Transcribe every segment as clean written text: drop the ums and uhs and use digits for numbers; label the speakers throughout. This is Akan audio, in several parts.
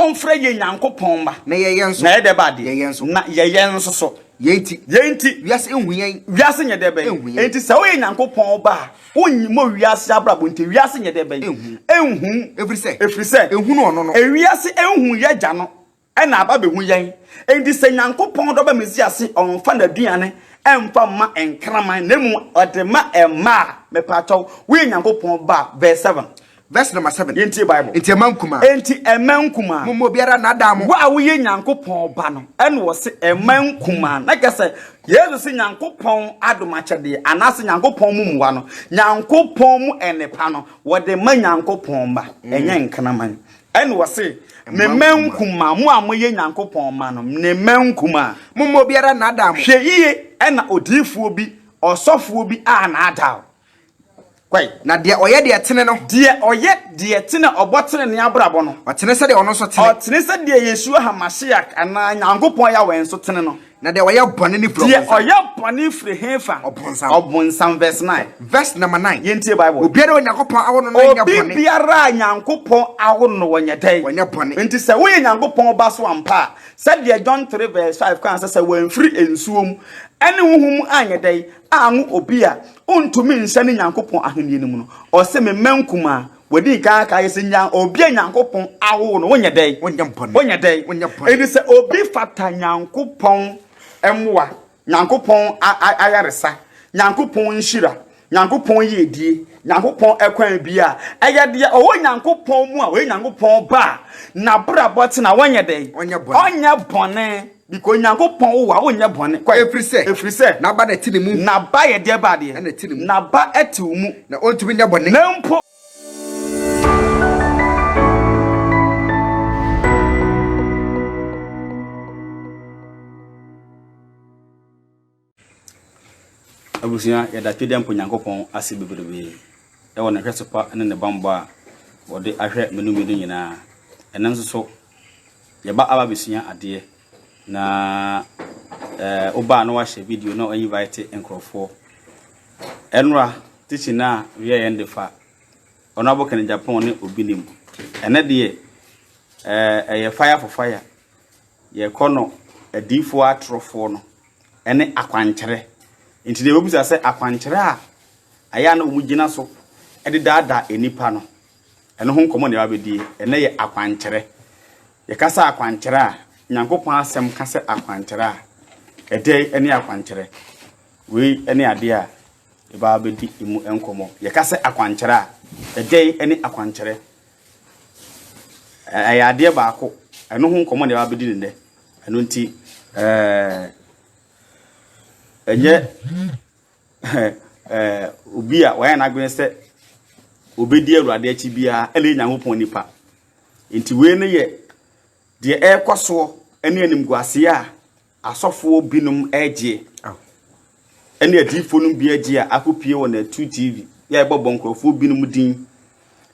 Speaker 1: ɔmfrɛ yɛn Nyankopɔn mma.
Speaker 2: Na yɛyɛ nso.
Speaker 1: Na yɛ dɛ ba adeɛ.
Speaker 2: Yɛyɛ nso.
Speaker 1: Na yɛyɛ nso so.
Speaker 2: Yei nti.
Speaker 1: Yei nti.
Speaker 2: Wiase nhu yɛn.
Speaker 1: Wiase nyɛ dɛ bɛn.
Speaker 2: Nhu yɛn.
Speaker 1: Enti sɛ woyɛ Nyankopɔn ba a, wonyi wiase abrabɔ nti wiase nyɛ dɛ bɛn.
Speaker 2: Nhu.
Speaker 1: Enhu.
Speaker 2: Ɛfiri sɛ.
Speaker 1: Ɛfiri sɛ.
Speaker 2: Ehunu ɔno no.
Speaker 1: Ewiase enhu yɛ gya no ɛna aba bɛhu yɛn. Enti sɛ Nyankopɔn dɔba Mesia se ɔmfa n'aduane ɛmfa mma nkraman na mmom ɔde ma mma a, mepaakyɛw, woyɛ Nyankopɔn ba a, verse 7.
Speaker 2: Verse number 7.
Speaker 1: Yɛntie Bible.
Speaker 2: Enti ɛma nkumaa.
Speaker 1: Enti ɛma nkumaa.
Speaker 2: Momma obiara nnaadaa mo.
Speaker 1: Wo a woyɛ Nyankopɔn ba no, ɛna ɔse ɛma nkumaa. Na kyerɛ sɛ, Yesu se Nyankopɔn adom akyɛdeɛ anaasɛ Nyankopɔn mu mmoa no, Nyankopɔn mu nnepa no, wɔde ma Nyankopɔn mma, ɛnyɛ nkraman. Ɛna ɔse, Me mma nkumaa, mo a moyɛ Nyankopɔn mma no, ne mma nkumaa.
Speaker 2: Momma obiara nnaadaa mo.
Speaker 1: Hwɛ yie ɛna odiyifoɔ bi, ɔsɔfoɔ bi annaadaa wo. Kɔe.
Speaker 2: Na deɛ ɔyɛ deɛ ɛtene no.
Speaker 1: Deɛ ɔyɛ deɛ ɛtene a ɔbɔ tenenee abrabɔ no.
Speaker 2: Ɔtene sɛdeɛ ɔno nso tene.
Speaker 1: Ɔtene sɛdeɛ Yeshua HaMashiach anaa Nyankopɔn Yahweh nso tene no.
Speaker 2: Na deɛ ɔyɛ bɔne no firi
Speaker 1: Deɛ
Speaker 2: ɔbonsam.
Speaker 1: ɔyɛ bɔne firi hefa?
Speaker 2: Ɔbonsam.
Speaker 1: Ɔbonsam. Verse 9.
Speaker 2: Verse number 9.
Speaker 1: Yɛntie Bible.
Speaker 2: Obiara a Onyankopɔn awo no no nyɛ
Speaker 1: Obi
Speaker 2: bɔne.
Speaker 1: biara a Nyankopɔn awo no ɔnyɛ dɛn?
Speaker 2: Ɔnyɛ bɔne.
Speaker 1: Nti sɛ woyɛ Nyankopɔn ba so ampa a, sɛdeɛ John 3 verse 5 kaa sɛ, sɛ wɔamfiri nsuo mu ne honhom mu anyɛ dɛn anwo obi a, ontumi nhyɛne Nyankopɔn ahennie no mu no, ɔse, Me mma nkumaa, wadi nkan aka ayɛ sɛ nya obi a Nyankopɔn awo no, wonyɛ dɛn?
Speaker 2: Wonyɛ bɔne.
Speaker 1: Wonyɛ dɛn?
Speaker 2: Wonyɛ bɔne.
Speaker 1: Enti sɛ obi fata Nyankopɔn mmoa, Nyankopɔn ayaresa, Nyankopɔn nhyira, Nyankopɔn yiedie, Nyankopɔn ɛkwan bi a, ɛyɛ deɛ ɔwɔ Nyankopɔn mu a ɔyɛ Nyankopɔn ba a, n'abrabɔ te na wɔnyɛ dɛn?
Speaker 2: Ɔnyɛ bɔne.
Speaker 1: Ɔnyɛ bɔne. Because Nyankopɔn wo a wonyɛ bɔne. Kɔe.
Speaker 2: Ɛfiri sɛ.
Speaker 1: Ɛfiri sɛ.
Speaker 2: N'aba na ɛte ne mu.
Speaker 1: N'aba yɛ deɛ ba adeɛ.
Speaker 2: Ɛna ɛte ne mu.
Speaker 1: N'aba ɛte wo mu.
Speaker 2: Na ɔntumi nyɛ bɔne.
Speaker 1: Na mpo. Abusua, yɛda Twedeɛmpo Nyankopɔn ase bebrebe wɔ ne nhwɛso pa ne ne bammɔ a ɔde ahwɛ me ne mmienu nyinaa. Ɛnnɛ nso so, yɛba aba abɛsua adeɛ na ɛɛ wobaa na wahyɛ video na invite nkurɔfoɔ. Ɛnora teaching no a yɛyɛ no de fa Honorable Kenneth Agyapong ne obi nim. Ɛnɛ deɛ ɛɛ ɛyɛ fire for fire. Yɛkɔ no adiyifoɔ atorofoɔ no ne akwankyerɛ. Nti deɛ wɔbisa sɛ akwankyerɛ a ɛyɛ a na wɔgyina so de daadaa nnipa no, ɛno ho nkɔmmɔ na yɛabɛdie. Ɛnɛ yɛ akwankyerɛ. Yɛka sɛ akwankyerɛ a, Nyankopɔn asɛm ka sɛ akwankyerɛ a, ɛdɛn ne akwankyerɛ? Wei ne adeɛ a yɛbaa bɛdi mu nkɔmmɔ. Yɛka sɛ akwankyerɛ a, ɛdɛn ne akwankyerɛ? Ɛyɛ adeɛ baako. Ɛno ho nkɔmmɔ na yɛba abɛdi no nnɛ. Ɛno nti, ɛɛ ɛnyɛ ɛɛ obi a wayɛ n'adwene sɛ obɛdi Awurade akyi biara ɛna ɛyɛ Nyankopɔn nipa. Nti wei no yɛ deɛ ɛrekɔ soɔ ne animguaseɛ a Asɔfoɔ binom regye ɛne adiyifoɔ no bi agye a akɔpie wɔ Natu TV yɛ ɛbɔbɔ nkurɔfoɔ binom din.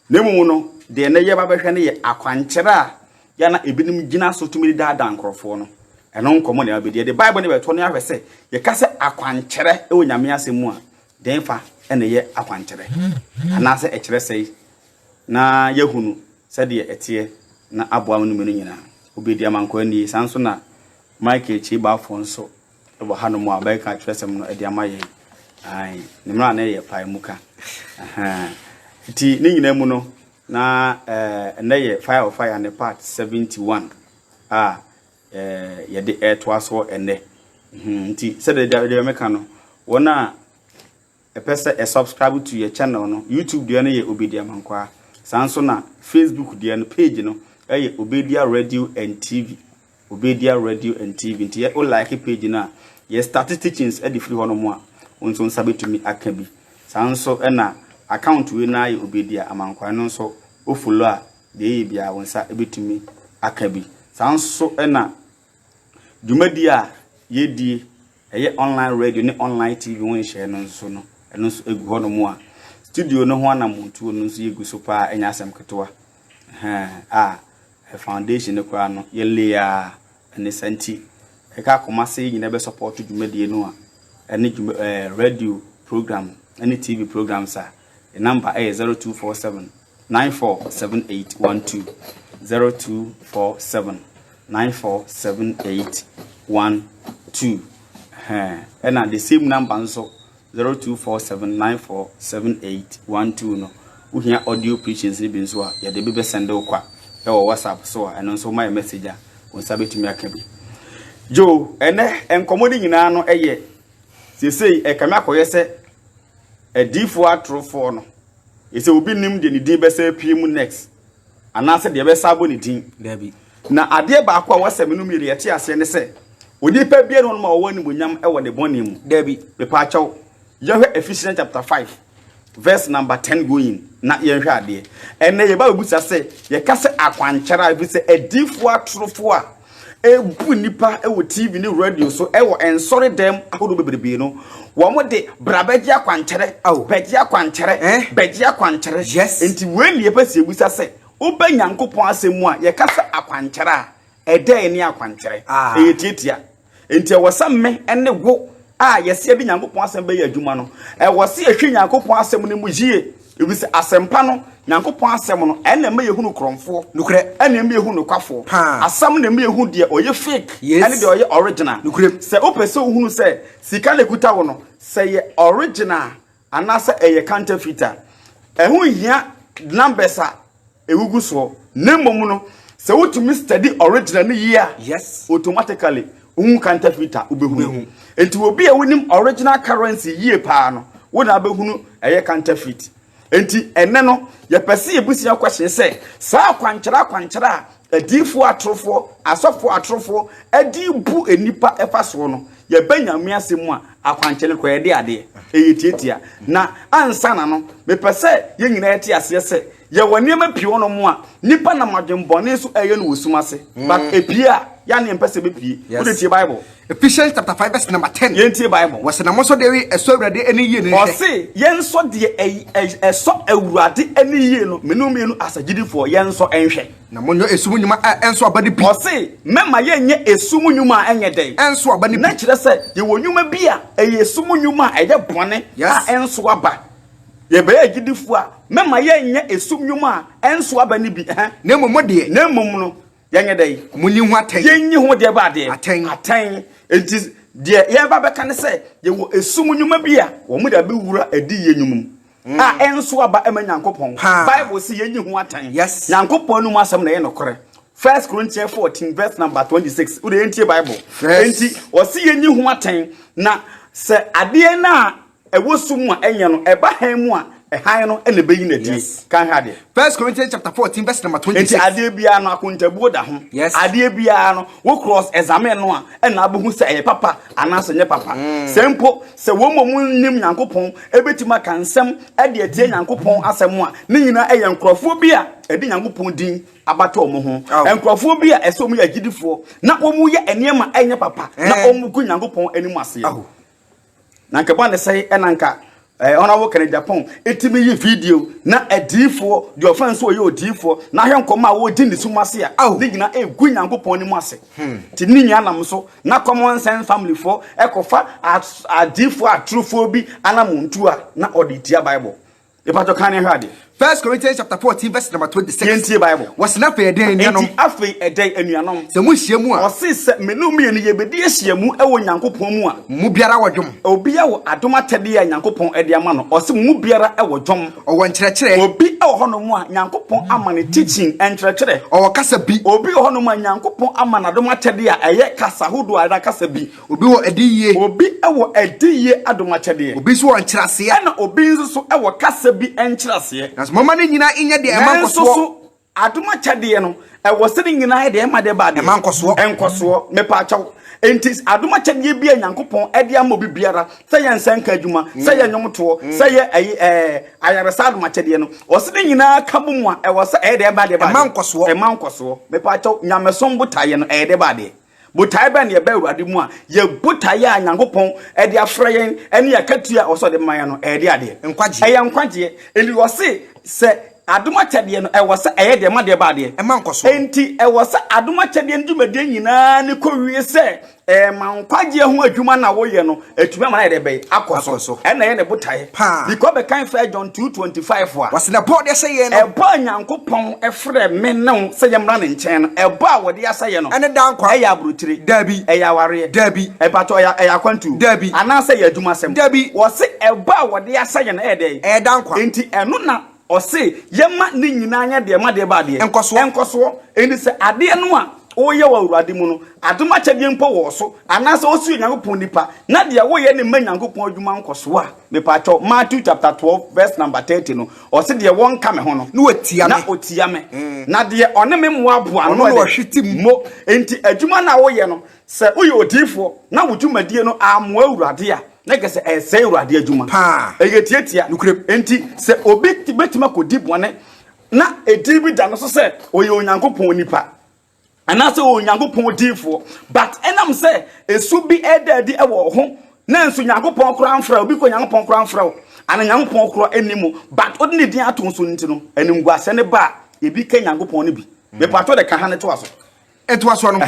Speaker 1: Na mmom no, deɛ na yɛba bɛhwɛ no yɛ akwankyerɛ a yɛ na ebinom gyina so tumi de daadaa nkurɔfoɔ no. Ɛno nkɔmmɔ na yɛabɛdi. Yɛde Bible no bɛtoɔ no ahwɛ sɛ yɛka sɛ akwankyerɛ wɔ Nyame asɛm mu a, dɛn fa na ɛyɛ akwankyerɛ? Anaasɛ ɛkyerɛ sɛe? Na yɛahunu sɛdeɛ ɛteɛ na aboa no mmienu nyinaa. Obedi Amankwaa nie, saa nso na Michael Kyei Baffour nso wɔ hanom a ɔbɛka atwerɛsɛm no de ama yɛn. Ae, ne mmara no yɛ pae mu ka. Nti ne nyinaa mu no, na ɛnɛ yɛ Fire of Fire ne part 71 a yɛde ɛretoa soɔ ɛnɛ. Nti sɛdeɛ deɛ meka no, wɔn a ɛpɛ sɛ ɛ subscribe to yɛ channel no, YouTube deɛ no yɛ Obedia Mankwaa, saa nso na Facebook deɛ no page no ɛyɛ Obedia Radio and TV, Obedia Radio and TV, nti yɛ o like page no a, yɛ start teachings ɛde firi hɔ nom a, wo nso nsa bɛtumi aka bi. Saa nso ɛna account wei no ayɛ Obedia Amankwaa no nso o follow a, deɛ ɛyɛ biara wo nsa bɛtumi aka bi. Saa nso ɛna Dwumadi a yɛdie, ɛyɛ online radio ne online TV ho nhyehyɛeɛ no nso no, ɛno nso ɛgu hɔnom a, studio no ho anammɔntuo no nso yɛgu so paa, ɛnyɛ asɛm ketewa. A foundation no koraa no, yɛlay a ɛne saa nti, ɛka akoma sɛ yɛn nyinaa bɛ support dwumadie no a, ɛne dwuma ɛɛ radio program ɛne TV programs a, yɛn number ɛyɛ 0247 947812. 0247 9478 12. Ɛhɛn, ɛna the same number nso 0247 9478 12 no, wohia audio preachings no bi nso a, yɛde bi bɛsɛnde wo kwa ɛwɔ WhatsApp so a, ɛno nso woma yɛ message a, wo nsa bɛtumi aka bi. Joe, ɛnɛ nkɔmmɔ no nyinaa no ɛyɛ seesei ɛkame akɔyɛ sɛ adiifoɔ atorofoɔ no, ɛsɛ obi nim deɛ ne din bɛsɛ apue mu next, anaasɛ deɛ ɛbɛsa abɔ ne din.
Speaker 2: Dabi.
Speaker 1: Na adeɛ baako a wɔsɛ me no mmienu yɛte aseɛ ne sɛ, onipa biara ne hɔnom a ɔwɔ animuonyam wɔ ne bɔne mu.
Speaker 2: Dabi.
Speaker 1: Mepaakyɛw, yɛhwɛ Ephesians chapter 5 verse number 10 going na yɛnhwɛ adeɛ. Ɛnɛ yɛba bɛbusa sɛ, yɛka sɛ akwankyerɛ a, ɛfiri sɛ adiifoɔ atorofoɔ a ɛbu nnipa wɔ TV ne radio so ɛwɔ nsɔre dɛm ahodoɔ bebrebe no, wɔn de bra bɛgye akwankyerɛ, bɛgye akwankyerɛ,
Speaker 2: Eh?
Speaker 1: bɛgye akwankyerɛ.
Speaker 2: Yes.
Speaker 1: Nti wei ne yɛpɛ sɛ yɛbusa sɛ, wobɛ Nyankopɔn asɛm mu a, yɛka sɛ akwankyerɛ a, ɛdɛn ne akwankyerɛ?
Speaker 2: Ah.
Speaker 1: Ɛyɛ tietia. Nti ɛwɔ sɛ me ne wo a yɛsɛ yɛde Nyankopɔn asɛm bɛyɛ adwuma no, ɛwɔ sɛ yɛhwɛ Nyankopɔn asɛm no mu yie. Ɛfiri sɛ asɛmpa no, Nyankopɔn asɛm no, ɛna ɛma yɛhunu korɔmfoɔ.
Speaker 2: Nokorɛ.
Speaker 1: Ɛna ɛma yɛhunu nokwafoɔ.
Speaker 2: Paa.
Speaker 1: Asɛm na ɛma yɛhu deɛ ɔyɛ fake.
Speaker 2: Yes.
Speaker 1: Ɛne deɛ ɔyɛ original.
Speaker 2: Nokorɛ.
Speaker 1: Sɛ wopɛ sɛ wohunu sɛ sika na ɛkuta wo no, sɛ yɛ original anaasɛ ɛyɛ counterfeit a, ɛho nhia numbers a ɛgugu soɔ. Na mmom no, sɛ wotumi study original no yie a,
Speaker 2: Yes.
Speaker 1: automatically wohu counterfeit a wobɛhunu.
Speaker 2: Wobɛhu.
Speaker 1: Nti obi a wonim original currency yie paa no, wo na wobɛhunu ɛyɛ counterfeit. Nti ɛnɛ no, yɛpɛ sɛ yɛbusua question sɛ, saa akwankyerɛ akwankyerɛ a adiifoɔ atorofoɔ, asɔfoɔ atorofoɔ ɛde bu nnipa ɛfa soɔ no, yɛbɛ Nyame asɛm mu a, akwankyerɛ no kɔ yɛde adeɛ, ɛyɛ tietia. Na ansa na no, mepɛ sɛ yɛn nyinaa yɛte aseɛ sɛ, yɛwɔ nneɛma pii wɔ nom a, nnipa nam adwembɔne so ɛyɛ no wɔ sum ase. But epie a, yɛa ne yɛmpɛ sɛ ɛbɛpie.
Speaker 2: Yes.
Speaker 1: Wode tie Bible.
Speaker 2: Ephesians chapter 5 verse number 10.
Speaker 1: Yɛntie Bible.
Speaker 2: Wɔsɛ na mo nso deɛ ɛsɔ Awurade ani yie no nhwɛ.
Speaker 1: Ɔse yɛnsɔ deɛ ɛsɔ Awurade ani yie no, mene mmienu asagyidifoɔ yɛnsɔ nhwɛ.
Speaker 2: Na monyɛ esum nnwuma a ɛnso aba no bi.
Speaker 1: Ɔse mɛma yɛnyɛ esum nnwuma a ɛnyɛ dɛn.
Speaker 2: Ɛnso aba no bi.
Speaker 1: Na kyerɛ sɛ yɛwɔ nnwuma bi a ɛyɛ esum nnwuma a ɛyɛ bɔne
Speaker 2: Yes.
Speaker 1: a ɛnso aba. Yɛbɛyɛ agyidifoɔ a mɛma yɛnyɛ esum nnwuma a ɛnso aba no bi. Ɛhɛn.
Speaker 2: Na mmom mo deɛ,
Speaker 1: Na mmom no yɛnyɛ dɛn.
Speaker 2: monyi ho atɛn.
Speaker 1: Yɛnyi ho deɛ ba adeɛ.
Speaker 2: Atɛn.
Speaker 1: Atɛn. Enti deɛ yɛba bɛka ne sɛ yɛwɔ esum nnwuma bi a wɔn de abɛwura adiyie nnwuma mu a ɛnso aba ɛma Nyankopɔn.
Speaker 2: Paa.
Speaker 1: Bible sɛ yɛnyi ho atɛn.
Speaker 2: Yes.
Speaker 1: Nyankopɔn no mu asɛm na ɛyɛ nokorɛ. First Corinthians 14 verse number 26. Wode yɛntie Bible.
Speaker 2: First.
Speaker 1: Enti ɔse yɛnyi ho atɛn na sɛ adeɛ no a ɛwɔ sum mu a ɛnyɛ no ɛba han mu a ɛhan no ɛna ɛbɛyi n'adie.
Speaker 2: Yes.
Speaker 1: Ka hwɛ adeɛ.
Speaker 2: First Corinthians chapter 14 verse number
Speaker 1: Nti
Speaker 2: 26.
Speaker 1: adeɛ biara no akontabuo da ho.
Speaker 2: Yes.
Speaker 1: Adeɛ biara no wo cross examine no a ɛna abɛhu sɛ ɛyɛ papa anaasɛ nyɛ papa. Sɛ mpo sɛ wɔn mu nim Nyankopɔn ebɛtumi aka nsɛm ɛde atie Nyankopɔn asɛm a ne nyinaa ɛyɛ nkurɔfoɔ bi a ɛde Nyankopɔn din abata wɔn ho.
Speaker 2: Oh.
Speaker 1: Nkurɔfoɔ bi a ɛsɛ wɔn yɛ agyidifoɔ na wɔn yɛ nneɛma ɛnyɛ papa na
Speaker 2: Eh.
Speaker 1: wɔn gu Nyankopɔn anim aseɛ.
Speaker 2: Oh.
Speaker 1: Na nka bɔ ne sɛe ɛna nka Honorable Kennedy Agyapong ɛtumi yi video na adiifoɔ deɛ ɔfa nso ɔyɛ odiifoɔ na ahwɛ nkɔmɔ a wɔgye ne sum ase a
Speaker 2: Aw.
Speaker 1: ne nyinaa ɛgu Nyankopɔn anim ase. Nti ne nyinaa nam so na common sense family foɔ ɛkɔfa adiifoɔ atorofoɔ bi anamontu a na ɔde tia Bible. Ìpàtɔ kan ne hwɛ adeɛ.
Speaker 2: First Corinthians chapter 14 verse number 26.
Speaker 1: Yɛntie Bible.
Speaker 2: Wɔsɛ na afei ɛdɛn anuanom?
Speaker 1: Enti afei ɛdɛn anuanom?
Speaker 2: Sɛ mohyia mu a,
Speaker 1: Ɔse sɛ me ne wo mmienu yɛbɛdi ahyiamu ɛwɔ Nyankopɔn mu a,
Speaker 2: mo biara wɔ dwom,
Speaker 1: obi wɔ adom akyɛdeɛ a Nyankopɔn de ama no. Ɔse mo mu biara ɛwɔ dwom.
Speaker 2: ɔwɔ nkyerɛkyerɛ,
Speaker 1: Obi wɔ hɔnom a Nyankopɔn ama no teaching nkyerɛkyerɛ.
Speaker 2: ɔwɔ kasa bi,
Speaker 1: Obi wɔ hɔnom a Nyankopɔn ama no adom akyɛdeɛ a ɛyɛ kasa ahodoɔ a ɛda kasa bi.
Speaker 2: obi wɔ adiyie,
Speaker 1: Obi wɔ adiyie adom akyɛdeɛ.
Speaker 2: obi nso wɔ nkyerɛaseɛ.
Speaker 1: Ɛna obi nso so wɔ kasa bi nkyerɛaseɛ.
Speaker 2: Nanso momma ne nyinaa nyɛ deɛ ɛma
Speaker 1: Nanso
Speaker 2: nkɔsoɔ.
Speaker 1: so adom akyɛdeɛ no ɛwɔ sɛ ne nyinaa yɛ deɛ ɛma deɛ ba adeɛ.
Speaker 2: Ɛma nkɔsoɔ.
Speaker 1: Nkɔsoɔ mepaakyɛw. Enti adom akyɛdeɛ bi a Nyankopɔn ɛde ama obi biara sɛ yɛ nsɛnka adwuma, sɛ yɛ nnwomtoɔ, sɛ yɛ ɛyi ayaresa adom akyɛdeɛ no, ɔsɛ ne nyinaa ka bɔ mu a ɛwɔ sɛ ɛyɛ deɛ ɛma deɛ ba adeɛ.
Speaker 2: Ɛma nkɔsoɔ.
Speaker 1: Ɛma nkɔsoɔ. Mepaakyɛw nyamesom botaeɛ no ɛyɛ deɛ ba adeɛ. Botaeɛ bɛn na yɛbɛ Awurade mu a yɛ botaeɛ a Nyankopɔn ɛde afrɛ yɛn ɛne akatua a ɔsɛ ɔde ma yɛn no ɛyɛ deɛ adeɛ.
Speaker 2: Nkwagyeɛ.
Speaker 1: Ɛyɛ nkwagyeɛ. Enti ɔse sɛ Adom akyɛdeɛ no, ɛwɔ sɛ ɛyɛ deɛ ma deɛ ba adeɛ.
Speaker 2: Ɛma nkɔsoɔ.
Speaker 1: Enti ɛwɔ sɛ adom akyɛdeɛ no dwumadie nyinaa ne kɔwie sɛ ɛma nkwagyeɛ ho adwuma no a woyɛ no, atumi ama no ayɛ deɛ bɛyɛ akɔ
Speaker 2: Akɔ
Speaker 1: so.
Speaker 2: so.
Speaker 1: Ɛna ɛyɛ ne botaeɛ.
Speaker 2: Paa.
Speaker 1: Because bɛkan 1 John 2:25 a,
Speaker 2: Wɔse na ɛbɔ a ɔde ahyɛ yɛn no.
Speaker 1: Ɛbɔ a Nyankopɔn frɛ me ne wo sɛ yɛmmra ne nkyɛn no, ɛbɔ a wɔde ahyɛ yɛn no,
Speaker 2: Ɛne daa nkwa.
Speaker 1: ɛyɛ aburokyire?
Speaker 2: Dabi.
Speaker 1: Ɛyɛ awareɛ?
Speaker 2: Dabi.
Speaker 1: Ɛpakyɛ, ɛyɛ, ɛyɛ akwantuo?
Speaker 2: Dabi.
Speaker 1: Anaasɛ ɛyɛ adwumasɛm?
Speaker 2: Dabi.
Speaker 1: Wɔse ɛbɔ a wɔde ahyɛ yɛn no, ɛyɛ dɛn?
Speaker 2: Ɛyɛ daa nkwa.
Speaker 1: Enti ɛno na ɔse yɛma ne nyinaa nyɛ deɛ ma deɛ ba adeɛ?
Speaker 2: Nkɔsoɔ.
Speaker 1: Nkɔsoɔ. Enti sɛ adeɛ no a woyɛ wɔ Awurade mu no, adom akyɛdeɛ mpo wɔ wo so, anaasɛ wosi Onyankopɔn nipa, na deɛ woyɛ no mma Nyankopɔn adwuma nkɔsoɔ a, mepaakyɛw, Matthew chapter 12 verse number 30 no, ɔse deɛ wɔnka me ho no,
Speaker 2: Na ɔtia
Speaker 1: na
Speaker 2: me.
Speaker 1: ɔtia me, na deɛ ɔne me mmoaboa
Speaker 2: Ɔno
Speaker 1: no
Speaker 2: na
Speaker 1: ɛde
Speaker 2: ɔhwete mu.
Speaker 1: mo. Enti adwuma no a woyɛ no, sɛ woyɛ odiyifoɔ na wo dwumadie no ammoa Awurade a, na kyerɛ sɛ ɛresɛe Awurade adwuma.
Speaker 2: Paa.
Speaker 1: Ɛyɛ tiatia.
Speaker 2: Nokorɛm.
Speaker 1: Enti sɛ obi bɛtumi akɔdi bɔne na edin bi da no so sɛ ɔyɛ Onyankopɔn nipa, anaasɛ ɔyɛ Onyankopɔn odiyifoɔ, but ɛnam sɛ esu bi ɛda adi wɔ wo ho, na nso Nyankopɔn koraa mfrɛ wo, obi kɔ Nyankopɔn koraa mfrɛ wo, ana Nyankopɔn koraa nni mu, but wode ne din ato wo so nti no, animguaseɛ no ba a, ebi ka Nyankopɔn no bi. Mepatwɔ de ka ha no toa so.
Speaker 2: Ɛtoa soɔ no,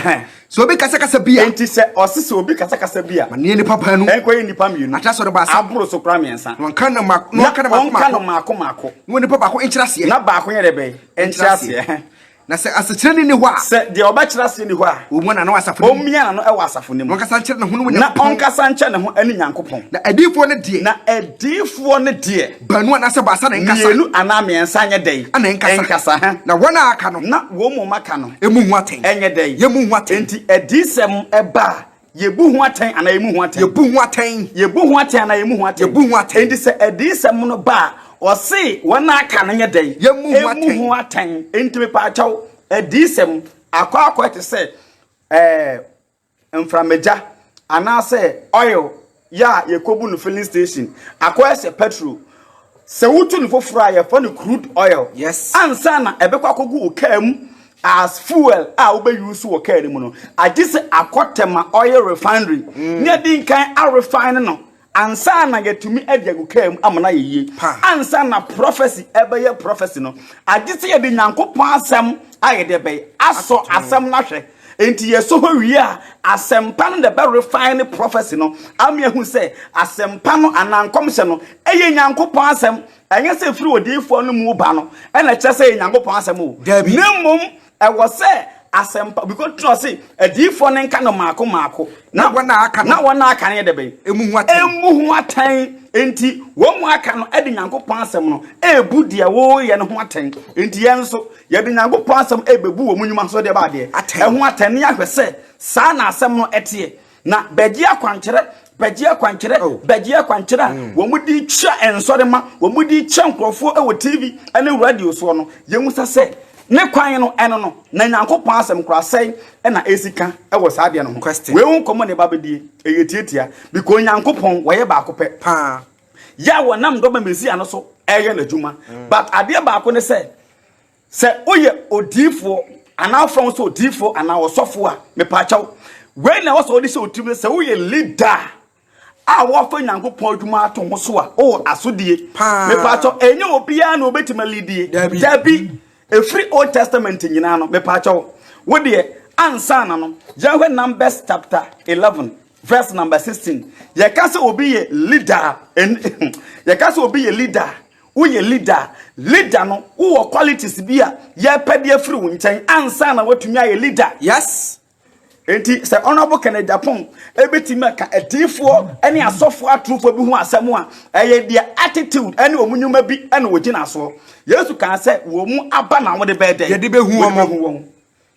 Speaker 2: sɛ obi kasa kasa bi a.
Speaker 1: Enti sɛ ɔse sɛ obi kasa kasa bi a.
Speaker 2: Ma ne yɛ nnipa baanu.
Speaker 1: Ɛnkɔyɛ nnipa mmienu.
Speaker 2: Atra sɛ ɔde baasa.
Speaker 1: Aboro so koraa mmiɛnsa.
Speaker 2: Na ɔnka no mmaako na ɔnka no mmaako
Speaker 1: mmaako. Na ɔnka no mmaako mmaako.
Speaker 2: Na onipa baako nkyerɛ aseɛ.
Speaker 1: Na baako nyɛ dɛ bɛn? Nkyerɛ aseɛ.
Speaker 2: Na sɛ asekyerɛni nni hɔ a.
Speaker 1: Sɛ deɛ ɔbɛkyerɛ aseɛ nni hɔ a.
Speaker 2: Ɔmmua n'ano wɔ asafo no mu.
Speaker 1: Ɔmmia n'ano wɔ asafo no mu.
Speaker 2: Na ɔnkasa nkyerɛ ne ho ne Onyankopɔn.
Speaker 1: Na ɔnkasa nkyerɛ ne ho ne Nyankopɔn.
Speaker 2: Na adiyifoɔ no deɛ.
Speaker 1: Na adiyifoɔ no deɛ.
Speaker 2: Baanu anaasɛ baasa na ɛnkasa.
Speaker 1: Mmienu anaa mmiɛnsa nyɛ dɛn?
Speaker 2: Ɛna ɛnkasa.
Speaker 1: Ɛnkasa.
Speaker 2: Na wɔn a aka no.
Speaker 1: Na wɔn mmom aka no.
Speaker 2: Mmu ho atɛn.
Speaker 1: Ɛnyɛ dɛn?
Speaker 2: Yɛmmu ho atɛn.
Speaker 1: Enti adiyisɛm ba a, yɛbu ho atɛn anaa yɛmmu ho atɛn?
Speaker 2: Yɛbu ho atɛn.
Speaker 1: Yɛbu ho atɛn anaa yɛmmu ho atɛn?
Speaker 2: Yɛbu ho atɛn.
Speaker 1: Enti sɛ adiyisɛm no ba a, ɔse wɔn a aka no nyɛ dɛn?
Speaker 2: Yɛmmu ho atɛn.
Speaker 1: Yɛmmu ho atɛn. Enti mepaakyɛw, adiyisɛm akɔ akɔyɛ te sɛ ɛɛ mframagya anaasɛ oil yɛ a yɛkɔbu no filling station akɔyɛ sɛ petrol. Sɛ wotu no foforɔ a yɛfrɛ no crude oil.
Speaker 2: Yes.
Speaker 1: Ansa na ɛbɛkɔ akɔgu wo kaa mu as fuel a wobɛuse wɔ kaa no mu no, agye sɛ akɔ Tema oil refinery mm. ne adi nkan arefine no Ansa na yɛatumi de agu kaa mu ama no ayɛ yie, ansa na prophecy ɛbɛyɛ prophecy no, agye sɛ yɛde Nyankopɔn asɛm ayɛ deɛ bɛyɛ asɔ asɛm no ahwɛ. Enti yɛsɔ hɔ wie a, asɛmpa no na ɛbɛ refine prophecy no ama yɛahu sɛ asɛmpa no anaa nkɔmhyɛ no ɛyɛ Nyankopɔn asɛm. Ɛnyɛ sɛ ɛfiri odiyifoɔ no mu ba no ɛna ɛkyerɛ sɛ ɛyɛ Nyankopɔn asɛm o. Na mmom Ɛwɔ sɛ asɛmpa because tena ɔse adiyifoɔ no nka no maako maako
Speaker 2: na wɔn a aka no
Speaker 1: na wɔn a aka no yɛ dɛ bɛn
Speaker 2: emu ho atɛn
Speaker 1: emu ho atɛn nti wɔn mu aka no de Nyankopɔn asɛm no ebu deɛ wɔreyɛ no ho atɛn nti yɛn nso yɛde Nyankopɔn asɛm ebebu wɔn nnwuma so deɛ ba adeɛ ɛho atɛn ne ahwɛ sɛ saa na asɛm no ɛteɛ. Na bɛgye akwankyerɛ, bɛgye akwankyerɛ, oh. bɛgye akwankyerɛ a mm. wɔn de kyɛ nsɔrema, wɔn de kyɛ nkurɔfoɔ wɔ TV ne radio soɔ no, yɛn sɛ sɛ ne kwan no ɛno no na Nyankopɔn asɛm koraa sɛn ɛna esi ka ɛwɔ saa adeɛ no ho. Wei ho nkɔmɔ na ɛba bɛdie, ɛyɛ tietia because Nyankopɔn wɔyɛ baako pɛ
Speaker 2: paa.
Speaker 1: Yɛ a wɔnam dɔba Mesia no so ɛyɛ n'adwuma. Mm. But adeɛ baako ne sɛ Sɛ woyɛ odiyifoɔ anaa wofrɛ wo sɛ odiyifoɔ anaa ɔsɔfoɔ a, mepaakyɛw, wei na ɛwɔ sɛ wode hyɛ wo tirim sɛ woyɛ leader a wɔafa Nyankopɔn adwuma ato ho so a, wowɔ asodie. Mepaakyɛw, ɛnyɛ obiara na obetumi alidie. Dabi. Ɛfiri Old Testament nyinaa no, mepaakyɛw, wo deɛ ansa na no, yɛnhwɛ Numbers chapter 11 verse number 16. Yɛka sɛ obi yɛ leader, yɛka sɛ obi yɛ leader Woyɛ leader a, leader no wowɔ qualities bi a yɛpɛ de afiri wo nkyɛn ansa na woatumi ayɛ leader.
Speaker 2: Yes.
Speaker 1: Enti sɛ Honourable Kenneth Agyapong ebetumi aka adiifoɔ ne asɔfoɔ atorofoɔ bi ho asɛm a, ɛyɛ their attitude ne wɔn nnwuma bi na wɔgyina soɔ. Yesu kaa sɛ wɔn mu aba na wɔde bɛyɛ dɛn?
Speaker 2: Yɛde bɛhu wɔn.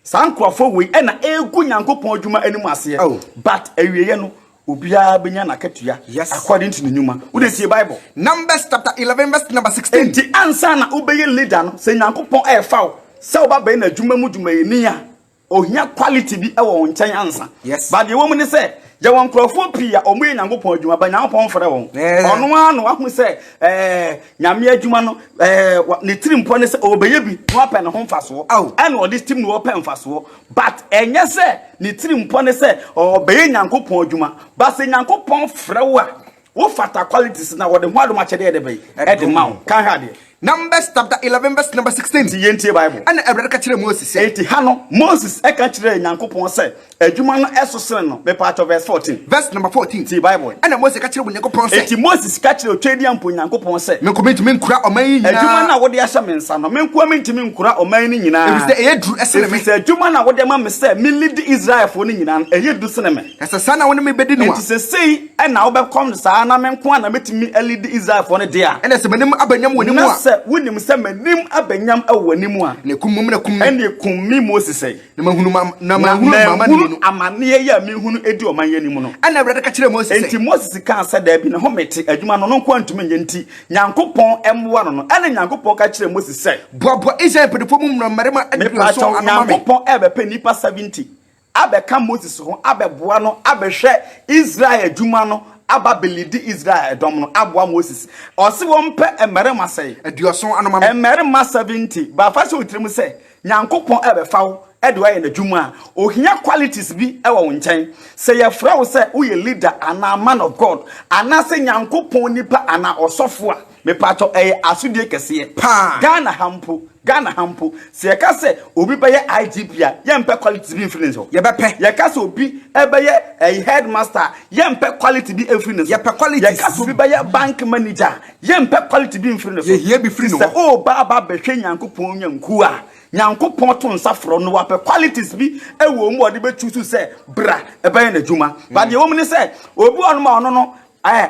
Speaker 1: Saa nkurɔfoɔ wei na ɛregu Nyankopɔn adwuma anim aseɛ.
Speaker 2: Oh.
Speaker 1: But awieɛ no, obiara bɛnya n'akatua
Speaker 2: Yes.
Speaker 1: according to ne nnwuma. Wode tie Bible.
Speaker 2: Numbers chapter 11 verse number 16.
Speaker 1: Enti ansa na wobɛyɛ leader no, sɛ Nyankopɔn ɛrefa wo sɛ woba bɛyɛ n'adwuma mu dwumayɛni a, ohia quality bi wɔ wo nkyɛn ansa.
Speaker 2: Yes.
Speaker 1: But deɛ ɛwɔ mu ne sɛ, yɛwɔ nkurɔfoɔ pii a wɔyɛ Nyankopɔn adwuma, but Nyankopɔn mfrɛ wɔn.
Speaker 2: Yeah.
Speaker 1: Ɔno ara na wahu sɛ ɛɛ Nyame adwuma no, ɛɛ ne tirimpɔ ne sɛ ɔbɛyɛ bi na wapɛ ne ho mfasoɔ. Ɛna ɔde tim na ɔpɛ mfasoɔ. But ɛnyɛ sɛ ne tirimpɔ ne sɛ ɔbɛyɛ Nyankopɔn adwuma. But sɛ Nyankopɔn frɛ wo a, wofata qualities na wɔde ho adom akyɛdeɛ ɛde bɛyi ɛde ma wo. Ka hwɛ adeɛ.
Speaker 2: Numbers chapter 11 verse number 16.
Speaker 1: Nti yɛntie Bible.
Speaker 2: Ɛna Awurade ka kyerɛɛ Mose sɛ.
Speaker 1: Enti ha no, Moses ka kyerɛɛ Nyankopɔn sɛ adwuma no ɛso sene no. Mepaakyɛw, verse 14.
Speaker 2: Verse number 14.
Speaker 1: Tie Bible.
Speaker 2: Ɛna Mose ka kyerɛɛ Onyankopɔn sɛ.
Speaker 1: Enti Moses ka kyerɛɛ Otwedeampo Nyankopɔn sɛ.
Speaker 2: Me nko mentumi nkura ɔman yi nyinaa.
Speaker 1: Adwuma no a wode ahyɛ me nsa no, me nkoa mentumi nkura ɔman no nyinaa.
Speaker 2: Ɛfiri sɛ ɛyɛ duru sene me.
Speaker 1: Ɛfiri sɛ adwuma no a wode ama me sɛ menlidi Israelfoɔ no nyinaa no, ɛyɛ duru sene me.
Speaker 2: Na sɛ saa na wo ne me bɛdi no a.
Speaker 1: Enti sɛ sei na wobɛkɔm no saa na me nko ara na mɛtumi alidi Israelfoɔ no deɛ a.
Speaker 2: Ɛnna sɛ m'anim aba nyam wɔ w'anim a.
Speaker 1: Na sɛ wonim sɛ m'anim aba nyam wɔ w'anim a.
Speaker 2: Ɛnna kum me na kum me.
Speaker 1: Ɛnneɛ kum me Mose sɛe.
Speaker 2: Na mahunu na mahunu m'amanneɛ no.
Speaker 1: Amanneɛ yi a mehunu di ɔman yi anim no.
Speaker 2: Ɛnna Awurade ka kyerɛɛ Mose sɛ.
Speaker 1: Enti Mose kaa sɛ, Dabi, ne ho mete, adwuma no, ɔno nko ara ntumi nyɛ nti, Nyankopɔn mmoa no no. Ɛnna Nyankopɔn ka kyerɛɛ Mose sɛ.
Speaker 2: Boaboa Israel mpanimfoɔ mu nnɔmmarima 70 ano ma me.
Speaker 1: Nyankopɔn rebɛpɛ nnipa 70 abɛka Moses ho abɛboa no abɛhwɛ Israel adwuma no aba abɛlidi Israel dɔm no aboa Moses. Ɔse wɔmpɛ mmarima sɛn?
Speaker 2: 70 ano ma me.
Speaker 1: Mmarima 70. Ba fa hyɛ wo tirim sɛ Nyankopɔn ɛbɛfa wo de wo ayɛ n'adwuma a, ohia qualities bi wɔ wo nkyɛn. Sɛ yɛfrɛ wo sɛ woyɛ leader anaa man of God anaasɛ Nyankopɔn nipa anaa ɔsɔfo a, Mepaatɔ ɛyɛ asodie kɛseɛ
Speaker 2: paa.
Speaker 1: Ghana ha mpo, Ghana ha mpo, sɛ yɛka sɛ obi bɛyɛ IGP a, yɛmpɛ qualities bi mfiri ne so.
Speaker 2: Yɛbɛpɛ.
Speaker 1: Yɛka sɛ obi bɛyɛ ɛyi headmaster a, yɛmpɛ quality bi mfiri ne so.
Speaker 2: Yɛpɛ qualities.
Speaker 1: Yɛka sɛ obi bɛyɛ bank manager a, yɛmpɛ quality bi mfiri ne so.
Speaker 2: Yɛhia bi firi ne hɔ.
Speaker 1: Sɛ ɔreba aba abɛhwɛ Nyankopɔn nnwankuo a, Nyankopɔn to nsa frɛ no, wapɛ qualities bi wɔ mu a ɔde bɛ choose sɛ bra ɛbɛyɛ n'adwuma. But deɛ ɛwɔ mu ne sɛ, obi wɔ hɔnom a ɔno no, ɛɛ,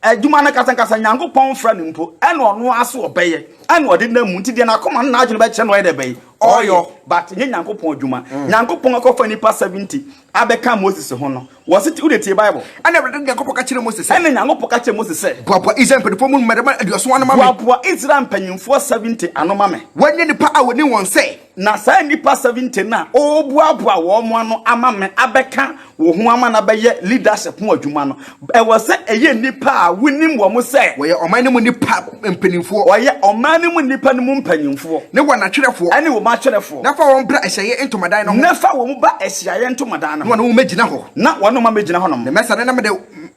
Speaker 1: Adwuma no kasankasa Nyankopɔn mfrɛ no mpo ɛna ɔno ara so ɔbɛyɛ ɛna ɔde nam mu nti deɛ n'akoma no n'adwene bɛkyerɛ no ɔyɛ dɛ bɛyi ɔyɔ but nyɛ Nyankopɔn adwuma Nyankopɔn akɔfa nipa 70 abɛka Moses ho no wɔse wode tie Bible.
Speaker 2: Ɛna Awurade Nyankopɔn ka kyerɛɛ Mose sɛ.
Speaker 1: Ɛna Nyankopɔn ka kyerɛɛ Mose sɛ.
Speaker 2: Boaboa Israel mpanimfoɔ mu mmarima 70 ano ma me.
Speaker 1: Boaboa Israel mpanyimfoɔ 70 ano ma me.
Speaker 2: Wɔnyɛ nnipa a wɔnim wɔn sɛ.
Speaker 1: Na saa nnipa 70 no a ɔreboaboa wɔn ano ama me abɛka wo ho ama no abɛyɛ leadership ho adwuma no, ɛwɔ sɛ ɛyɛ nnipa a wonim wɔn sɛ.
Speaker 2: Wɔyɛ ɔman no mu nnipa mpanimfoɔ.
Speaker 1: Wɔyɛ ɔman no mu nnipa no mu mpanimfoɔ.
Speaker 2: Ne wɔn atwerɛfoɔ.
Speaker 1: Ɛne wɔn atwerɛfoɔ.
Speaker 2: Na fa wɔn bra ahyiaeɛ ntomadan no ho.
Speaker 1: Na fa wɔn ba ahyiaeɛ ntomadan no ho.
Speaker 2: Na wɔne wo mmɛgyina hɔ.
Speaker 1: Na wɔne wo mmɛgyina hɔnom.
Speaker 2: Na mɛsane na mede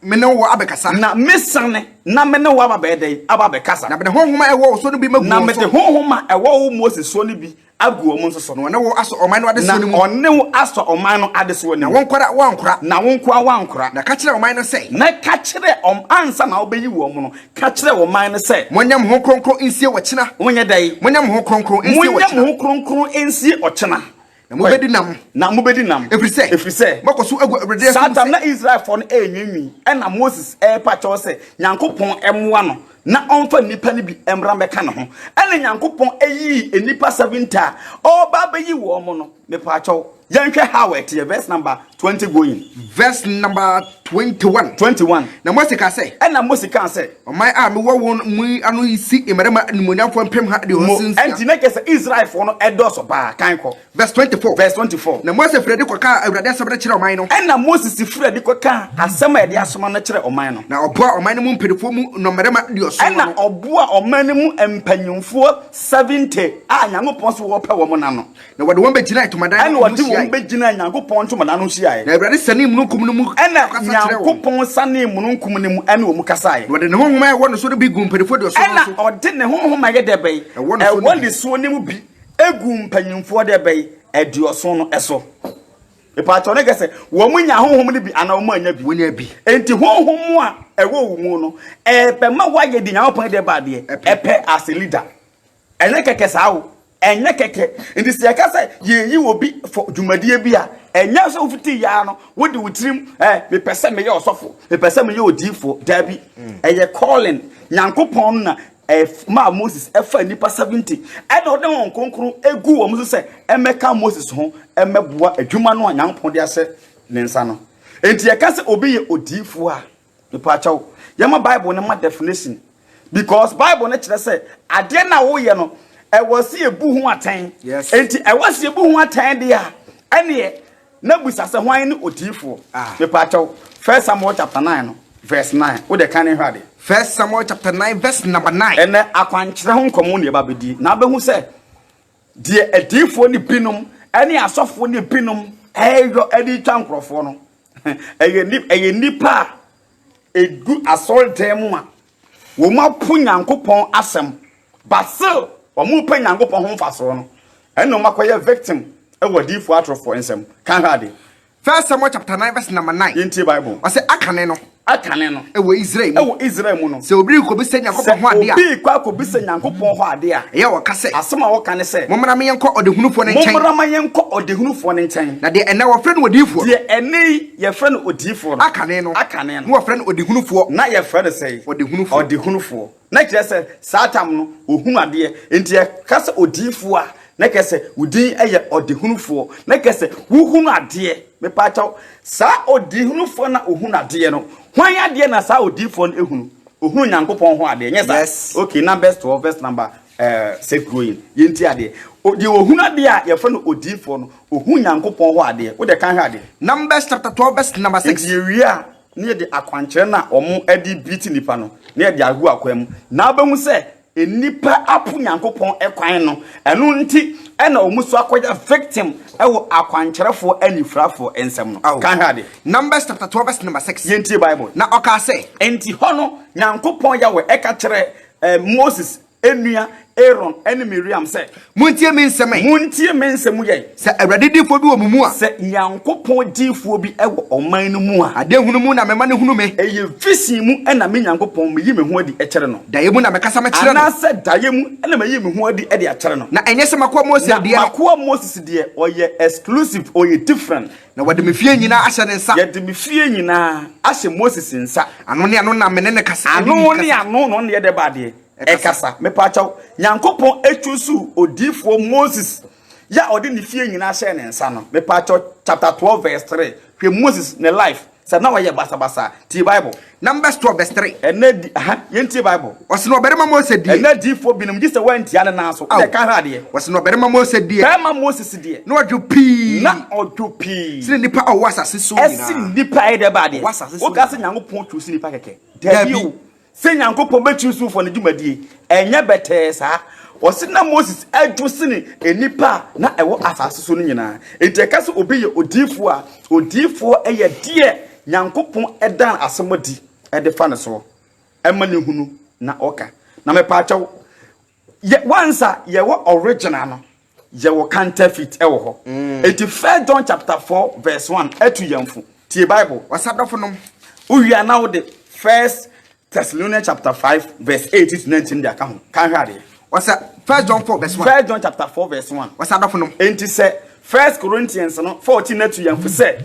Speaker 2: me ne wo abɛkasa.
Speaker 1: Na mesane Na me ne wo aba bɛyɛ dɛn? Aba abɛkasa.
Speaker 2: Na mede honhom a ɛwɔ wo so no bi magu
Speaker 1: Na
Speaker 2: wɔn
Speaker 1: mede
Speaker 2: so.
Speaker 1: honhom a ɛwɔ wo Mose soɔ no bi agu wɔn nso so.
Speaker 2: Na wɔne wo asɔ ɔman no
Speaker 1: Na
Speaker 2: adesoa no mu.
Speaker 1: ɔne wo asɔ ɔman no adesoa no
Speaker 2: Na
Speaker 1: mu.
Speaker 2: wo nko ara woankora.
Speaker 1: Na wo nko ara woankora.
Speaker 2: Na ka kyerɛ ɔman no sɛ.
Speaker 1: Na ka kyerɛ ɔm, ansa na wobɛyi wɔn no, ka kyerɛ ɔman no sɛ.
Speaker 2: Monyɛ mo ho kronkron nsie ɔkyena.
Speaker 1: Monyɛ dɛn?
Speaker 2: Monyɛ mo ho kronkron nsie
Speaker 1: Monyɛ
Speaker 2: ɔkyena.
Speaker 1: mo ho kronkron nsie ɔkyena.
Speaker 2: Na mobɛdi nam.
Speaker 1: Na mobɛdi nam.
Speaker 2: Ɛfiri sɛ.
Speaker 1: Ɛfiri sɛ.
Speaker 2: Moakɔ so agu Awurade asom
Speaker 1: Saa
Speaker 2: sɛ.
Speaker 1: tam na Israelfoɔ no renwiinwii, ɛna Moses repa kyɛw sɛ Nyankopɔn mmoa no na ɔmfa nnipa no bi mmra mmɛka ne ho. Ɛna Nyankopɔn yii nnipa 70 a ɔreba abɛyi wɔn no. Mepaakyɛw, yɛnhwɛ how ɛteɛ, verse number 20 going.
Speaker 2: Verse number 21.
Speaker 1: 21.
Speaker 2: Na Mose kaa sɛ.
Speaker 1: Ɛna Mose kaa sɛ.
Speaker 2: Ɔman a mewɔ wɔn mu yi ano yi si mmarima animuonyamfoɔ 1036.
Speaker 1: Mo, ɛnti na kyerɛ sɛ Israelfoɔ no ɛdɔɔso paa. Kan kɔ.
Speaker 2: Verse 24.
Speaker 1: Verse 24.
Speaker 2: Na Mose firii adi kɔkaa Awurade asɛm no kyerɛɛ ɔman no.
Speaker 1: Ɛnna Moses firii adi kɔkaa asɛm a yɛde asoma no kyerɛɛ ɔman no.
Speaker 2: Na ɔboaa ɔman no mu mpanimfoɔ mu nnɔmmarima 70
Speaker 1: Ɛnna
Speaker 2: ano.
Speaker 1: ɔboaa ɔman no mu mpanimfoɔ 70 a Nyankopɔn se wɔrepɛ wɔn no ano.
Speaker 2: Na wɔde wɔn bɛgyinaa ntomadan
Speaker 1: Ɛnna
Speaker 2: no ho
Speaker 1: ɔde wɔn
Speaker 2: hyiae.
Speaker 1: bɛgyinaa Nyankopɔn ntomadan no ho hyiaeɛ.
Speaker 2: Na Awurade sianee mununkum no mu
Speaker 1: Ɛnna
Speaker 2: kasa kyerɛɛ wɔn.
Speaker 1: Nyankopɔn sianee mununkum no mu ne wɔn kasaeɛ.
Speaker 2: Na ɔde ne honhom a ɛwɔ ne so no bi guu mpanimfoɔ 70
Speaker 1: Ɛnna
Speaker 2: so.
Speaker 1: ɔde ne honhom a ɛyɛ dɛ bɛn?
Speaker 2: Ɛwɔ ne so no
Speaker 1: Ɛwɔ
Speaker 2: bi.
Speaker 1: ne soɔ no mu bi guu mpanimfoɔ dɛ bɛn? 70 no so. Mepaakyɛw, ne kɛ sɛ wɔn nya honhom no bi anaa wɔn annya bi?
Speaker 2: Wɔnya bi.
Speaker 1: Enti honhom a ɛwɔ wo mu no, ɛbɛma woayɛ deɛ Nyankopɔn de ba adeɛ ɛpɛ as a leader. Ɛnyɛ kɛkɛ saa o, ɛnyɛ kɛkɛ. Nti sɛ yɛka sɛ yɛyi obi for dwumadie bi a, ɛnyɛ sɛ wofiti yaa no, wode wo tirim, eh, mepɛ sɛ meyɛ ɔsɔfo, mepɛ sɛ meyɛ odiyifoɔ. Daabi, ɛyɛ calling. Nyankopɔn na maa Moses ɛfa nnipa 70, ɛna ɔde Honhom Kronkron egu wɔn so sɛ ɛmmɛka Moses ho, ɛmmɛboa adwuma no a Nyankopɔn de ahyɛ ne nsa no. Enti yɛka sɛ obi yɛ odiyifoɔ a, Mepaakyɛw, yɛma Bible no ma definition because Bible no kyerɛ sɛ adeɛ no a woyɛ no, ɛwɔ sɛ yɛbu ho atɛn.
Speaker 2: Yes.
Speaker 1: Enti ɛwɔ sɛ yɛbu ho atɛn deɛ a, ɛneɛ na busa sɛ hwan ne odiyifoɔ.
Speaker 2: Ah.
Speaker 1: Mepaakyɛw, First Samuel chapter 9 no, verse 9. Wode kan ne hwɛ adeɛ.
Speaker 2: First Samuel chapter 9 verse number 9.
Speaker 1: Ɛnɛ akwankyerɛ ho nkɔmmɔ ne yɛba bɛdi na abɛhu sɛ deɛ adiyifoɔ ne binom ne asɔfoɔ ne binom ɛyɔ de twa nkurɔfoɔ no, ɛyɛ ni ɛyɛ nnipa a ɛgu asɔredan mu a wɔapo Nyankopɔn asɛm. But still, wɔn pɛ Nyankopɔn ho mfasoɔ no, ɛna wɔn akɔyɛ victim wɔ adiyifoɔ atorofoɔ nsam. Ka hwɛ ade.
Speaker 2: First Samuel chapter 9 verse number 9.
Speaker 1: Yɛntie Bible.
Speaker 2: Ɔsɛ akane no.
Speaker 1: Akane no.
Speaker 2: Ɛwɔ Israel mu.
Speaker 1: Ɛwɔ Israel mu no.
Speaker 2: Sɛ obi rekɔbisa Nyankopɔn hɔ adeɛ a.
Speaker 1: Sɛ obi rekɔ akɔbisa Nyankopɔn hɔ adeɛ a.
Speaker 2: Ɛyɛ a ɔka sɛ.
Speaker 1: Asɛm a ɔka ne sɛ.
Speaker 2: Mommra ma yɛnkɔ ɔdehunufoɔ no nkyɛn.
Speaker 1: Mommra ma yɛnkɔ ɔdehunufoɔ no nkyɛn.
Speaker 2: Na deɛ ɛnnɛ wɔfrɛ no odiyifoɔ no.
Speaker 1: Deɛ ɛnnɛ yi yɛfrɛ no odiyifoɔ no.
Speaker 2: Akane no.
Speaker 1: Akane no.
Speaker 2: Na wɔfrɛ no ɔdehunufoɔ.
Speaker 1: Na yɛfrɛ no sɛn?
Speaker 2: Ɔdehunufoɔ.
Speaker 1: Ɔdehunufoɔ. Na kyerɛ sɛ saa tam no, ɔhunu adeɛ. Enti yɛka sɛ odiyifoɔ a, na kyerɛ sɛ wo din yɛ ɔdehunufoɔ. Na kyerɛ sɛ wohunu adeɛ. Mepaakyɛw, saa ɔdehunufoɔ no a ɔhunu adeɛ no, hwan adeɛ na saa odiyifoɔ no hunu? Ɔhunu Nyankopɔn ho adeɛ, nyɛ saa?
Speaker 2: Yes.
Speaker 1: Okay, Numbers 12 verse number 6 going. Yɛntie adeɛ. Deɛ ɔhunu adeɛ a yɛfrɛ no odiyifoɔ no, ɔhunu Nyankopɔn hɔ adeɛ. Wode kan hwɛ adeɛ.
Speaker 2: Numbers chapter 12 verse number 6.
Speaker 1: Enti yɛwie a, na yɛde akwankyerɛ no a wɔde beat nnipa no, na yɛde agu akwan mu. Na wobɛhu sɛ nnipa apo Nyankopɔn kwan no, ɛno nti ɛna wɔn nso akɔyɛ victim wɔ akwankyerɛfoɔ anifirafoɔ nsam no. Ka hwɛ ade.
Speaker 2: Numbers chapter 12 verse number 6.
Speaker 1: Yɛntie Bible.
Speaker 2: Na ɔkaa sɛ.
Speaker 1: Enti hɔ no, Nyankopɔn Yahweh ɛka kyerɛɛ eh, Moses nua Aaron ne Miriam sɛ.
Speaker 2: Montie me nsɛm ɛ.
Speaker 1: Montie me nsɛm yɛ.
Speaker 2: Sɛ Awurade difoɔ bi wɔ mo mu a.
Speaker 1: Sɛ Nyankopɔn difoɔ bi wɔ ɔman no mu a.
Speaker 2: Adeɛ hunu mu na mema no hunu me.
Speaker 1: Ɛyɛ vision mu na me Nyankopɔn meyi me ho adi kyerɛ no.
Speaker 2: Daeɛ mu na mekasa mekyerɛ no.
Speaker 1: Anaasɛ daeɛ mu na mayi me ho adi de akyerɛ no.
Speaker 2: Na ɛnyɛ sɛ m'akoa Mose deɛ no.
Speaker 1: Na m'akoa Moses deɛ, ɔyɛ exclusive, ɔyɛ different.
Speaker 2: Na wɔde me fie nyinaa ahyɛ ne nsa.
Speaker 1: Yɛde me fie nyinaa ahyɛ Moses nsa.
Speaker 2: Ano ne ano na me ne no kasa.
Speaker 1: Ano ne ano na ɔne yɛ dɛ ba adeɛ. Ɛkasa. Mepaakyɛw, Nyankopɔn choosuu odiyifoɔ Moses yɛ a ɔde ne fie nyinaa hyɛɛ ne nsa no. Mepaakyɛw, chapter 12 verse 3. Hwɛ Moses ne life, sɛ na ɔyɛ basabasa a. Tie Bible.
Speaker 2: Numbers 12 verse 3.
Speaker 1: Ɛnɛ di, aha, yɛntie Bible.
Speaker 2: Ɔse na ɔbarima Mose deɛ.
Speaker 1: Ɛnɛ diifoɔ binom, gye sɛ woantia ne nan so. Wode ka hwɛ adeɛ.
Speaker 2: Ɔse na ɔbarima Mose deɛ.
Speaker 1: Barima Moses deɛ.
Speaker 2: Na ɔdwo pii.
Speaker 1: Na ɔdwo pii.
Speaker 2: Sene nnipa a ɔwɔ asase so nyinaa.
Speaker 1: Ɛsene nnipa a ɛyɛ dɛ ba adeɛ.
Speaker 2: Ɔwɔ asase so
Speaker 1: Woka
Speaker 2: nyinaa.
Speaker 1: sɛ Nyankopɔn choose nnipa kɛkɛ. Dabi
Speaker 2: Dabi.
Speaker 1: o. Sɛ Nyankopɔn bɛtwi so for ne dwumadie, ɛnyɛ bɛtɛɛ saa. Ɔse na Moses dwo sene nnipa a na ɛwɔ asase so no nyinaa. Enti ɛka sɛ obi yɛ odiyifoɔ a, odiyifoɔ yɛ deɛ Nyankopɔn dan asɛm adi de fa ne soɔ, ɛma no hunu na ɔka. Na mepaakyɛw, Yɛ once a yɛwɔ original no, yɛwɔ counterfeit ɛwɔ hɔ. Mm. Eti First John chapter 4 verse 1 ɛtu yɛn fo. Tie Bible.
Speaker 2: Ɔsadɔfo nom.
Speaker 1: Wowia na wode First Thessalonians chapter 5 verse 18 to 19 de aka ho. Kan hwɛ adeɛ.
Speaker 2: Ɔsɛ First John 4 verse 1.
Speaker 1: First John chapter 4 verse 1.
Speaker 2: Ɔsadɔfo nom.
Speaker 1: Enti sɛ First Corinthians no 14 na tu yɛn fo sɛ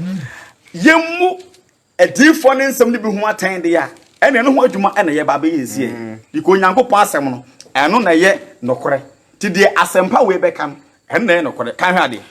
Speaker 1: yɛmmu Adiyifoɔ no nsɛm no bi ho atɛn deɛ a, ɛnna ɛno ho adwuma na yɛba abɛyɛ nsie. Mm. Because Onyankopɔn asɛm no, ɛno na ɛyɛ nokorɛ. Nti deɛ asɛmpa wei bɛka no, ɛno na ɛyɛ nokorɛ. Ka hwɛ adeɛ.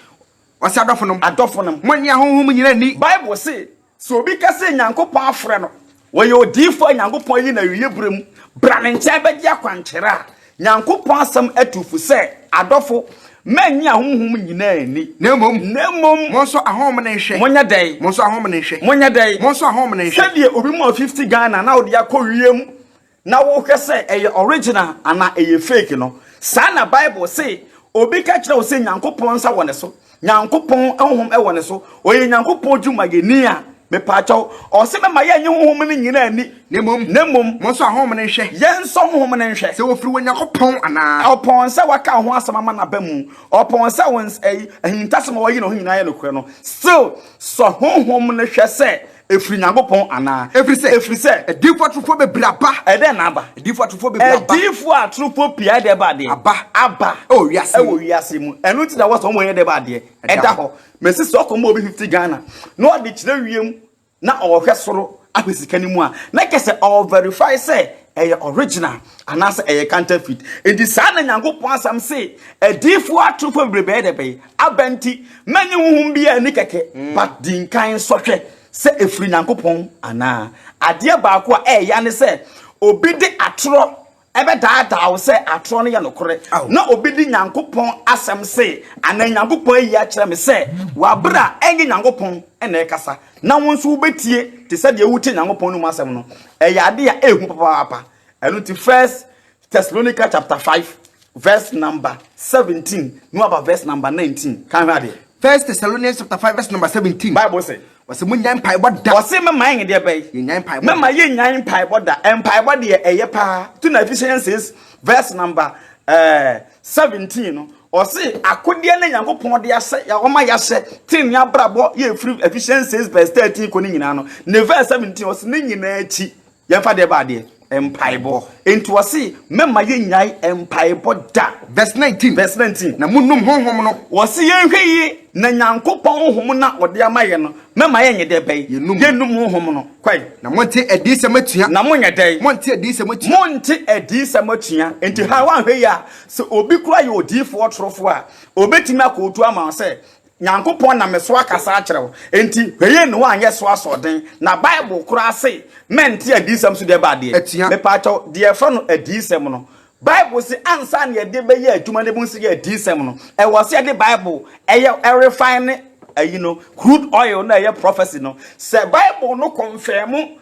Speaker 2: Ɔsɛ adɔfo nom.
Speaker 1: Adɔfo nom.
Speaker 2: Monnye ahonhom nyina nni.
Speaker 1: Bible se, sɛ obi ka sɛ Nyankopɔn afrɛ no, wɔyɛ odiyifoɔ a Nyankopɔn ayi no awieɛ berɛ mu, bra ne nkyɛn bɛgye akwankyerɛ a, Nyankopɔn asɛm atu fo sɛ, Adɔfo, mɛnnye ahonhom nyinaa nni.
Speaker 2: Na mmom.
Speaker 1: Na mmom.
Speaker 2: Monsɔ ahonhom no nhwɛ.
Speaker 1: Monyɛ dɛn?
Speaker 2: Monsɔ ahonhom no nhwɛ.
Speaker 1: Monyɛ dɛn?
Speaker 2: Monsɔ ahonhom no nhwɛ.
Speaker 1: Sɛdeɛ obi ma wo 50 Ghana na wode akɔ wiem na wohwɛ sɛ ɛyɛ original anaa ɛyɛ fake no, saa na Bible se obi ka kyerɛ wo sɛ Nyankopɔn nsa wɔ ne so, Nyankopɔn honhom wɔ ne so, ɔyɛ Nyankopɔn dwumayɛni a, mepaakyɛw, ɔse mɛma yɛnnye honhom no nyinaa nni,
Speaker 2: Na mmom,
Speaker 1: na mmom,
Speaker 2: monsɔ ahonhom no nhwɛ.
Speaker 1: Yɛnsɔ honhom no nhwɛ.
Speaker 2: Sɛ wɔfiri Onyankopɔn anaa.
Speaker 1: Ɔpɔn sɛ waka wo ho asɛm ama no aba mu, ɔpɔn sɛ wo ns ɛyi, ahintasɛm a wayi ne ho nyinaa yɛ nokorɛ no, still, sɔ honhom no hwɛ sɛ Ɛfiri Nyankopɔn anaa?
Speaker 2: Ɛfiri sɛ.
Speaker 1: Ɛfiri sɛ.
Speaker 2: Adiyifoɔ atorofoɔ bebree aba.
Speaker 1: Ɛdɛn na aba?
Speaker 2: Adiyifoɔ atorofoɔ bebree aba.
Speaker 1: Adiyifoɔ atorofoɔ pii ayɛ dɛ ba adeɛ?
Speaker 2: Aba.
Speaker 1: Aba.
Speaker 2: Ɛwɔ wiase mu.
Speaker 1: Ɛwɔ wiase mu. Ɛno nti na wɔsɛ wɔn yɛ dɛ ba adeɛ? Ɛda hɔ. Mesi sɛ ɔkɔma obi 50 Ghana na ɔde kyerɛ wiem na ɔhwɛ soro ahwɛ sika no mu a, na kyɛ sɛ ɔɔ verify sɛ ɛyɛ original anaasɛ ɛyɛ counterfeit. Enti saa na Nyankopɔn asɛm se adiyifoɔ atorofoɔ bebree bɛyɛ dɛ bɛyɛ aba nti, mɛnye honhom biara nni kɛkɛ, but di nkan sɔhwɛ sɛ ɛfiri Nyankopɔn anaa. Adeɛ baako a ɛyɛ ne sɛ obi de atorɔ ɛbɛdaadaa wo sɛ atorɔ no yɛ nokorɛ, na obi de Nyankopɔn asɛm se anaa Nyankopɔn ayi akyerɛ me sɛ wɔ aberɛ a ɛnyɛ Nyankopɔn na ɛkasa, na wo nso wobɛtie te sɛ deɛ wotie Nyankopɔn no mu asɛm no, ɛyɛ adeɛ a ɛhu papaapa. Ɛno nti First Thessalonica chapter 5 verse number 17 no aba verse number 19. Kan hwɛ adeɛ.
Speaker 2: First Thessalonians chapter 5 verse number 17.
Speaker 1: Bible se.
Speaker 2: Wɔsɛ mo nyan mpaebɔ da.
Speaker 1: Wɔse mɛma yɛn deɛ bɛyi.
Speaker 2: Yɛnyan mpaebɔ da.
Speaker 1: Mɛma yɛnyan mpaebɔ da. Mpaebɔ deɛ ɛyɛ paa. To na Ephesians 6 verse number 17 no, ɔse akodeɛ ne Nyankopɔn de ahyɛ, ɔma yɛahyɛ tenenee abrabɔ yɛ ɛfiri Ephesians 6 verse 13 kɔ ne nyinaa no, ne verse 17 ɔse ne nyinaa akyi yɛmfa deɛ ba adeɛ mpaebɔ. Enti ɔse mɛma yɛnyae mpaebɔ da.
Speaker 2: Verse 19.
Speaker 1: Verse 19.
Speaker 2: Na monum honhom no.
Speaker 1: Wɔse yɛnhwɛ yie na Nyankopɔn honhom no a ɔde ama yɛ no, mɛma yɛnyɛ dɛ bɛn?
Speaker 2: Yɛnum.
Speaker 1: Yɛnum honhom no. Kwae.
Speaker 2: Na monte adiyisɛm atua.
Speaker 1: Na monyɛ dɛn?
Speaker 2: Monte adiyisɛm atua.
Speaker 1: Monte adiyisɛm atua. Enti ha woanhwɛ yie a, sɛ obi koraa yɛ odiyifoɔ torofoɔ a, ɔbɛtumi akɔɔtu ama wo sɛ, Nyankopɔn nam me so akasa akyerɛ wo. Enti hwɛ yie na woanyɛ so asoɔden. Na Bible koraa se, mɛnte adiyisɛm so deɛ ɛba adeɛ.
Speaker 2: Atua.
Speaker 1: Mepaakyɛw, deɛ yɛfrɛ no adiyisɛm no, Bible se ansa na yɛde bɛyɛ adwuma no ebinom se yɛ adiyisɛm no, ɛwɔ sɛ yɛde Bible ɛyɛ ɛrefine ayi no, crude oil na ɛyɛ prophecy no. Sɛ Bible no kɔnfɛmo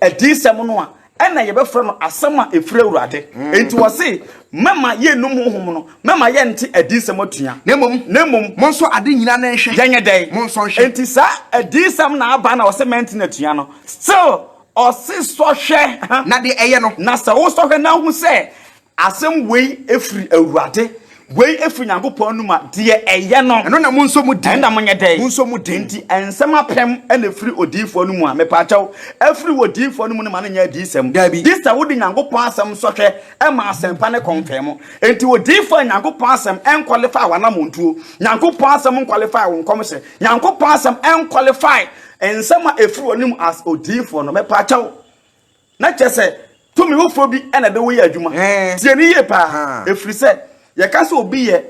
Speaker 1: adiyisɛm no a, ɛna yɛbɛfrɛ no asɛm a ɛfiri Awurade. Enti wɔse mɛma yɛnnum honhom no, mɛma yɛnte adiyisɛm atua.
Speaker 2: Na mmom,
Speaker 1: Na mmom,
Speaker 2: monsɔ ade nyinaa na nhwɛ.
Speaker 1: Yɛnyɛ dɛn?
Speaker 2: Monsɔ nhwɛ.
Speaker 1: Enti saa adiyisɛm na aba na ɔse mɛnte no atua no, still ɔse sɔhwɛ.
Speaker 2: Na deɛ ɛyɛ no.
Speaker 1: Na sɛ wosɔhwɛ na wohu sɛ asɛm wei firi Awurade, wei firi Nyankopɔn anom a, deɛ ɛyɛ no.
Speaker 2: Ɛno na monsɔ mu den.
Speaker 1: Ɛno na monyɛ dɛn?
Speaker 2: Monsɔ mu den.
Speaker 1: Enti nsɛm apem na ɛfiri odiyifoɔ no mu a, mepaakyɛw, ɛfiri odiyifoɔ no mu no ma no nyɛ adiyisɛm.
Speaker 2: Dabi.
Speaker 1: Gye sɛ wode Nyankopɔn asɛm sɔhwɛ ma asɛmpa no kɔnfɛmo. Enti odiyifoɔ a Nyankopɔn asɛm ɛnqualify w'anamontuo, Nyankopɔn asɛm nqualify wo nkɔmhyɛ, Nyankopɔn asɛm ɛnqualify nsɛm a ɛfiri w'anom as odiyifoɔ no, mepaakyɛw, na kyerɛ sɛ tumi foforɔ bi na ɛde wo yɛ adwuma. Tie no yie paa, ɛfiri sɛ yɛka sɛ obi yɛ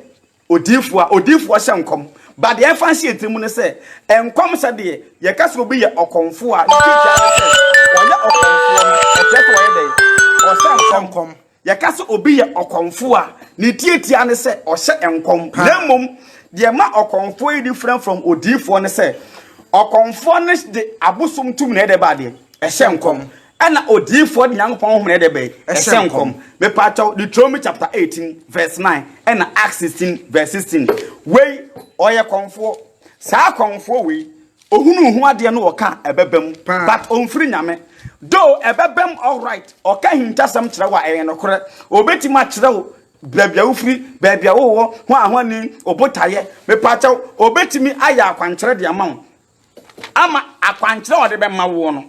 Speaker 1: odiyifoɔ a, odiyifoɔ hyɛ nkɔm. But deɛ ɛmfa nhyɛ yɛn tirim ne sɛ, nkɔmhyɛ deɛ, yɛka sɛ obi yɛ ɔkɔmfoɔ a, ne tiatia ne sɛ ɔyɛ ɔkɔmfoɔ no, ɛkyerɛ sɛ ɔyɛ dɛn? Ɔhyɛ nkɔm. Yɛka sɛ obi yɛ ɔkɔmfoɔ a, ne tiatia ne sɛ ɔhyɛ nkɔm. Na mmom, deɛ ɛma ɔkɔmfoɔ yi different from odiyifoɔ ne sɛ, ɔkɔmfoɔ no de abosom tumi na ɛde ba adeɛ, ɛhyɛ nkɔm. Ɛna odiyifoɔ de Nyankopɔn honhom na ɛde bɛn, ɛhyɛ nkɔm. Mepaakyɛw, Deuteronomy chapter 18 verse 9 ɛna Acts 16 verse 16. Wei, ɔyɛ kɔmfoɔ. Saa kɔmfoɔ wei, Ohunuu ho adeɛ no ɔka a ɛbɛba mu but ɔmfiri Nyame. Though ɛbɛba mu alright, ɔka ahintasɛm kyerɛ wo a ɛyɛ nokorɛ. Ɔbɛtumi akyerɛ wo baabi a wofiri, baabi a wowɔ, hwan hwani, wo botaeɛ. Mepaakyɛw, ɔbɛtumi ayɛ akwankyerɛ de ama wo ama akwankyerɛ a ɔde bɛma woɔ no,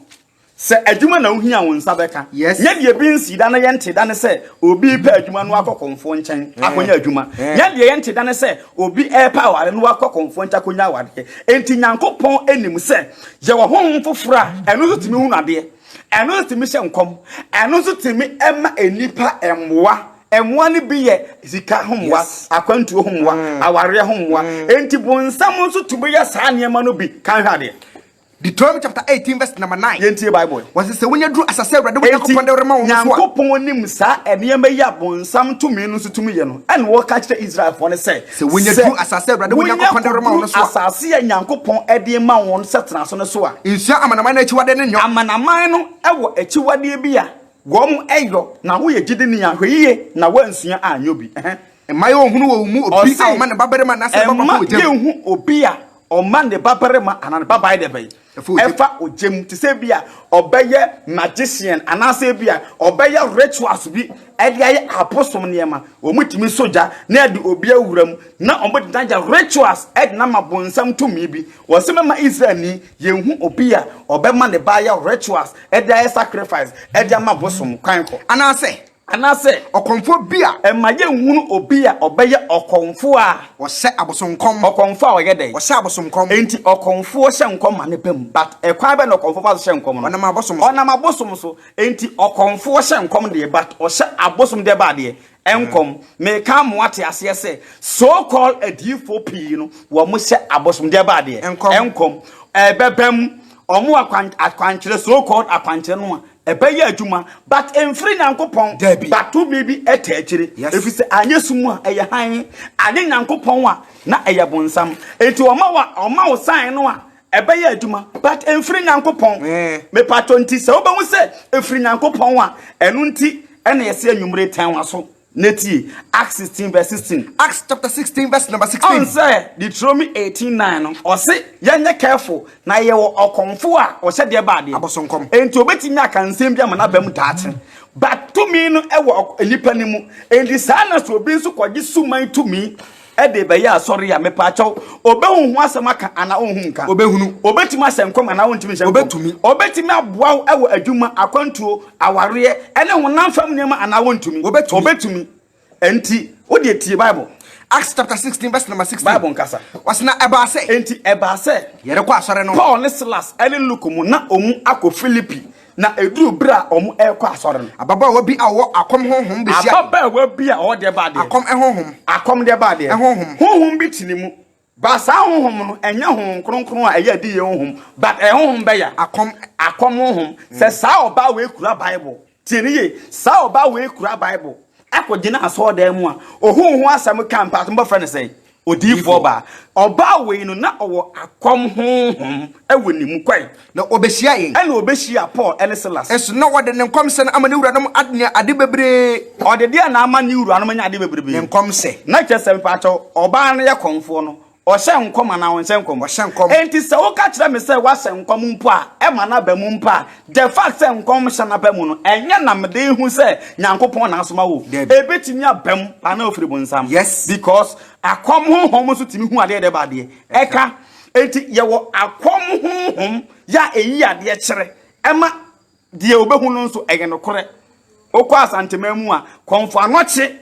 Speaker 1: Sɛ adwuma na wohia a wo nsa bɛka.
Speaker 2: Yes.
Speaker 1: Nyɛ deɛ bi nsii da na yɛnte da ne sɛ obi repɛ adwuma na wakɔ kɔmfoɔ nkyɛn akɔnya adwuma. Nyɛ deɛ yɛnte da ne sɛ obi repɛ aware na wakɔ kɔmfoɔ nkyɛn akɔnya awareɛ. Enti Nyankopɔn nim sɛ yɛwɔ honhom foforɔ a ɛno nso tumi hunu adeɛ, ɛno nso tumi hyɛ nkɔm, ɛno nso tumi ma nnipa mmoa. Mmoa no bi yɛ sika ho mmoa, akwantuo ho mmoa, awareɛ ho mmoa. Enti bonsam nso tumi yɛ saa nneɛma no bi. Kan hwɛ adeɛ.
Speaker 2: Deuteronomy chapter 18 verse number 9.
Speaker 1: Yɛntie Bible.
Speaker 2: Wɔse sɛ wonya duru asase a Awurade wo Nyankopɔn de rema wo no so a.
Speaker 1: Nyankopɔn nim saa nneɛma yi a bonsam tumi no nso tumi yɛ no, ɛna ɔka kyerɛ Israelfoɔ no sɛ,
Speaker 2: Sɛ wonya duru asase a Awurade wo Nyankopɔn de rema wo no so a.
Speaker 1: asase a Nyankopɔn de rema wɔn sɛ tena so no so a.
Speaker 2: Nsua amanaman no akyiwadeɛ no nyɔ.
Speaker 1: Amanaman no wɔ akyiwadeɛ bi a wɔn yɔ, na woyɛ gyidini a, hwɛ yie na woansua anyɔ bi. Ɛhɛn.
Speaker 2: Mma yɛnhunu wɔ wo mu obi a ɔma ne babarima anaasɛ ne babaa kɔ ogya mu.
Speaker 1: Mma yɛnhu obi a ɔma ne babarima anaa ne babaa yɛ dɛ bɛn? Ɛfa ogya mu. Te sɛ bi a ɔbɛyɛ magician anaasɛ bi a ɔbɛyɛ rituals bi ɛde ayɛ abosom nneɛma. Wɔtumi sɔ gya na ɛde obi awura mu na wɔde no ayɛ rituals ɛde no ama bonsam tumi bi. Wɔse mɛma Israelni yɛnhu obi a ɔbɛma ne ba ayɛ rituals ɛde ayɛ sacrifice ɛde ama bosom. Kwan kɔ.
Speaker 2: Anaasɛ
Speaker 1: Anaasɛ.
Speaker 2: Ɔkɔmfoɔ bi a.
Speaker 1: Mma yɛnhunu obi a ɔbɛyɛ ɔkɔmfoɔ a.
Speaker 2: Ɔhyɛ abosonkɔm.
Speaker 1: Ɔkɔmfoɔ a ɔyɛ dɛn?
Speaker 2: Ɔhyɛ abosonkɔm.
Speaker 1: Enti ɔkɔmfoɔ hyɛ nkɔm ma ne ba mu. But ɛkwan bɛn na ɔkɔmfoɔ fa so hyɛ nkɔm no?
Speaker 2: Ɔnam abosom so.
Speaker 1: Ɔnam abosom so. Enti ɔkɔmfoɔ hyɛ nkɔm deɛ but ɔhyɛ abosom deɛ ba adeɛ? Nkɔm. Meka ama woate aseɛ sɛ so called adiyifoɔ pii no wɔhyɛ abosom deɛ ba adeɛ?
Speaker 2: Nkɔm.
Speaker 1: Nkɔm. Ɛbɛba mu. Wɔn akwankyerɛ so called akwankyerɛ no a Ɛbɛyɛ adwuma but ɛmfiri Nyankopɔn.
Speaker 2: Dabi.
Speaker 1: But tumi bi ɛta akyire.
Speaker 2: Yes.
Speaker 1: Ɛfiri sɛ anyɛ sum a ɛyɛ hann, anyɛ Nyankopɔn a na ɛyɛ bonsam. Enti ɔma wo a ɔma wo sign no a ɛbɛyɛ adwuma but ɛmfiri Nyankopɔn.
Speaker 2: Eh.
Speaker 1: Mepatɔ nti sɛ wobɛhu sɛ ɛfiri Nyankopɔn a ɛno nti ɛna yɛsɛ anwummere tɛn w'aso. Na tie, Acts 16 verse 16.
Speaker 2: Acts chapter 16 verse number 16.
Speaker 1: Ɔn sɛ Deuteronomy 18 9 no, ɔse yɛnyɛ careful na yɛwɔ ɔkɔmfo a ɔhyɛ deɛ ba adeɛ.
Speaker 2: Abosonkɔm.
Speaker 1: Enti obetumi aka nsɛm bi ama n'aba mu daakye. But tumi no wɔ nnipa no mu. Enti saa na sɛ obi nso kɔgye suman tumi de bɛyɛ asɔre a, mepaakyɛw, obehu ho asɛm aka anaa onhu nka?
Speaker 2: Obehunu.
Speaker 1: Obetumi ahyɛ nkɔm anaa ontumi nhyɛ nkɔm?
Speaker 2: Obetumi.
Speaker 1: Obetumi aboa wo wɔ adwuma, akwantuo, awareɛ, ne honam fam nneɛma anaa ontumi?
Speaker 2: Obetumi.
Speaker 1: Obetumi. Enti, wo deɛ tie Bible.
Speaker 2: Acts chapter 16 verse number 16.
Speaker 1: Bible nkasa.
Speaker 2: Ɔse na ɛbaa sɛ.
Speaker 1: Enti ɛbaa sɛ.
Speaker 2: Yɛrekɔ asɔre no.
Speaker 1: Paul ne Silas ne Luke mu na wɔn akɔ Filipi. Na ɛduruu berɛ a wɔrekɔ asɔre no.
Speaker 2: Ababaawa bi a ɔwɔ akɔm honhom bɛhyiae.
Speaker 1: Ababaawa bi a ɔwɔ deɛ ba adeɛ.
Speaker 2: Akɔm honhom.
Speaker 1: Akɔm deɛ ba adeɛ.
Speaker 2: Honhom.
Speaker 1: Honhom bi te ne mu. But saa honhom no, ɛnyɛ Honhom Kronkron a ɛyɛ adiyie honhom, but ɛyɛ honhom bɛya.
Speaker 2: Akɔm.
Speaker 1: Akɔm honhom. Sɛ saa ɔbaa wei kura Bible, tie no yie, saa ɔbaa wei kura Bible, ɛkɔgyina asɔredan mu a, ohuu ho asɛm ka mpa, mobɛfrɛ no sɛn? Odiyifoɔ baa. Ɔbaa wei no, na ɔwɔ akɔm honhom wɔ ne mu. Kɔe.
Speaker 2: Na ɔbɛhyiaa yɛn.
Speaker 1: Ɛnna ɔbɛhyiaa Paul ne Silas.
Speaker 2: Nso na ɔde ne nkɔmhyɛ no ama ne wuranom anya ade bebree.
Speaker 1: Ɔde deɛn na ama ne wuranom anya ade bebrebe?
Speaker 2: Ne nkɔmhyɛ.
Speaker 1: Na kyerɛ sɛ, mpakyɛw, ɔbaa no yɛ kɔmfoɔ no, ɔhyɛ nkɔm anaa ɔnhyɛ nkɔm?
Speaker 2: Ɔhyɛ nkɔm.
Speaker 1: Enti sɛ woka kyerɛ me sɛ woahyɛ nkɔm mpo a, ɛma no aba mu mpo a, the fact sɛ nkɔmhyɛ no aba mu no, ɛnyɛ na mede rehu sɛ Nyankopɔn na asoma wo.
Speaker 2: Dabi.
Speaker 1: Ɛbɛtumi aba mu, but na ɔfiri bonsam.
Speaker 2: Yes.
Speaker 1: Because akɔm honhom nso tumi hu adeɛ deɛ ba adeɛ. Ɛka. Enti yɛwɔ akɔm honhom yɛ a ɛyi adeɛ kyerɛ ɛma deɛ ɔbɛhu no nso ɛyɛ nokorɛ. Wokɔ Asanteman mu a, Kɔmfo Anɔkye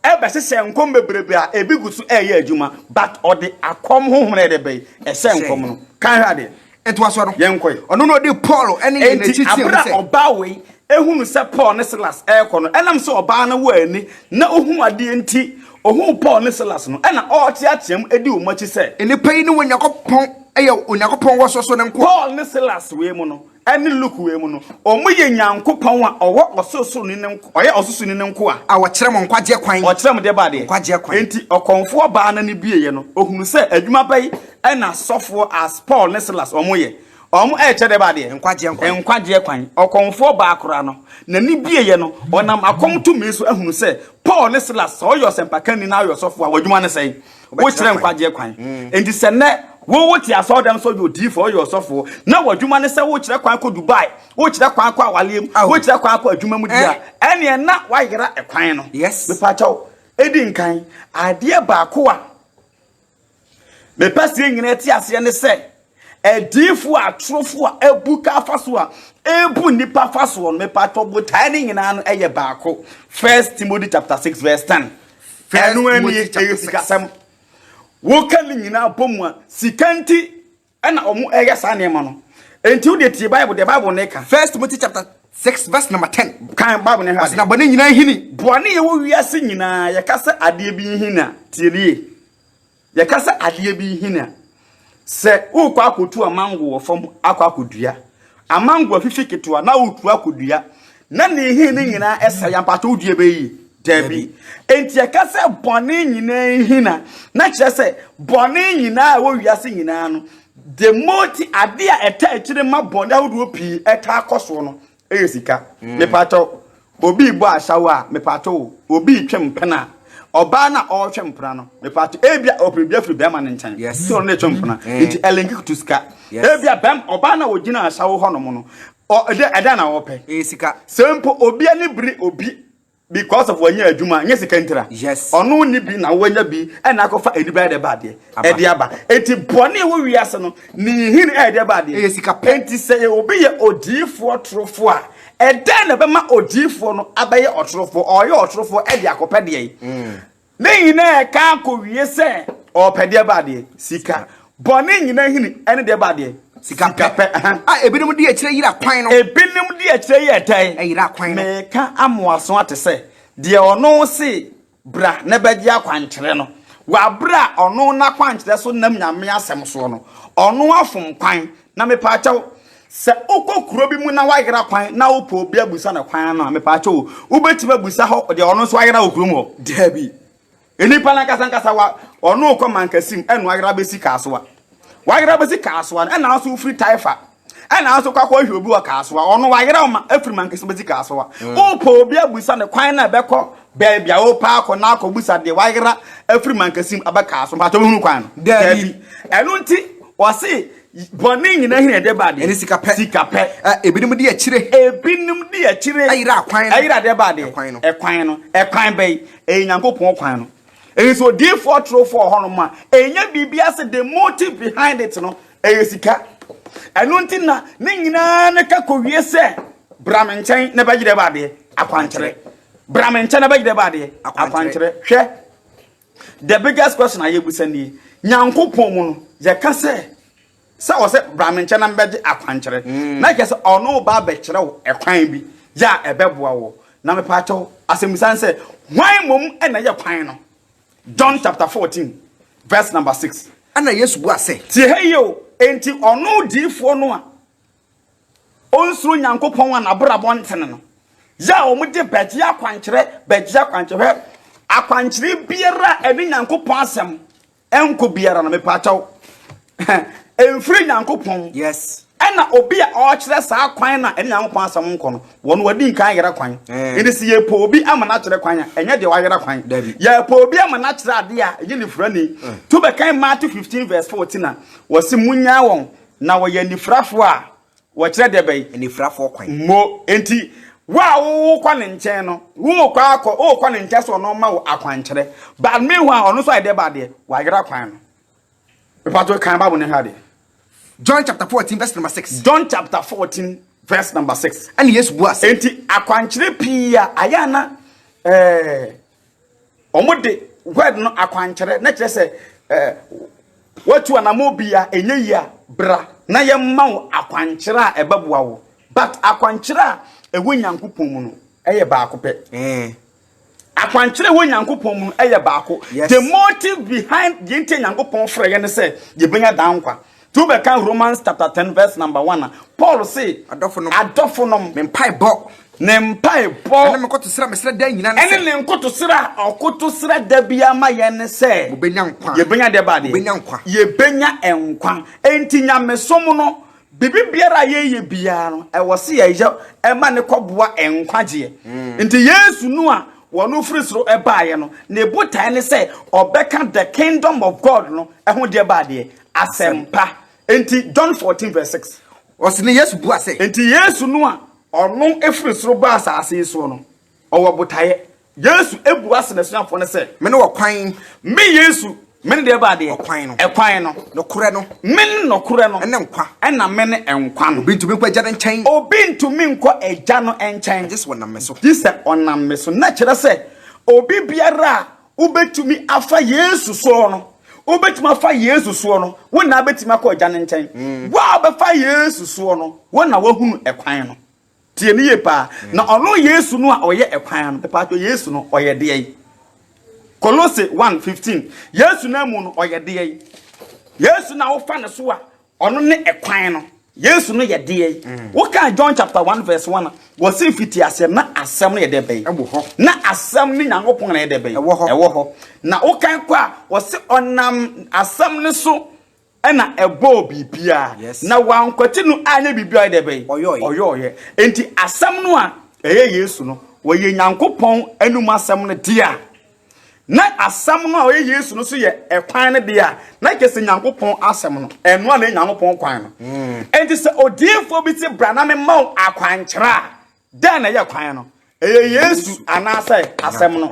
Speaker 1: ɛbɛhyehyɛ nkɔm bebrebe a ebi gu so ɛreyɛ adwuma but ɔde akɔm honhom na ɛde bɛyi ɛhyɛ nkɔm no. Kan hwɛ adeɛ.
Speaker 2: Ntoasoɔ no.
Speaker 1: Yɛnkɔe.
Speaker 2: Ɔno na ɔde Paul ne yɛn
Speaker 1: Enti
Speaker 2: akyi teɛ mu
Speaker 1: abere a
Speaker 2: sɛ.
Speaker 1: ɔbaa wei ehunu sɛ Paul ne Silas ɛrekɔ no, ɛnam sɛ ɔbaa no wɔ ani na ohu adeɛ nti, ohuu Paul ne Silas no, ɛna ɔreteateam di wɔn akyi sɛ.
Speaker 2: Nnipa yi ne Onyankopɔn yɛ Onyankopɔn wɔ sorosoro no nkoa.
Speaker 1: Paul ne Silas wei mu no, ɛne Luke wei mu no, wɔyɛ Nyankopɔn a ɔwɔ ɔsorosoroni no nko, ɔyɛ ɔsorosoroni no nkoa.
Speaker 2: A ɔkyerɛ mo nkwagyeɛ kwan.
Speaker 1: Ɔkyerɛ mo deɛ ba adeɛ.
Speaker 2: Nkwagyeɛ kwan.
Speaker 1: Enti ɔkɔmfoɔ baa no ani bueɛ no, ohunu sɛ adwuma bɛn na asɔfoɔ as Paul ne Silas wɔyɛ. Wɔn ɛrekyɛ dɛ ba adeɛ?
Speaker 2: Nkwagyeɛ kwan.
Speaker 1: Nkwagyeɛ kwan. Ɔkɔmfoɔ baa koraa no, n'ani bueɛ no, ɔnam akɔm tumi so ahunu sɛ Paul ne Silas, sɛ ɔyɛ ɔsɛmpakani na ɔyɛ ɔsɔfoɔ a, w'adwuma ne sɛn? Wokyerɛ nkwagyeɛ kwan. Enti sɛ nnɛ wo wote asɔredan sɛ ɔyɛ odiyifoɔ, ɔyɛ ɔsɔfoɔ, na w'adwuma ne sɛ wokyerɛ kwan kɔ Dubai, wokyerɛ kwan kɔ awaleɛ mu, wokyerɛ kwan kɔ adwuma mu deɛ a, ɛneɛ na woayera ɛkwan no.
Speaker 2: Yes.
Speaker 1: Mepakyɛw, ɛdi nkan, adeɛ baako a Mepɛ sɛ yɛn nyinaa te aseɛ ne sɛ, adiyifoɔ atorofoɔ a abu ka afa so a ɛrebu nnipa fa soɔ no, mepatɔ botae ne nyinaa no ɛyɛ baako. First Timothy chapter 6 verse 10. Ɛno ani ɛyɛ sikasɛm. Woka ne nyinaa bɔ mu a, sika nti ɛna wɔn ɛyɛ saa nneɛma no. Enti wo deɛ tie Bible deɛ Bible ne ka.
Speaker 2: First Timothy chapter 6 verse number 10.
Speaker 1: Kan Bible ne hwɛ
Speaker 2: ade. Ɔsɛ na bɔne nyinaa hini.
Speaker 1: Bɔne yɛ wɔ wiase nyinaa yɛka sɛ adeɛ bi nhini a tie nie. Yɛka sɛ adeɛ bi nhini a, sɛ worekɔ akɔtu amango wɔ fam akɔ akɔdua, amango afifi ketewa na woretu akɔdua, na ne nhini no nyinaa ɛsɛe ampa sɛ wodua bɛyɛ yie? Dabi. Enti yɛka sɛ bɔne nyinaa nhini a, na kyerɛ sɛ bɔne nyinaa a ɛwɔ wiase nyinaa no, the moti adeɛ a ɛta akyire ma bɔne ahodoɔ pii ɛtaa kɔ soɔ no ɛyɛ sika. Mm. Mepatɔ, Obi rebɔ asaw a, mepatwo wo, obi retwe mpena a, ɔbaa no a ɔretwe mpena no, mepatwo, ebia ɔpɛ biribi afiri bɛrima no nkyɛn.
Speaker 2: Yes.
Speaker 1: Sɛ ɔno na ɛtwe mpena.
Speaker 2: Mm.
Speaker 1: Nti ɛlinki to sika.
Speaker 2: Yes.
Speaker 1: Ebia bɛm, ɔbaa no a ɔgyina asaw hɔnom no, ɔ, ɛdɛ, ɛdɛn na ɔpɛ?
Speaker 2: Ɛyɛ sika.
Speaker 1: Sɛ mpo obi ani bere obi because of wanya adwuma, nyɛ sika ntira.
Speaker 2: Yes.
Speaker 1: Ɔno nni bi na wanya bi ɛna akɔfa aniba ɛde ba adeɛ.
Speaker 2: Aba.
Speaker 1: Ɛde aba. Enti bɔne ɛwɔ wiase no, ne nhini ɛde ba adeɛ.
Speaker 2: Ɛyɛ sika pɛ.
Speaker 1: Enti sɛ obi yɛ odiyifoɔ torofoɔ a, ɛdɛn na ɛbɛma odiyifoɔ no abɛyɛ ɔtorofoɔ? Ɔyɛ ɔtorofoɔ ɛde akɔpɛ deɛ. Ne nyinaa ɛka akɔwie sɛ ɔpɛ deɛ ba adeɛ, sika. Bɔne nyinaa hini ɛne deɛ ba adeɛ,
Speaker 2: Sika pɛ.
Speaker 1: Aha.
Speaker 2: A ebinom di akyire yera kwan no.
Speaker 1: Ebinom di akyire yɛ dɛn?
Speaker 2: Ɛyera kwan no.
Speaker 1: Meka amoaso ate sɛ deɛ ɔno se bra na bɛgye akwankyerɛ no, wɔ aberɛ a ɔno n'akwankyerɛ so nam Nyame asɛm soɔ no, ɔno afom kwan. Na mepaakyɛw, sɛ wokɔ kuro bi mu na wayera kwan na wopɛ obi abusa no kwan ano a, mepaakyɛw o, wobɛtumi abusa hɔ deɛ ɔno nso ayera wɔ kurom hɔ?
Speaker 2: Daabi.
Speaker 1: Nnipa no ankasa ankasa wa, ɔno rekɔ Mankasim ɛna wayera bɛsi Kaasoa. Wayera bɛsi Kaasoa no, ɛna nso wofiri Taifa. Ɛna nso kɔ akɔhwɛ obi wɔ Kaasoa. Ɔno wayera ɔma afiri Mankasim bɛsi Kaasoa. Wopɛ obi abusa no kwan na ɛbɛkɔ Baabi a wopɛ akɔ na akɔbusa deɛ wayera afiri mankasim abɛkaa so. Mpakyɛ wohunu kwan no?
Speaker 2: Daabi.
Speaker 1: Ɛno nti wɔse bɔne nyina hini ɛdeɛ ba adeɛ?
Speaker 2: Ɛne sika pɛ.
Speaker 1: Sika pɛ.
Speaker 2: Ebinom di akyire.
Speaker 1: Ebinom di akyire.
Speaker 2: Ayera akwan no.
Speaker 1: Ayera adeɛ ba adeɛ?
Speaker 2: Ɛkwan no.
Speaker 1: Ɛkwan no. Ɛkwan bɛyi? Ɛyɛ Nyankopɔn kwan no. Ɛyɛ sɛ odiyifoɔ torofoɔ wɔ hɔnom a, ɛnyɛ biribi ase the motive behind it no, ɛyɛ sika. Ɛno nti na ne nyinaa no ka kɔwie sɛ bra me nkyɛn na bɛgyerɛ ba adeɛ akwankyerɛ. Bra me nkyɛn na bɛgyerɛ ba adeɛ akwankyerɛ. Hwɛ, the biggest question a yɛbusa nie, Nyankopɔn mu no, yɛka sɛ sɛ ɔsɛ bra me nkyɛn na mbɛgye akwankyerɛ mm. Na kyerɛ sɛ ɔno ba abɛkyerɛ wo ɛkwan bi yɛ a ɛbɛboa wɔ. Na mepaakyɛw, asɛmmisa ne sɛ, hwan mmom na ɛyɛ kwan no? John chapter 14 verse number 6.
Speaker 2: Ɛna Yesu bua sɛ.
Speaker 1: Tie ha yie o, enti ɔno diifoɔ no a ɔnsuro Nyankopɔn a n'abrabɔ ntene no, yɛ a wɔde bɛgye akwankyerɛ, bɛgye akwankyerɛ, hwɛ, akwankyerɛ biara a ɛne Nyankopɔn asɛm Ɛnkɔ biara no mepaakyɛw ɛmfiri Nyankopɔn.
Speaker 2: Yes.
Speaker 1: Ɛna obi a ɔrekyerɛ saa kwan na ɛne Nyankopɔn asɛm nkɔ no, wɔn wadi nkan ayera kwan. Eh. Nti sɛ yɛpɛ obi ama no akyerɛ kwan a, ɛnyɛ deɛ wayera kwan.
Speaker 2: Dabi.
Speaker 1: Yɛpɛ obi ama no akyerɛ adeɛ a, ɛnyɛ nifurani. Eh. To bɛkan Matthew 15 verse 14 a, wɔse munyaa wɔn na wɔyɛ anifurafoɔ a Wɔkyerɛ deɛ bɛn?
Speaker 2: Anifirafoɔ kwan.
Speaker 1: Mo. Enti, wo a wokɔ ne nkyɛn no, wokɔ akɔ, wokɔ ne nkyɛn sɛ ɔno ma wo akwankyerɛ. But meanwhile, ɔno nso ayɛ deɛ ba adeɛ, wayera kwan no. Mepato kan Bible no hwɛ adeɛ.
Speaker 2: John chapter 14 verse number 6.
Speaker 1: John chapter 14 verse number 6.
Speaker 2: Ɛna Yesu bua sɛ.
Speaker 1: Enti akwankyerɛ pii a ayɛ ana ɛɛ. Wɔn de word no akwankyerɛ na kyerɛ sɛ ɛɛ watu anamɔ bi a ɛnyɛ yie a bra na yɛmma wo akwankyerɛ a ɛbɛboa wo. But akwankyerɛ a ɛwɔ Nyankopɔn mu no ɛyɛ baako pɛ.
Speaker 2: Mm.
Speaker 1: Akwankyerɛ ɛwɔ Nyankopɔn mu no ɛyɛ baako.
Speaker 2: Yes.
Speaker 1: The motive behind deɛ nti a Nyankopɔn frɛ yɛn ne sɛ yɛbɛnya daa nkwa. Nti wobɛka Romans chapter 10 verse number 1 a, Paul se,
Speaker 2: Adɔfonom.
Speaker 1: Adɔfonom.
Speaker 2: Me mpaebɔ.
Speaker 1: Ne mpaebɔ.
Speaker 2: Ɛne me nkotosrɛ a mesrɛ daa nyinaa ne sɛ.
Speaker 1: Ɛne ne nkotosrɛ a ɔkotosrɛ da biara ma yɛn ne sɛ.
Speaker 2: Mobɛnya nkwa.
Speaker 1: Yɛbɛnya deɛ ba adeɛ.
Speaker 2: Mobɛnya nkwa.
Speaker 1: Yɛbɛnya nkwa. Enti nyamesom no, biribi biara a yɛyɛ biara no, ɛwɔ se yɛyɛ ɛma ne kɔboa nkwagyeɛ. Nti Yesu no a wɔno firi soro ɛbaeɛ no, ne botae ne sɛ ɔbɛka the kingdom of God no ɛho deɛ ba adeɛ. Asɛmpa. Enti John 14 verse 6.
Speaker 2: Ɔse ne Yesu bua sɛ.
Speaker 1: Enti Yesu no a ɔno firi soro baa asase yi soɔ no, ɔwɔ botaeɛ. Yesu bua se n'asuafoɔ no sɛ.
Speaker 2: Mene ɔkwan.
Speaker 1: Me Yesu, mene deɛ ɛbaa deɛ?
Speaker 2: Ɔkwan no.
Speaker 1: Ɛkwan no.
Speaker 2: Nokorɛ no.
Speaker 1: Mene nɔkorɛ no.
Speaker 2: Ɛne nkwa.
Speaker 1: Ɛna mene nkwa no.
Speaker 2: Obi ntumi nkɔ Agya no nkyɛn.
Speaker 1: Obi ntumi nkɔ Agya no nkyɛn.
Speaker 2: Gye sɛ ɔnam me so.
Speaker 1: Gye sɛ ɔnam me so. Na kyerɛ sɛ, obi biara a wobɛtumi afa Yesu soɔ no, wobɛtumi afa Yesu soɔ no, wo na wobɛtumi akɔ Agya no nkyɛn. Mm. Wo a wobɛfa Yesu soɔ no, wo na woahunu ɛkwan no. Tie ne yie paa. Mm. Na ɔno Yesu no a ɔyɛ ɛkwan no, pɛpɛ Yesu no ɔyɛ deɛ yi. Kolose 1:15. Yesu no amu no ɔyɛ deɛ yi. Yesu na wofa ne so a Ɔno ne ɛkwan no. Yesu no yɛ deɛ. Mm. Wokaa John chapter 1 verse 1 a, wɔse mfitiaseɛ na asɛm no yɛ dɛ bɛyi.
Speaker 2: Ɛwɔ hɔ.
Speaker 1: Na asɛm ne Nyankopɔn na yɛ dɛ bɛyi.
Speaker 2: Ɛwɔ hɔ.
Speaker 1: Ɛwɔ hɔ. Na wokan kɔ a, wɔse ɔnam asɛm no so ɛna ɛbɔɔ biribiara.
Speaker 2: Yes.
Speaker 1: Na wankwati no anyɛ biribiara yɛ dɛ bɛyi.
Speaker 2: Ɔyɔɔyɛ.
Speaker 1: Ɔyɔɔyɛ. Enti asɛm no a ɛyɛ Yesu no, wɔyɛ Nyankopɔn anum asɛm no deɛ a, Na asɛm no a ɔyɛ Yesu no so yɛ ɛkwan no deɛ a, na kyerɛ sɛ Nyankopɔn asɛm no, ɛno a na ɛyɛ Nyankopɔn kwan no. Mm. Enti sɛ odiyifoɔ bi se bra na mema wo akwankyerɛ a, dɛn na ɛyɛ kwan no? Ɛyɛ Yesu anaasɛ asɛm no.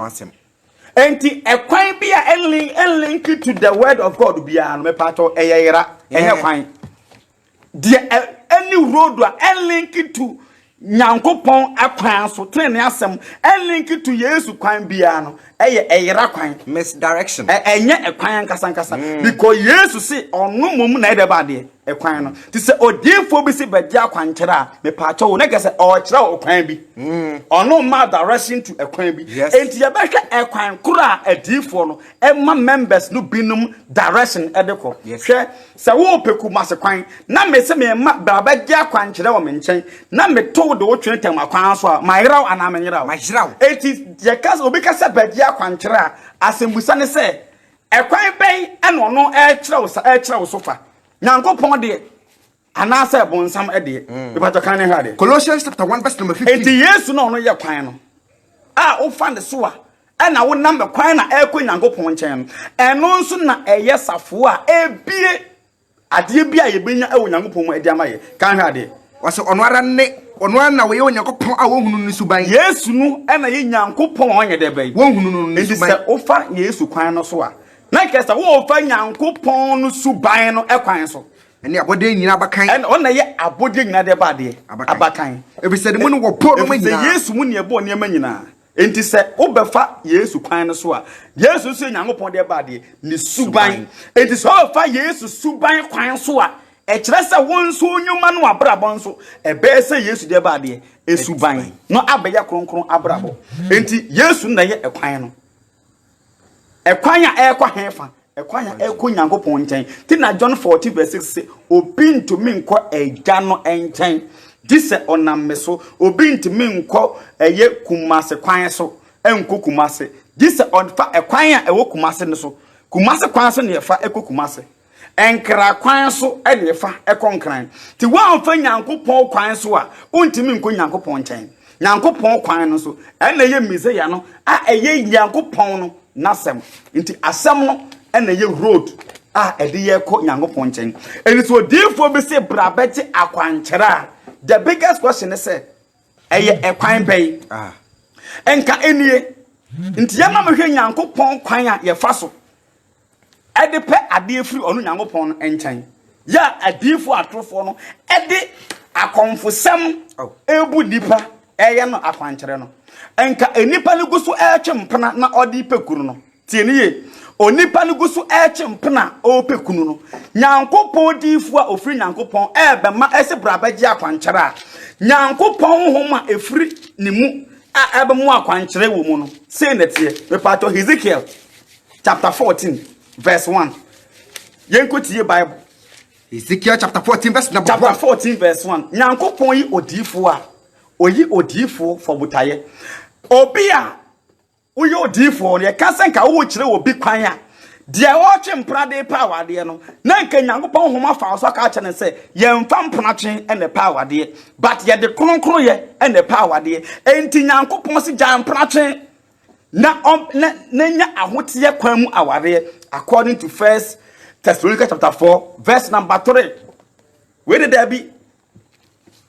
Speaker 1: Enti ɛkwan bi a ɛnlink to the word of God biara no, mepatɔ ɛyɛ yera, ɛnyɛ kwan. Deɛ ɛne road a ɛnlink to Nyankopɔn akwan so, tenenee asɛm, ɛnlink to Yesu kwan biara no, ɛyɛ ɛyera kwan.
Speaker 2: Misdirection.
Speaker 1: Ɛnyɛ ɛkwan ankasa ankasa. Mm. Because Yesu se ɔno mmom na ɛdɛ ba adeɛ, ɛkwan no. Te sɛ odiyifoɔ bi se bɛgye akwankyerɛ a, mepaakyɛw wo, na kɛ sɛ ɔrekyerɛ wo ɔkwan bi. Mm. Ɔno ma direction to ɛkwan bi.
Speaker 2: Yes.
Speaker 1: Enti yɛbɛhwɛ ɛkwan koro a adiyifoɔ no ɛma members no binom direction ɛde kɔ.
Speaker 2: Yes.
Speaker 1: Hwɛ, Sɛ worepɛ Kumasi kwan na mese mema bra bɛgye akwankyerɛ wɔ me nkyɛn na meto wo de wo twene Tema kwan so a, mayera wo anaa menyera wo?
Speaker 2: Mayera wo.
Speaker 1: Enti yɛka sɛ obi ka sɛ bɛgye akwankyerɛ a, asɛmbusa ne sɛ, ɛkwan bɛn na ɔno ɛrekyerɛ wo sa ɛrekyerɛ wo so fa? Nyankopɔn deɛ anaasɛ bonsam deɛ? Mm. Mepatɔ kan ne hwɛ adeɛ.
Speaker 2: Colossians chapter 1 verse number 15.
Speaker 1: Enti Yesu na ɔno yɛ kwan no a wofa ne so a. ɛna wonam ɛkwan na ɛrekɔ Nyankopɔn nkyɛn no, ɛno nso na ɛyɛ safoa a ɛbie adeɛ bi a yɛbɛnya wɔ Nyankopɔn mu de ama yɛ. Kan hwɛ adeɛ.
Speaker 2: Wɔsɛ ɔno ara ne ɔno ara na wɔyɛ Onyankopɔn a wɔnhunu no suban.
Speaker 1: Yesu no na yɛ Nyankopɔn a ɔnyɛ dɛ bɛn.
Speaker 2: Wɔnhunu no ne
Speaker 1: Enti
Speaker 2: suban.
Speaker 1: sɛ wofa Yesu kwan no so a, na kyerɛ sɛ worefa Nyankopɔn no suban no kwan so.
Speaker 2: Ɛne abɔdeɛ nyinaa abakan.
Speaker 1: Ɛna ɔno na ɛyɛ abɔdeɛ nyinaa deɛ ba adeɛ.
Speaker 2: Abakan.
Speaker 1: Abakan.
Speaker 2: Ɛfiri sɛ ne mu no wɔbɔɔ nneɛma
Speaker 1: Ɛfiri sɛ
Speaker 2: nyinaa.
Speaker 1: Yesu mu na yɛbɔɔ nneɛma nyinaa. Enti sɛ wobɛfa Yesu kwan no so a, Yesu nso yɛ Nyankopɔn deɛ ba adeɛ, ne suban. Enti sɛ wobɛfa Yesu suban kwan so a, ɛkyerɛ sɛ wo nso wo nnwuma ne w'abrabɔ nso, ɛbɛyɛ sɛ Yesu deɛ ba adeɛ, suban no abɛyɛ kronkron abrabɔ. Enti Yesu na ɛyɛ ɛkwan no. Ɛkwan a ɛrekɔ hefa? Ɛkwan a ɛrekɔ Nyankopɔn nkyɛn. Ti na John 14 verse 6 se, obi ntumi nkɔ Agya no nkyɛn gye sɛ ɔnam me so. Obi ntumi nkɔ ɛyɛ Kumase kwan so nkɔ Kumase gye sɛ ɔfa ɛkwan a ɛwɔ Kumase no so. Kumase kwan so na yɛfa ɛkɔ Kumase. Nkra kwan so na ɛfa kɔ Nkran. Nti woamfa Nyankopɔn kwan so a, wontumi nkɔ Nyankopɔn nkyɛn. Nyankopɔn kwan no so ɛna ɛyɛ Mesia no a ɛyɛ Nyankopɔn no n'asɛm. Nti asɛm no ɛna ɛyɛ road a ɛde yɛ kɔ Nyankopɔn nkyɛn. Ɛnti sɛ odiyifoɔ bi se bra bɛgye akwankyerɛ a, the biggest question ne sɛ, ɛyɛ ɛkwan bɛn?
Speaker 2: Ah.
Speaker 1: Nka ɛnie. Nti yɛma mehwɛ Nyankopɔn kwan a yɛfa so de pɛ adeɛ firi ɔno Nyankopɔn no nkyɛn, yɛ a adiyifoɔ atorofoɔ no de akɔmfosɛm rebu nnipa ɛyɛ no akwankyerɛ no. Nka nnipa no gu so ɛretwe mpena na ɔde repɛ kunu no. Tie ne yie. Onipa no gu so ɛretwe mpena a ɔrepɛ kunu no. Nyankopɔn diyifoɔ a ɔfiri Nyankopɔn ɛrebɛma ɛsɛ bra bɛgye akwankyerɛ a, Nyankopɔn honhom a ɛfiri ne mu a ɛbɛmo akwankyerɛ wɔ mu no, sei na ɛteɛ. Mepatɔ Hezekiel chapter 14 verse 1. Yɛnkɔ tie Bible.
Speaker 2: Ezekiel chapter 14 verse number
Speaker 1: Chapter
Speaker 2: 1.
Speaker 1: 14 verse 1. Nyankopɔn yi odiyifoɔ a, oyi odiyifoɔ fɔ botaeɛ. Obi a woyɛ odiyifoɔ no, yɛka sɛ nka worekyerɛ obi kwan a, deɛ ɔretwe mpena de pɛ awadeɛ no, na nka Nyankopɔn honhom afa wo so aka akyerɛ no sɛ, yɛmfa mpenatwe na ɛpɛ awadeɛ, but yɛde kronkroyɛ na ɛpɛ awadeɛ. Enti Nyankopɔn se gyae mpenatwe. na ɔm na na nya ahoteɛ kwan mu awareɛ according to First Thessalonians chapter 4 verse number 3. Wei de daabi.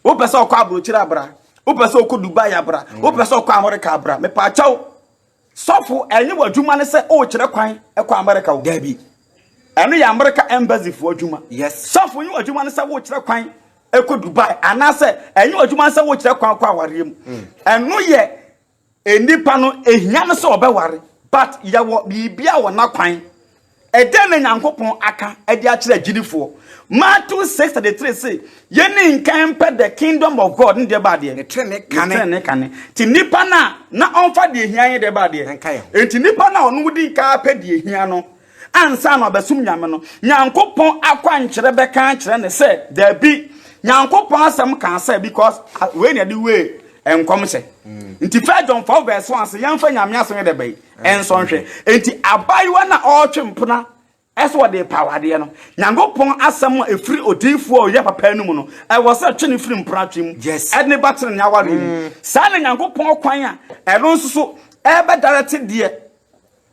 Speaker 1: Wopɛ sɛ ɔkɔ aburokyire abra, wopɛ sɛ ɔkɔ Dubai abra, wopɛ sɛ ɔkɔ America abra. Mepaakyɛw, sɔfo, ɛnyɛ w'adwuma ne sɛ ɔrekyerɛ kwan kɔ America o.
Speaker 2: Daabi.
Speaker 1: Ɛno yɛ America embassy foɔ adwuma.
Speaker 2: Yes.
Speaker 1: Sɔfo, nyɛ w'adwuma ne sɛ worekyerɛ kwan kɔ Dubai anaasɛ ɛnyɛ w'adwuma ne sɛ worekyerɛ kwan kɔ awareɛ mu. Ɛno yɛ Nnipa no ehia no sɛ ɔbɛware but yɛwɔ biribia wɔ n'akwan. Ɛdɛn na Nyankopɔn aka de akyerɛ agyidifoɔ? Matthew 6:33 se yɛni nkan mpɛ the kingdom of God ne deɛ ba adeɛ?
Speaker 2: Ne trenee kane.
Speaker 1: Ne trenee kane. Nti nipa no a na ɔmfa deɛ ehia yɛ deɛ ba adeɛ?
Speaker 2: Nka yɛ ho.
Speaker 1: Nti nipa no a ɔno di nkan apɛ deɛ ehia no ansa na ɔbɛsom Nyame no, Nyankopɔn akwankyerɛ bɛka akyerɛ no sɛ dabi, Nyankopɔn asɛm kaa sɛ because wei na ɛde wei nkɔmhyɛ. Mm. Nti First John 4 verse 1 sɛ yɛmfa Nyame asɛm yɛ dɛ bɛyi ɛnsɔ nhwɛ. Nti abayewa na ɔretwe mpena ɛsɛ ɔde pa awadeɛ no, Nyankopɔn asɛm a ɛfiri odiyifoɔ a ɔyɛ papa anom no, ɛwɔ sɛ twe no firi mpenatwe mu
Speaker 2: Yes.
Speaker 1: ɛde ne ba tenenee awareɛ mu. Saa na Nyankopɔn kwan a ɛno nso so ɛbɛdarɛte deɛ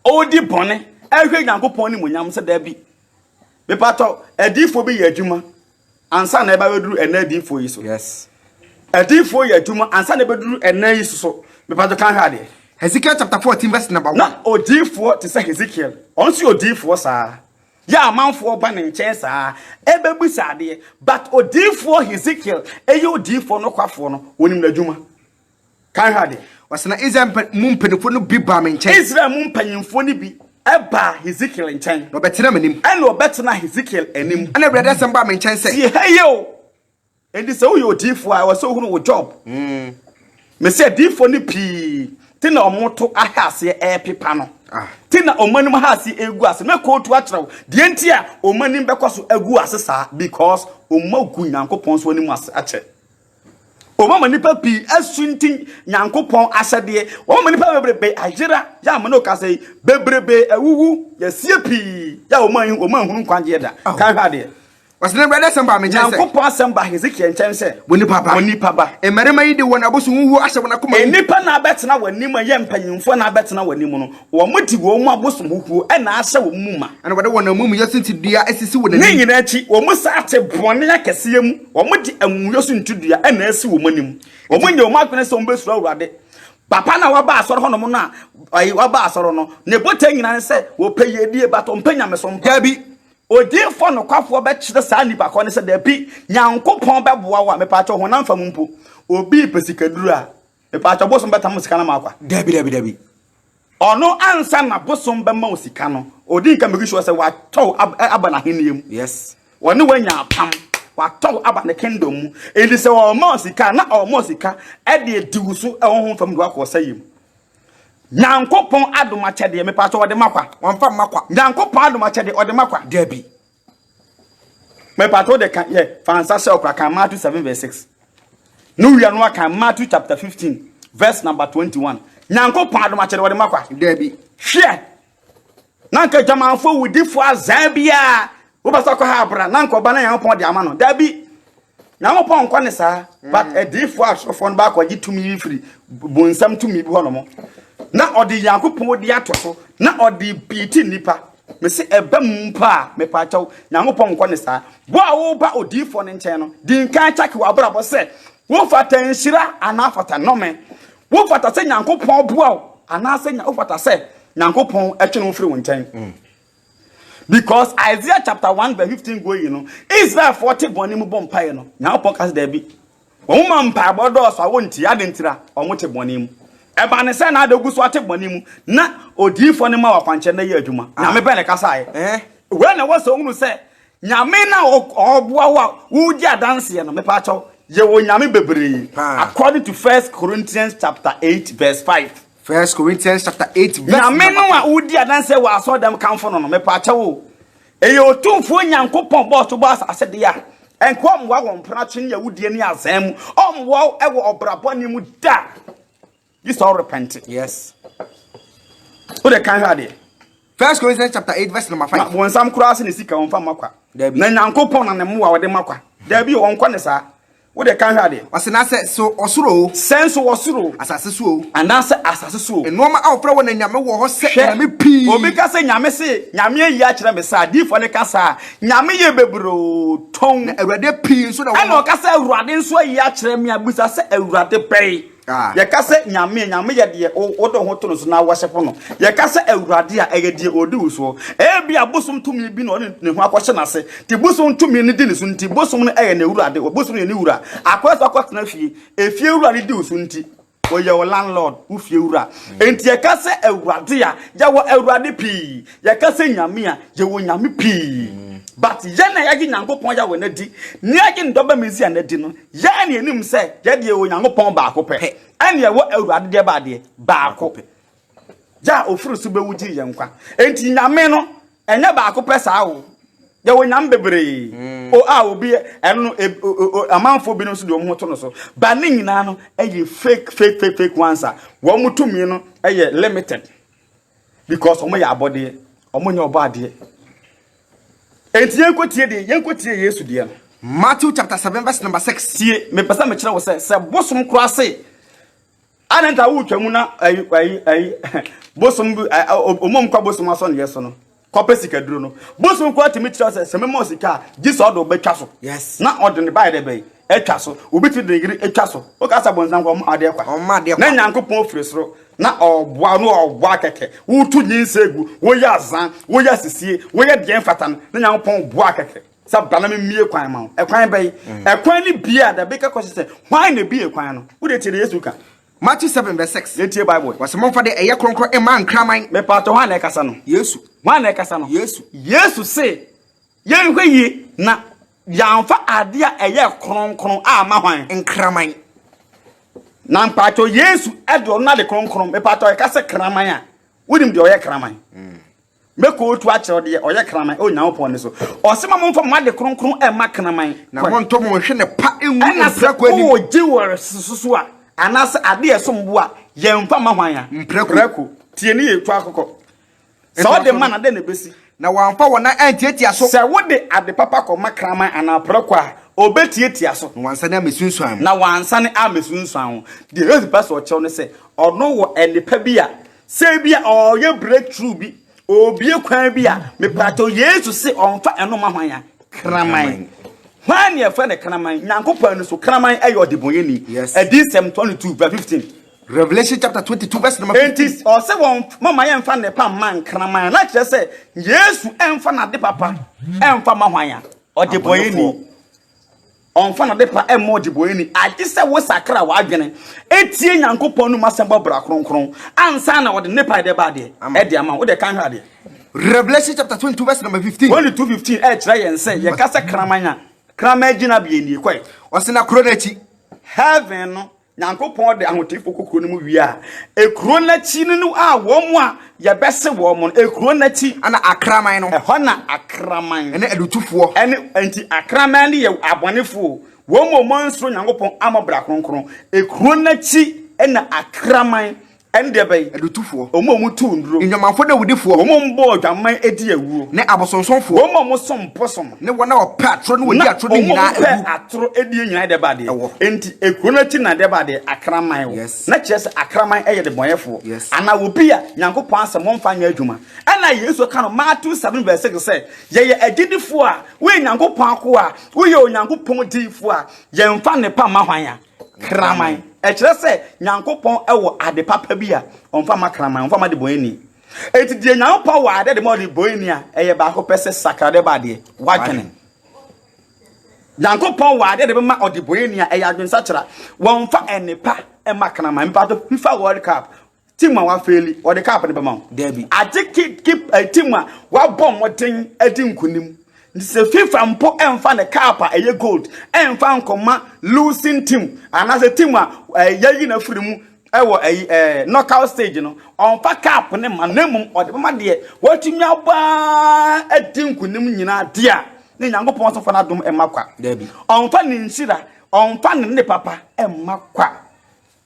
Speaker 1: ɔredi bɔne ɛhwɛ Nyankopɔn animuonyam sɛ daabi. Mepatɔ, adiyifoɔ bi yɛ adwuma ansa na ɛba bɛduru ɛnɛ adiyifoɔ yi so.
Speaker 2: Yes.
Speaker 1: Adiyifoɔ yɛ adwuma ansa na ɛbɛduru ɛnɛ yi so so. Mepatɔ kan hwɛ adeɛ.
Speaker 2: Hezekiel chapter 14 verse number 1.
Speaker 1: Na odiyifoɔ te sɛ Hezekiel, ɔno nso yɛ odiyifoɔ saa. Yɛ amanfoɔ ba ne nkyɛn saa, ɛbɛbisa adeɛ. But odiyifoɔ Hezekiel ɛyɛ odiyifoɔ nokwafoɔ no, ɔnim n'adwuma. Kan hwɛ adeɛ.
Speaker 2: Ɔsɛ na Israel mu mpanimfoɔ no bi baa me nkyɛn.
Speaker 1: Israel mu mpanyimfoɔ no bi baa Hesekiel nkyɛn.
Speaker 2: Na ɔbɛtena m'anim.
Speaker 1: Ɛna ɔbɛtena Hesekiel anim.
Speaker 2: Ɛna Awurade asɛm baa me nkyɛn sɛ.
Speaker 1: Tie ha yie o. Enti sɛ woyɛ odiyifoɔ a, ɛwɔ sɛ wohunu wo job.
Speaker 2: Mm.
Speaker 1: Mese adiyifoɔ no pii te na wɔn to ahɛ aseɛ ɛrepepa no.
Speaker 2: Ah.
Speaker 1: Te na wɔn anim ha aseɛ ɛregu ase. Mɛkɔɔtu akyerɛ wo deɛ nti a wɔn anim bɛkɔ so agu ase saa because wɔn agu Nyankopɔn so anim ase akyɛ. Wɔama nnipa pii asunti Nyankopɔn ahyɛdeɛ. Wɔama nnipa bebrebe ayera. Yɛ a mene wo kasa yi, bebrebe awuwu. Yɛasie pii. Yɛ a wɔn anhunu nkwagyeɛ da. Kan hwɛ adeɛ.
Speaker 2: Ɔse na Awurade asɛm baa me nkyɛn sɛ.
Speaker 1: Nyankopɔn asɛm baa Hesekiel nkyɛn sɛ.
Speaker 2: Onipa ba.
Speaker 1: Onipa ba.
Speaker 2: Mmarima yi de wɔn abosonhuhuo ahyɛ wɔn akoma mu.
Speaker 1: Nnipa na abɛtena w'anim a ɛyɛ mpanyimfoɔ na abɛtena w'anim no, wɔde wɔn abosomhuhuo na ahyɛ wɔn mu ma.
Speaker 2: Ɛna wɔde wɔn amumuyɛ suntidua asisi wɔn
Speaker 1: Ne
Speaker 2: anim.
Speaker 1: nyinaa akyi, wɔsan te bɔne akɛseɛ mu, wɔde amumuyɛ suntidua na asi wɔn anim. Wɔnyɛ wɔn adwene sɛ wɔbɛsuro Awurade. Papa no a waba asɔre hɔnom no a, ayi, waba asɔre no, ne botae nyinaa ne sɛ wɔpɛ yiedie, but ɔmpɛ nyamesom pa.
Speaker 2: Dabi.
Speaker 1: Odiyifoɔ nokwafoɔ bɛkyerɛ saa nipa korɔ no sɛ, Dabi, Nyankopɔn bɛboa wo a, mepaakyɛw, honam fam mpo, obi repɛ sikaduro a, mepaakyɛw, bosom bɛtam wo sika no ama wo kwa?
Speaker 2: Dabi, dabi, dabi.
Speaker 1: Ɔno ansa na bosom bɛma wo sika no, ɔdi nka make sure sɛ watɔ wo aba n'ahennie mu.
Speaker 2: Yes.
Speaker 1: Ɔne wo anya apam, watɔ wo aba ne kingdom mu. Enti sɛ ɔma wo sika a, na ɔma wo sika de adi wo so wɔ honhom fam de wo akɔ ɔsɛeɛ mu. Nyankopɔn adom akyɛdeɛ, mepaakyɛw ɔde ma kwa?
Speaker 2: Ɔmfa mma kwa.
Speaker 1: Nyankopɔn adom akyɛdeɛ, ɔde ma kwa?
Speaker 2: Dabi.
Speaker 1: Mepaakyɛw de ka yɛ fa nsa hyɛ ɔkora kan Matthew 7 verse 6. No wia no akan Matthew chapter 15 verse number 21. Nyankopɔn adom akyɛdeɛ ɔde ma kwa?
Speaker 2: Dabi.
Speaker 1: Hwɛ! Na nka adwamanfoɔ wudifoɔ azaa biara wobɛ sɛ ɔkɔ ha abra na nka ɔba na Nyankopɔn de ama no. Dabi. Nyankopɔn nkɔ ne saa. But mm. adiifoɔ asɔfoɔ no baakɔ gye tumi bi firi bonsam tumi bi hɔ nom. Na ɔde Nyankopɔn di ato so na ɔde biiti nnipa. Mese ɛba mu mpo a mepaakyɛw Nyankopɔn nkɔ ne saa. Wo a woba odiifoɔ no nkyɛn no, di nkan kyake w'abrabɔ sɛ wofata nhyira anaa fata nnome. Wofata sɛ Nyankopɔn boa wo anaasɛ wofata sɛ Nyankopɔn twe ne ho firi wo nkyɛn. Mm. Because Isaiah chapter 1 verse 15 going no, Israelfoɔ te bɔne mu bɔ mpaeɛ no, Nyankopɔn ka sɛ daabi. Wɔn ma mpaebɔ dɔɔso a wɔntie ade ntira, wɔn te bɔne mu. Ɛba ne sɛ na ade gu so ate bɔne mu na odiyifoɔ no ma wɔ akwankyerɛ na yɛ adwuma. Ah. Nyame bɛn na ɛkasaeɛ. Eh? Wei na ɛwɔ sɛ ohunu sɛ Nyame na ɔboa wo a wogye adanseɛ no, mepaakyɛw, yɛwɔ Nyame bebree. According to First Corinthians chapter 8 verse 5.
Speaker 2: First Corinthians chapter 8 verse
Speaker 1: Nyame no a wodi adanseɛ wɔ asɔrɔdɛm kamfo no no, mepaakyɛw o. Ɛyɛ Otumfoɔ Nyankopɔn bɔɔ so bɔɔ asase deɛ a, ɛnka ɔmmoa wɔ mpenatwe ne awudie ne azan mu. Ɔmmoa wo wɔ ɔbra bɔne mu da. Gye sɛ ɔrepɛnte.
Speaker 2: Yes.
Speaker 1: Wo de kan hwɛ adeɛ.
Speaker 2: First Corinthians chapter 8 verse number 5.
Speaker 1: Na bonsam koraa se ne sika ɔmfa mma kwa.
Speaker 2: Dabi.
Speaker 1: Na Nyankopɔn na ne mmoa ɔde ma kwa. Dabi o, ɔnkɔ ne saa. Wo de kan hwɛ adeɛ.
Speaker 2: Ɔse na sɛ so ɔsoro o.
Speaker 1: Sɛ nso ɔsoro o.
Speaker 2: Asase so o.
Speaker 1: Anaasɛ asase so o.
Speaker 2: Nnoɔma a wɔfrɛ wɔn anyame wɔ hɔ sɛ anyame pii.
Speaker 1: Obi ka sɛ Nyame se, Nyame ayi akyerɛ me saa, adiyifoɔ no ka saa a, Nyame yɛ bebree o, tɔn.
Speaker 2: Na Awurade pii nso na wɔ hɔ.
Speaker 1: Ɛna ɔka sɛ Awurade nso ayi akyerɛ me a, bisa sɛ Awurade bɛn? Yɛka sɛ Nyame a, Nyame yɛ deɛ wode wo ho to no so na wɔhyepo no. Yɛka sɛ Awurade a, ɛyɛ deɛ ɔdi wo soɔ. Ebia bosom tumi bi na ɔde ne ho akɔhyɛ n'ase, nti bosom tumi no di ne so nti, bosom no yɛ n'awurade, bosom no yɛ ne wura. Akɔyɛ sɛ wakɔtena fie, efie wura no di wo so nti, ɔyɛ wo landlord, wo fie wura. Enti yɛka sɛ Awurade a, yɛwɔ Awurade pii. Yɛka sɛ Nyame a, yɛwɔ Nyame pii. But yɛn a yɛagye Nyankopɔn Yahweh no adi, na yɛagye ne Dɔba Mesia no adi no, yɛn na yɛnim sɛ yɛn deɛ yɛwɔ Nyankopɔn baako pɛ, ɛna yɛwɔ Awurade deɛ baadeɛ baako pɛ. Gya a ofiri so bɛwu gyee yɛn nkwa. Enti Nyame no, ɛnyɛ baako pɛ saa o. Yɛwɔ Nyame bebree. Mm. O a obi ɛno no e, amanfoɔ binom nso de wɔn ho to no so. Ba ne nyinaa no ɛyɛ fake fake fake fake ones a wɔn tumi no ɛyɛ limited. Because wɔn yɛ abɔdeɛ, wɔn nyɛ ɔbɔ adeɛ. Enti yɛnkɔ tie deɛ, yɛnkɔ tie Yesu deɛ no.
Speaker 2: Matthew chapter 7 verse number 6.
Speaker 1: Tie, mepɛ sɛ mekyerɛ wo sɛ, sɛ bosom koraa se, adɛn nti a wotwa mu na ayi ayi ayi bosom bi ɔmom kɔ bosom asɔneɛ so no, kɔpɛ sikaduro no. Bosom koraa tumi kyerɛ sɛ, sɛ mema sika a, gye sɛ ɔde wobɛtwa so.
Speaker 2: Yes.
Speaker 1: Na ɔde ne baayɛ dɛ bɛyi atwa so. Obi tumi de ne yere atwa so. Woka sɛ bonsam kɔ ɔma adeɛ kwa.
Speaker 2: Ɔma adeɛ
Speaker 1: Na
Speaker 2: kwa.
Speaker 1: Nyankopɔn firi soro na ɔboa no ɔboa kɛkɛ. Woto nyinsɛn gu, woyɛ azan, woyɛ asisie, woyɛ deɛ mfata no, na Nyankopɔn boa kɛkɛ sɛ bra na memmie kwan ma wo. Ɛkwan bɛyi? Mm. Ɛkwan no bie a, the bigger question sɛ, hwan na ebie kwan no? Wode tie deɛ Yesu ka.
Speaker 2: Matthew 7 verse 6.
Speaker 1: Yɛntie Bible.
Speaker 2: Wɔsɛ momfa deɛ ɛyɛ kronkron mma nkraman.
Speaker 1: Mepatɔ hwan na ɛkasa no?
Speaker 2: Yesu.
Speaker 1: Hwan na ɛkasa no?
Speaker 2: Yesu.
Speaker 1: Yesu se, Yɛnhwɛ yie na yɛamfa adeɛ a ɛyɛ kronkron amma hwan?
Speaker 2: Nkraman.
Speaker 1: Na mpaatɔ Yesu de ɔno ade kronkron, mepaatɔ yɛka sɛ kraman a, wonim deɛ ɔyɛ kraman? Mɛkootu akyerɛ deɛ ɔyɛ kraman ɛwɔ Nyankopɔn ne so. Ɔse ma momfa mo ade kronkron ɛma kraman.
Speaker 2: Na monto mo nhwene pa ngu
Speaker 1: Ɛna sɛ
Speaker 2: mprako anim.
Speaker 1: wowɔ jewelries soso a, anaasɛ adeɛ a ɛsom bo a, yɛmfa ma hwan a?
Speaker 2: Mprako.
Speaker 1: Prako. Tie ne yɛ twa akokɔ. Sɛ ɔde ma no a, dɛn na ɛbɛsi?
Speaker 2: Na wɔamfa wɔn nan antiatia so.
Speaker 1: Sɛ wode ade papa kɔma kraman anaa prako a, ɔbɛtiatia so.
Speaker 2: Na wansane ammɛsunsuan mo.
Speaker 1: Na wansane ammɛsunsuan wo. Deɛ Yesu pɛ sɛ ɔkyerɛ wo ne sɛ, ɔno wɔ nnepa bi a, sɛ ebia ɔreyɛ breakthrough bi, ɔrebue kwan bi a, mepakyɛw, Yesu se ɔmfa ɛno mma hwan a? Kraman. Hwan ne yɛfrɛ no kraman? Nyankopɔn ani so, kraman yɛ ɔdebɔnyɛni.
Speaker 2: Yes.
Speaker 1: Adiyisɛm 22 verse 15.
Speaker 2: Revelation chapter 22 verse number 15.
Speaker 1: Enti ɔsɛ wɔn mama yɛmfa nnepa mma nkraman. Na kyerɛ sɛ Yesu ɛmfa n'ade papa ɛmfa ma hwan a? Ɔdebɔnyɛni. Ɔmfa n'ade pa ɛmma ɔdebɔnyɛni. Agye sɛ wosakra w'adwene etie Nyankopɔn no mu asɛm bɔ bra kronkron ansa na ɔde nnepa ɛde ba adeɛ ɛde ama wo. Wode kan hwɛ adeɛ.
Speaker 2: Revelation chapter 22 verse number 15.
Speaker 1: 22:15 ɛkyerɛ yɛn sɛ yɛka sɛ kraman a kraman gyinabea nie kɔe.
Speaker 2: Ɔse na kuro no akyi.
Speaker 1: Heaven no Nyankopɔn de ahoteefo kɔ kuro no mu wie a, ekuro no akyi no no a wɔn a yɛbɛse wɔn no, ekuro no akyi.
Speaker 2: Ana akraman no.
Speaker 1: Ɛhɔ na akraman.
Speaker 2: Ɛne adutufoɔ.
Speaker 1: Ɛne nti akraman no yɛ abɔnefoɔ. Wɔn a wɔn ansuro Nyankopɔn ammɔ bra kronkron. Ekuro no akyi na akraman ɛne deɛ bɛyi.
Speaker 2: Adutufoɔ.
Speaker 1: Wɔn a wɔtu nnuro.
Speaker 2: Nnwamanfoɔ ne awudifoɔ.
Speaker 1: Wɔn a wɔbɔ odwaman di awuo.
Speaker 2: Ne abosonsomfoɔ.
Speaker 1: Wɔn a wɔsom bosom.
Speaker 2: Ne wɔn a wɔpɛ atoro ne wɔdi atoro no nyinaa
Speaker 1: awu. Na wɔn a wɔpɛ atoro die nyinaa deɛ ba adeɛ.
Speaker 2: Ɛwɔ.
Speaker 1: Enti ekuro no akyi na deɛ ba adeɛ akraman wɔ.
Speaker 2: Yes.
Speaker 1: Na kyerɛ sɛ akraman yɛ debɔnyɛfoɔ.
Speaker 2: Yes.
Speaker 1: Anaa obi a Nyankopɔn asɛm wɔmfa nyɛ adwuma. Ɛna Yesu ka no Matthew 7 verse 6 sɛ yɛyɛ agyidifoɔ a woyɛ Nyankopɔn akoa a woyɛ Onyankopɔn diyifoɔ a yɛmfa nnepa mma hwan a? Kraman. Ɛkyerɛ sɛ Nyankopɔn wɔ ade papa bi a ɔmfa ma kraman, ɔmfa ma debɔnyɛni. Enti deɛ Nyankopɔn wɔ adeɛ de ma ɔdebɔnyɛni a, ɛyɛ baako pɛ sɛ sakra de ba adeɛ, w'adwene. Nyankopɔn wɔ adeɛ de bɛma ɔdebɔnyɛni a, ɛyɛ adwensakyera. Wɔmfa nnepa mma kraman. Mpato FIFA World Cup, Team a wafeeli, wɔde cup no bɛma wo?
Speaker 2: Dabi.
Speaker 1: Agye ki ki eh, team a wabɔ mmɔden adi nkonim. Nti sɛ FIFA mpo ɛmfa ne cup a ɛyɛ gold ɛmfa nkɔma losing team anaasɛ team a eh, yɛayi no afiri mu ɛwɔ ɛyi eh, knockout stage no, ɔmfa cup no ma na mmom ɔde bɛma deɛ watumi abɔ ara adi nkonim nyinaa deɛ a ne Nyankopɔn nso fa n'adom ɛma kwa.
Speaker 2: Dabi.
Speaker 1: Ɔmfa ne nhyira, ɔmfa ne ne papa ɛmma kwa.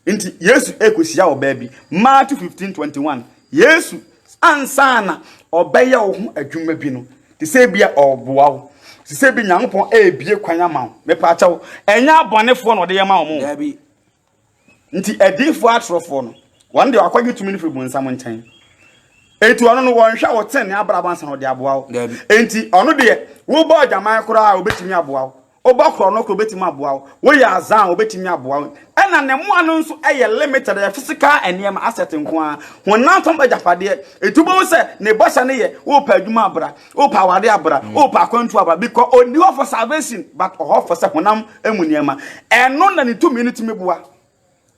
Speaker 1: Nti Yesu rekɔhyia ɔbaa bi, Matthew 15:21. Yesu ansa na ɔbɛyɛ wo ho adwuma bi no, te sɛ bi a ɔreboa wo, te sɛ bi Nyankopɔn ɛrebie kwan ama wo. Mepaakyɛw, ɛnyɛ abɔnefoɔ na ɔde yɛ ma wɔn.
Speaker 2: Dabi.
Speaker 1: Nti adiyifoɔ atorofoɔ no, wɔn deɛ wakɔgye tumi no firi bonsam nkyɛn. Enti ɔno no wɔnhwɛ wo tenenee abrabɔ ansa na ɔde aboa wo.
Speaker 2: Dabi.
Speaker 1: Enti ɔno deɛ wobɔ adwaman koraa a obetumi aboa wo. Wobɔ korɔno koraa obetumi aboa wo. Woyɛ azan a obetumi aboa wo. Ɛna ne mmoa no nso yɛ limited, ɛyɛ physical nneɛma, asset nko ara. Honam fam agyapadeɛ. Enti wobɛhu sɛ ne bɔhyɛ no yɛ wopɛ adwuma abra, wopɛ aware abra, wopɛ akwantu abra because ɔnni hɔ for salvation but ɔhɔ for sɛ honam mu nneɛma. Ɛno na ne tumi no tumi boa.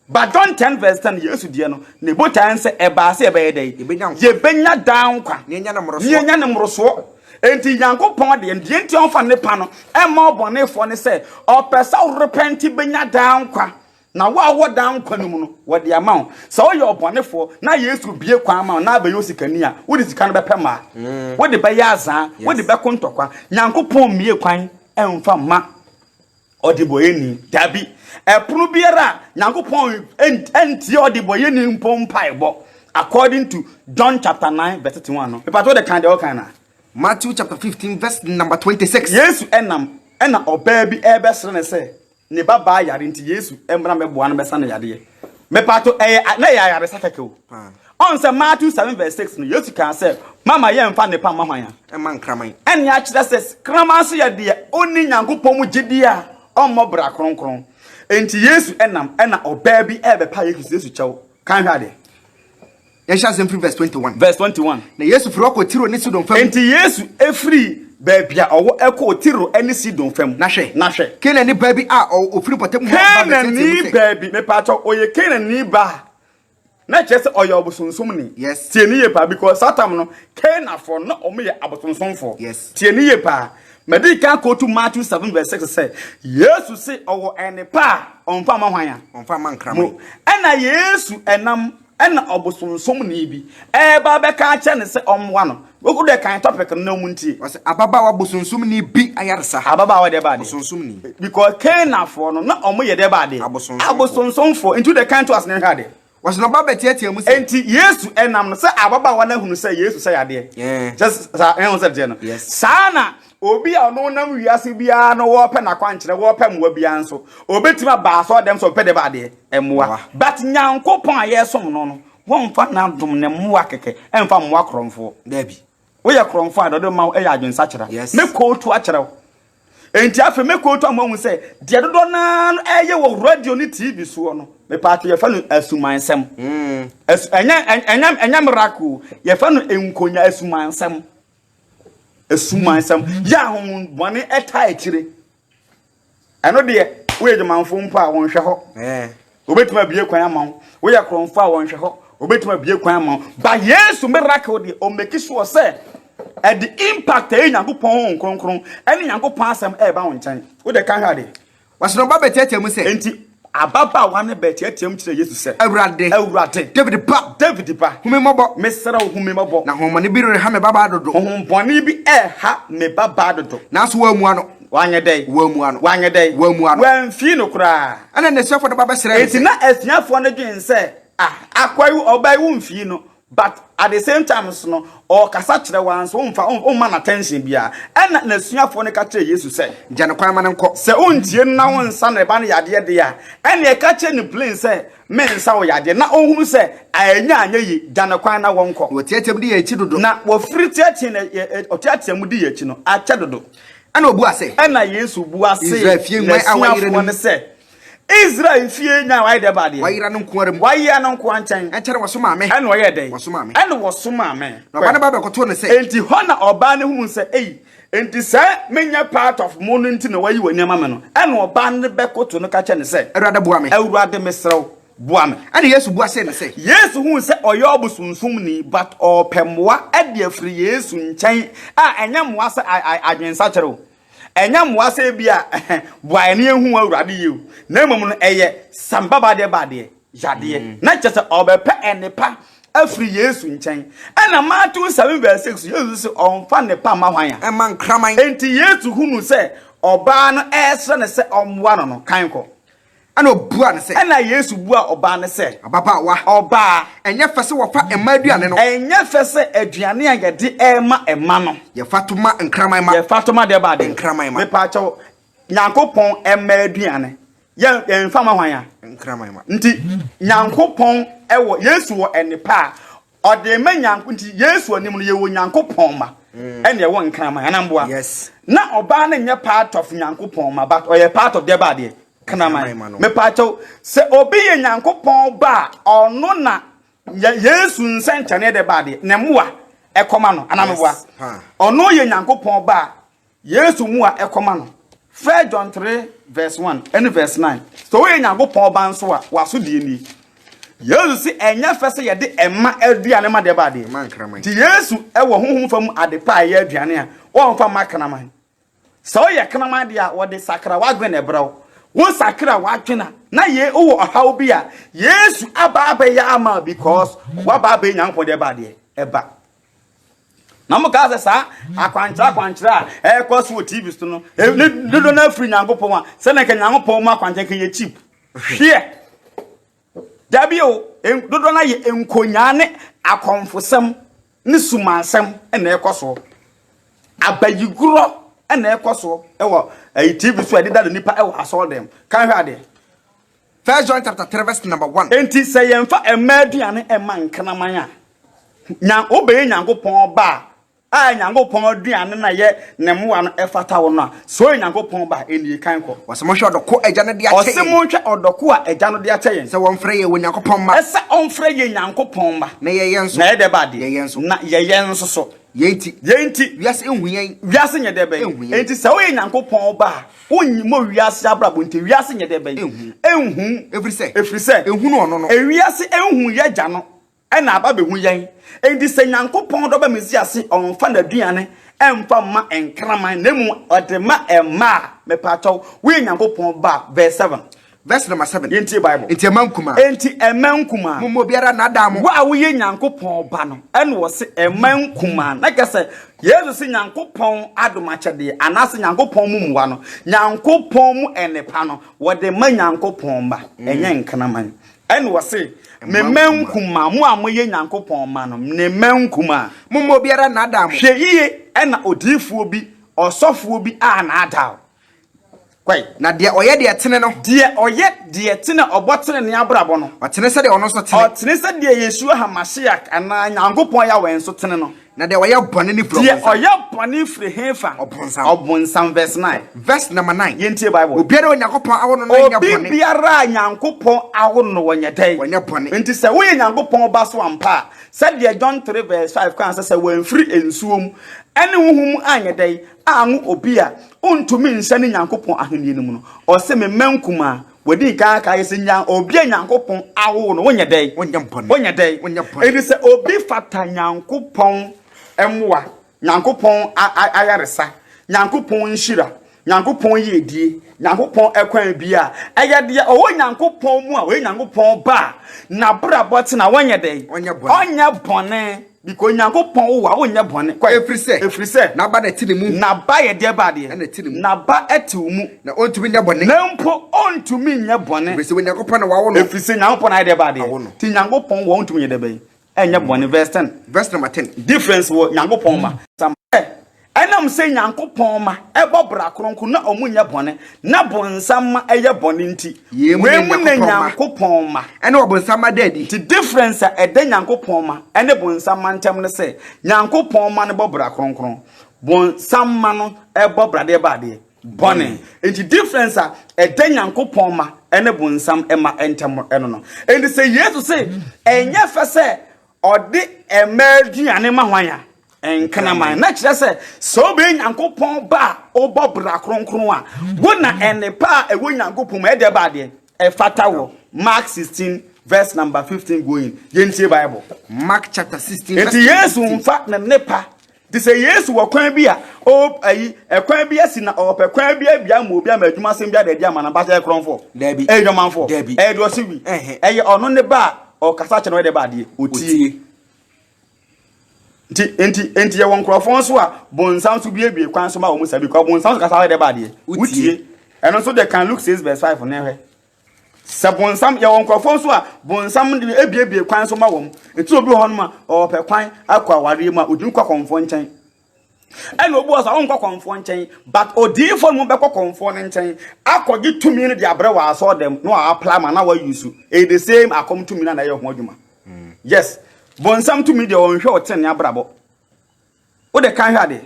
Speaker 1: But John 10 verse 10, Yesu deɛ no, ne botaeɛ ne sɛ ɛbaa sɛ yɛbɛyɛ dɛn?
Speaker 2: Yɛbɛnya nkwa.
Speaker 1: Yɛbɛnya daa nkwa.
Speaker 2: Na yɛanya no mmorosoɔ.
Speaker 1: Na yɛanya no mmorosoɔ. Enti Nyankopɔn deɛ, deɛ nti ɔmfa nnepa no ɛmma ɔbɔnefoɔ ne sɛ, ɔpɛ sɛ worepɛnte bɛnya daa nkwa. Na wo a wowɔ daa nkwa no mu no, wɔde ama wo. Sɛ woyɛ ɔbɔnefoɔ na Yesu bue kwan ma wo na abɛyɛ osikani a, wode sika no bɛpɛ mmaa. Wode bɛyɛ azaa. Wode bɛko ntɔkwa. Nyankopɔn mmue kwan ɛmfa mma Ɔdebɔyɛni? Dabi. Ɛpono biara a Nyankopɔn ntie ɔdebɔyɛni mpo mpaebɔ according to John chapter 9 verse 31 no. Mepatɔ wode kan deɛ ɔkan na.
Speaker 2: Matthew chapter 15 verse number 26.
Speaker 1: Yesu ɛnam ɛna ɔbaa bi ɛrebɛsrɛ no sɛ ne ba baa yare nti Yesu mmra mmɛboa no bɛsa no yadeɛ. Mepatɔ ɛyɛ na ɛyɛ ayaresa kɛkɛ o. Ɔn sɛ Matthew 7 verse 6 no, Yesu kaa sɛ, Mama yɛmfa nnepa mma hwan a?
Speaker 2: Mma nkraman.
Speaker 1: Ɛnne akyerɛ sɛ kraman nso yɛ deɛ ɔnni Nyankopɔn mu gyedie a ɔmmɔ bra kronkron. Enti Yesu nam ɛna ɔbaa bi ɛrebɛpa Yesu Yesu kyɛw. Kan hwɛ adeɛ.
Speaker 2: Yɛnhyɛ asɛm firi verse 21.
Speaker 1: Verse 21.
Speaker 2: Na Yesu firi hɔ kɔɔ Tiro ne Sidon fam.
Speaker 1: Enti Yesu firii baabi a ɔwɔ kɔɔ Tiro ne Sidon fam.
Speaker 2: Na hwɛ.
Speaker 1: Na hwɛ.
Speaker 2: Kanaanni baa bi a ɔfiri mpɔtam hɔ ba bɛteɛteɛɛ mu
Speaker 1: Kanaanni
Speaker 2: sɛ.
Speaker 1: baa bi, mepaakyɛw, ɔyɛ Kanaanni baa. Na kyerɛ sɛ ɔyɛ ɔbosonsomni.
Speaker 2: Yes.
Speaker 1: Tie ne yie paa because saa tam no Canaanfoɔ no na wɔn yɛ abosonsomfoɔ.
Speaker 2: Yes.
Speaker 1: Tie ne yie paa. Madi kan kootu Matthew 7 verse 6 sɛ Yesu se ɔwɔ nnepa a ɔmfa mma hwan a?
Speaker 2: Ɔmfa mma nkraman.
Speaker 1: Mo. Ɛna Yesu ɛnam ɛna ɔbosonsomni bi ɛreba abɛka akyerɛ no sɛ ɔmmoa no. Wo deɛ kan topic no na wɔn ntie.
Speaker 2: Ɔsɛ ababaawa bosonsomni bi ayaresa.
Speaker 1: Ababaawa deɛ ba adeɛ.
Speaker 2: Bosonsomni.
Speaker 1: Because Canaanfoɔ no na wɔn yɛ deɛ ba adeɛ.
Speaker 2: Abosonsomfoɔ.
Speaker 1: Abosonsomfoɔ. Nti wo deɛ kan to ase na hwɛ adeɛ.
Speaker 2: Wɔse na ɔba bɛteatea mu sɛ.
Speaker 1: Enti Yesu ɛnam no sɛ ababaawa no ahunu sɛ Yesu sɛ yadeɛ. Kyɛ saa ɛho sɛ deɛ no. Saa na obi a ɔno nam wiase biara no wɔpɛ n'akwankyerɛ wɔpɛ mmoa biara nso obetumi aba asɔɔdɛm sɛ ɔpɛ deɛ ba adeɛ mmoa. But Nyankopɔn a yɛsom no no wɔmfa n'adom ne mmoa kɛkɛ ɛmfa mmoa korɔmfoɔ.
Speaker 2: Dabi.
Speaker 1: Woyɛ korɔmfoɔ a deɛ ɔde ma wo ɛyɛ adwensakyera. Me kootu akyerɛ wo. Enti afei me kootu ama woahu sɛ deɛ dodoɔ no ara no ɛyɛ wɔ radio ne TV soɔ no, mepaakyɛw yɛfrɛ no asumansɛm. Asu, ɛnyɛ, ɛnyɛ, ɛnyɛ miracle, yɛfrɛ no nkonya asumansɛm. Asumansɛm. Yɛ ahohombɔne ɛtaa akyire. Ɛno deɛ, woyɛ dwamanfoɔ mpo a, wɔnhwɛ hɔ. Wɔbɛtumi abue kwan ama wo. Woyɛ korɔmfoɔ a, wɔnhwɛ hɔ. Wɔbɛtumi abue kwan ama wo. But Yesu miracle deɛ, ɔmaki sure sɛ ɛde impact a ɛyɛ Nyankopɔn Honhom Kronkron ɛne Nyankopɔn asɛm ɛreba wo nkyɛn. Wo deɛ ka hwɛ adeɛ.
Speaker 2: Wɔsoma ɔba bɛteatea mu sɛ.
Speaker 1: Enti ababaawa no bɛteatea mu kyerɛɛ Yesu sɛ.
Speaker 2: Awurade.
Speaker 1: Awurade.
Speaker 2: Dawid ba.
Speaker 1: Dawid ba.
Speaker 2: Hu me mmɔbɔ.
Speaker 1: Mesrɛ wo, hu me mmɔbɔ.
Speaker 2: Na honhommɔne bi reha me babaa dodo.
Speaker 1: Honhommɔne bi reha me babaa dodo.
Speaker 2: Nanso wammua no.
Speaker 1: Wanyɛ dɛn?
Speaker 2: Wammua no.
Speaker 1: Wanyɛ dɛn?
Speaker 2: Wammua no.
Speaker 1: Wamfii no koraa.
Speaker 2: Ɛnna n'asuafoɔ no ba bɛsrɛɛ no sɛ.
Speaker 1: Enti na asuafoɔ no dwen sɛ, Ah, akoa yi, ɔbaa yi, womfii no. But at the same time nso no, ɔrekasa kyerɛ wo ara nso, womfa, womma no attention biara. Ɛnna n'asuafoɔ no ka kyerɛɛ Yesu sɛ.
Speaker 2: Gya no kwan ma no nkɔ.
Speaker 1: Sɛ wontie no na wonsa ne ba no yadeɛ deɛ a, ɛnneɛ ka kyerɛ no plain sɛ, Mensa wo yadeɛ, na ɔnhunu sɛ anyɛ anyɛ yie, gya no kwan na wɔnkɔ.
Speaker 2: Na wɔteateam di yɛn akyi dodo.
Speaker 1: Na wɔfiri teatea na ɔteatea mu di yɛn akyi no, akyɛ dodo.
Speaker 2: Ɛnna ɔbua sɛ.
Speaker 1: Ɛnna Yesu bua see
Speaker 2: Israel fie nguan a wɔayera no
Speaker 1: n'asuafoɔ
Speaker 2: mu.
Speaker 1: no sɛ, Israel fie nnwan a wɔayɛ dɛ ba adeɛ?
Speaker 2: Wɔayera no nko ara mu.
Speaker 1: Wɔayera no nko ara nkyɛn.
Speaker 2: Ɛnkyɛ na wɔsomaa me.
Speaker 1: Ɛnna ɔyɛɛ dɛn?
Speaker 2: Wɔsomaa me.
Speaker 1: Ɛnna wɔsomaa me.
Speaker 2: Na ɔbaa no ba bɛkotoo no sɛ.
Speaker 1: Enti hɔ na ɔbaa no hunuu sɛ, Ei, enti sɛ menyɛ part of mo no nti na wɔayi w'ani ama me no. Ɛnna ɔbaa no bɛkoto no ka kyerɛɛ no sɛ.
Speaker 2: Awurade boa me.
Speaker 1: Awurade, mesrɛ wo, boa me.
Speaker 2: Ɛnna Yesu bua see no sɛ.
Speaker 1: Yesu huu sɛ ɔyɛ ɔbosonsomni, but ɔrepɛ mmoa de afiri Yesu nkyɛn a ɛnyɛ mmoa sɛ adwensakyera o. Ɛnyɛ mmoa sɛ ebia boa yɛn na yɛnhu Awurade yie o, na mmom no ɛyɛ sambaba deɛ ba adeɛ, yadeɛ. Mm. Na kyerɛ sɛ ɔbɛpɛ nnepa afiri Yesu nkyɛn. Ɛna Matthew 7 verse 6, Yesu sɛ ɔmfa nnepa mma hwan a?
Speaker 2: Ɛma nkraman.
Speaker 1: Enti Yesu hunu sɛ ɔbaa no ɛresrɛ no sɛ ɔmmoa no no, kan kɔ.
Speaker 2: Ɛnna ɔbuaa no sɛ.
Speaker 1: Ɛnna Yesu buaa ɔbaa no sɛ.
Speaker 2: Ababaawa.
Speaker 1: Ɔbaa.
Speaker 2: Ɛnyɛ fɛ sɛ wɔfa mma aduane no.
Speaker 1: Ɛnyɛ fɛ sɛ aduane a yɛde rema mma no.
Speaker 2: Yɛfa to ma nkraman mma.
Speaker 1: Yɛfa to ma deɛ ba adeɛ.
Speaker 2: Nkraman mma.
Speaker 1: Mepaakyɛw, Nyankopɔn mma aduane, yɛ yɛmfa ma hwan a?
Speaker 2: Nkraman mma.
Speaker 1: Nti, Nyankopɔn wɔ, Yesu wɔ nnepa a Ɔde ma Nyanko nti Yesu anim no yɛwɔ Nyankopɔn ma mm. ɛna ɛwɔ nkraman anaa mboa.
Speaker 2: Yes.
Speaker 1: Na ɔbaa no nyɛ part of Nyankopɔn ma but ɔyɛ part of deɛ ba adeɛ kraman. Mepaakyɛw sɛ obi yɛ Nyankopɔn ba a ɔno na Yesu nsɛnkyɛnne de ba adeɛ ne mmoa ɛkɔma no anaa meboa. Ɔno yɛ Nyankopɔn ba a Yesu mu a ɛkɔma no. First John 3 verse 1 ɛne verse 9. Sɛ woyɛ Nyankopɔn ba nso a, w'asodie nie. Yesu se ɛnyɛ fɛ sɛ yɛde ɛma aduane ma deɛ ba adeɛ. Nti Yesu ɛwɔ honhom fa mu ade pa a ɛyɛ aduane a, wɔmfa mma kraman. Sɛ woyɛ kraman deɛ a, wɔde sakra w'adwene na ɛbrɛ wo. Wo sakra w'adwene a, na ye wowɔ ɔhaw bi a, Yesu aba abɛyɛ ama because waba abɛyɛ Nyankopɔn deɛ ba adeɛ ɛba. Na mo kaa sɛ saa akwankyerɛ akwankyerɛ a ɛrekɔ so wɔ TV so no, ne dodo no afiri Nyankopɔn a, sɛnea nka Nyankopɔn mu akwankyerɛ nka yɛ cheap. Hweɛ. Dabi o, dodo no ayɛ nkonyaa ne akɔmfosɛm ne sumansɛm na ɛkɔ so. Abayigorɔ na ɛkɔ so wɔ ɛyi TV so a ɛdeda no nipa wɔ asɔɔdɛm. Kan hwɛ adeɛ.
Speaker 2: First John chapter 3 verse number 1.
Speaker 1: Enti sɛ yɛmfa mma aduane mma nkraman a, nya wobɛyɛ Nyankopɔn ba a, a Nyankopɔn aduane na yɛ ne mmoa no ɛfata wo no a, sɛ ɔyɛ Nyankopɔn ba a, ɛnie kan kɔ.
Speaker 2: Ɔse monhwɛ ɔdɔ ko Agya no de akyɛ
Speaker 1: Ɔse
Speaker 2: yɛn.
Speaker 1: monhwɛ ɔdɔ ko a Agya no de akyɛ yɛn.
Speaker 2: Sɛ wɔmfrɛ yɛn Onyankopɔn mma.
Speaker 1: Ɛsɛ ɔmfrɛ yɛn Nyankopɔn mma.
Speaker 2: Na yɛyɛ nso.
Speaker 1: Na yɛ dɛ ba adeɛ.
Speaker 2: Yɛyɛ nso.
Speaker 1: Na yɛyɛ nso so.
Speaker 2: Yei nti.
Speaker 1: Yei nti.
Speaker 2: Wiase nhu yɛn.
Speaker 1: Wiase nyɛ dɛ bɛn.
Speaker 2: Enhu yɛn.
Speaker 1: Enti sɛ woyɛ Nyankopɔn ba a, wonnyi mɔ wiase abrabɔ nti wiase nyɛ dɛ bɛn.
Speaker 2: Enhu.
Speaker 1: Enhu.
Speaker 2: Ɛfiri sɛ.
Speaker 1: Ɛfiri sɛ.
Speaker 2: Enhunu ɔno no.
Speaker 1: Ewiase enhu y'Agya no, ɛna aba bɛhu yɛn. Enti sɛ Nyankopɔn dɔ ba Mesia se ɔmfa n'aduane ɛmfa mma nkraman na mmom ɔde ma mma a, mepaakyɛw, woyɛ Nyankopɔn ba a, verse 7.
Speaker 2: Verse number 7.
Speaker 1: Yɛntie Bible.
Speaker 2: Enti ɛmma nkumaa.
Speaker 1: Enti ɛmma nkumaa.
Speaker 2: Momma obiara nnaadaa mo.
Speaker 1: Wo a woyɛ Nyankopɔn ba no, ɛna ɔse ɛmma nkumaa. Na kyerɛ sɛ, Yesu se Nyankopɔn adom akyɛdeɛ, anaasɛ Nyankopɔn mu mmoa no, Nyankopɔn mu nnepa no, wɔde ma Nyankopɔn mma, ɛnyɛ nkraman. Ɛna ɔse, Me mma nkumaa, mo a moyɛ Nyankopɔn mma no, ne mma nkumaa.
Speaker 2: Momma obiara nnaadaa mo.
Speaker 1: Hwɛ yie na odiyifoɔ bi, ɔsɔfoɔ bi annaadaa wo. Kɔe.
Speaker 2: Na deɛ ɔyɛ deɛ ɛtene no.
Speaker 1: Deɛ ɔyɛ deɛ ɛtene a ɔbɔ tenenee abrabɔ no.
Speaker 2: Ɔtene sɛdeɛ ɔno nso tene.
Speaker 1: Ɔtene sɛdeɛ Yeshua HaMashiach anaa Nyankopɔn Yahweh nso tene no.
Speaker 2: Na deɛ ɔyɛ bɔne no firi
Speaker 1: Deɛ
Speaker 2: ɔbonsam.
Speaker 1: ɔyɛ bɔne firi hefa?
Speaker 2: Ɔbonsam.
Speaker 1: Ɔbonsam. Verse 9.
Speaker 2: Verse number 9.
Speaker 1: Yɛntie Bible.
Speaker 2: Obiara a Onyankopɔn awo no no nyɛ
Speaker 1: Obi
Speaker 2: bɔne.
Speaker 1: biara a Nyankopɔn awo no no, ɔnyɛ dɛn?
Speaker 2: Ɔnyɛ bɔne.
Speaker 1: Nti sɛ woyɛ Nyankopɔn ba so ampa a, sɛdeɛ John 3 verse 5 kaa sɛ, sɛ wɔamfiri nsuo mu ne honhom mu anyɛ dɛn? Anwo obi a, ontumi nhyɛne Nyankopɔn ahennie no mu no, ɔse, Me mma nkumaa, wadi nkan aka ayɛ sɛ nya obi a Nyankopɔn awo no, wonyɛ dɛn?
Speaker 2: Wonyɛ bɔne.
Speaker 1: Wonyɛ dɛn?
Speaker 2: Wonyɛ bɔne.
Speaker 1: Enti sɛ obi fata Nyankopɔn mmoa, Nyankopɔn ayaresa, Nyankopɔn nhyira, Nyankopɔn yiedie, Nyankopɔn ɛkwan bi a, ɛyɛ deɛ ɔwɔ Nyankopɔn mu a ɔyɛ Nyankopɔn ba a, n'abrabɔ te na wɔnyɛ dɛn?
Speaker 2: Ɔnyɛ bɔne.
Speaker 1: Ɔnyɛ bɔne. Because Nyankopɔn wo a wonyɛ bɔne. Kɔ.
Speaker 2: Ɛfiri sɛ.
Speaker 1: Ɛfiri sɛ.
Speaker 2: N'aba na ɛte ne mu.
Speaker 1: N'aba yɛ deɛ ba adeɛ.
Speaker 2: Ɛna ɛte ne mu.
Speaker 1: N'aba ɛte wo mu.
Speaker 2: Na ɔntumi nyɛ bɔne.
Speaker 1: Na mpo ɔntumi nyɛ bɔne.
Speaker 2: Ɛfiri sɛ Onyankopɔn na wawo no.
Speaker 1: Ɛfiri sɛ Nyankopɔn na ayɛ deɛ ba adeɛ.
Speaker 2: Awo no.
Speaker 1: Ti Nyankopɔn wɔ ɔntumi nyɛ deɛ bɛyi. Ɛnyɛ bɔne. Verse 10.
Speaker 2: Verse number 10.
Speaker 1: Difference wɔ Nyankopɔn ma. Ɛnam sɛ Nyankopɔn mma bɔ bra kronkron na wɔn nyɛ bɔne, na bonsam mma yɛ bɔne nti,
Speaker 2: Yei mu
Speaker 1: wei
Speaker 2: na
Speaker 1: mu na
Speaker 2: Nyankopɔn mma
Speaker 1: Nyankopɔn mma.
Speaker 2: ne ɔbonsam mma da adi.
Speaker 1: Nti difference a ɛda Nyankopɔn mma ne bonsam mma ntam ne sɛ, Nyankopɔn mma no bɔ bra kronkron, bonsam mma no bɔ bra deɛ ba adeɛ? Bɔne. Nti difference a ɛda Nyankopɔn mma ne bonsam mma ntam no no. Nti sɛ Yesu se, ɛnyɛ fɛ sɛ Ɔde mmaa aduane ma hwan a? Nkraman. Na kyerɛ sɛ, sɛ wobɛyɛ Nyankopɔn ba a wobɔ bra kronkron a, wo na nnepa a ɛwɔ Nyankopɔn mu ɛdeɛ ba adeɛ ɛfata wɔ. Mark 16 verse number 15 going. Yɛntie Bible.
Speaker 2: Mark chapter 16 verse
Speaker 1: Nti Yesu
Speaker 2: 15.
Speaker 1: mfa ne nnepa. Nti sɛ Yesu wɔ kwan bi a, o ayi, ɛkwan bi asi na ɔpɛ kwan bi abia ma obi ama adwuma asɛm bi ada adi ama no, mpakyɛ ɛyɛ korɔmfoɔ?
Speaker 2: Daabi.
Speaker 1: Ɛyɛ dwamanfoɔ?
Speaker 2: Daabi.
Speaker 1: Ɛyɛ deɛ ɔse wi?
Speaker 2: Ɛhɛ.
Speaker 1: Ɛyɛ ɔno ne ba a ɔkasa kyerɛ no ɔyɛ deɛ ba adeɛ? Otie.
Speaker 2: Otie.
Speaker 1: Nti, nti, nti yɛwɔ nkurɔfoɔ nso a bonsam nso buebue kwan so ma wɔn saa because bonsam nso kasa ɔyɛ deɛ ba adeɛ?
Speaker 2: Wotie.
Speaker 1: Wotie. Ɛno nso deɛ kan Luke 6 verse 5 no hwɛ. Sɛ bonsam, yɛwɔ nkurɔfoɔ nso a bonsam de ebiebie kwan so ma wɔn. Nti obi wɔ hɔnom a ɔpɛ kwan akɔ awareɛ mu a ɔtumi kɔ kɔmfoɔ nkyɛn. Ɛna obi wɔ so a ɔnkɔ kɔmfoɔ nkyɛn, but odiyifoɔ no bɛkɔ kɔmfoɔ no nkyɛn akɔgye tumi no de abrɛ wɔ asɔɔdɛm na wɔapply ma na wɔayi so. Ɛyɛ the same akɔm tumi no na ɛyɛ ho adwuma. Yes, bonsam tumi deɛ ɔnhwɛ ɔtenene abrabɔ. Wo de kan hwɛ adeɛ.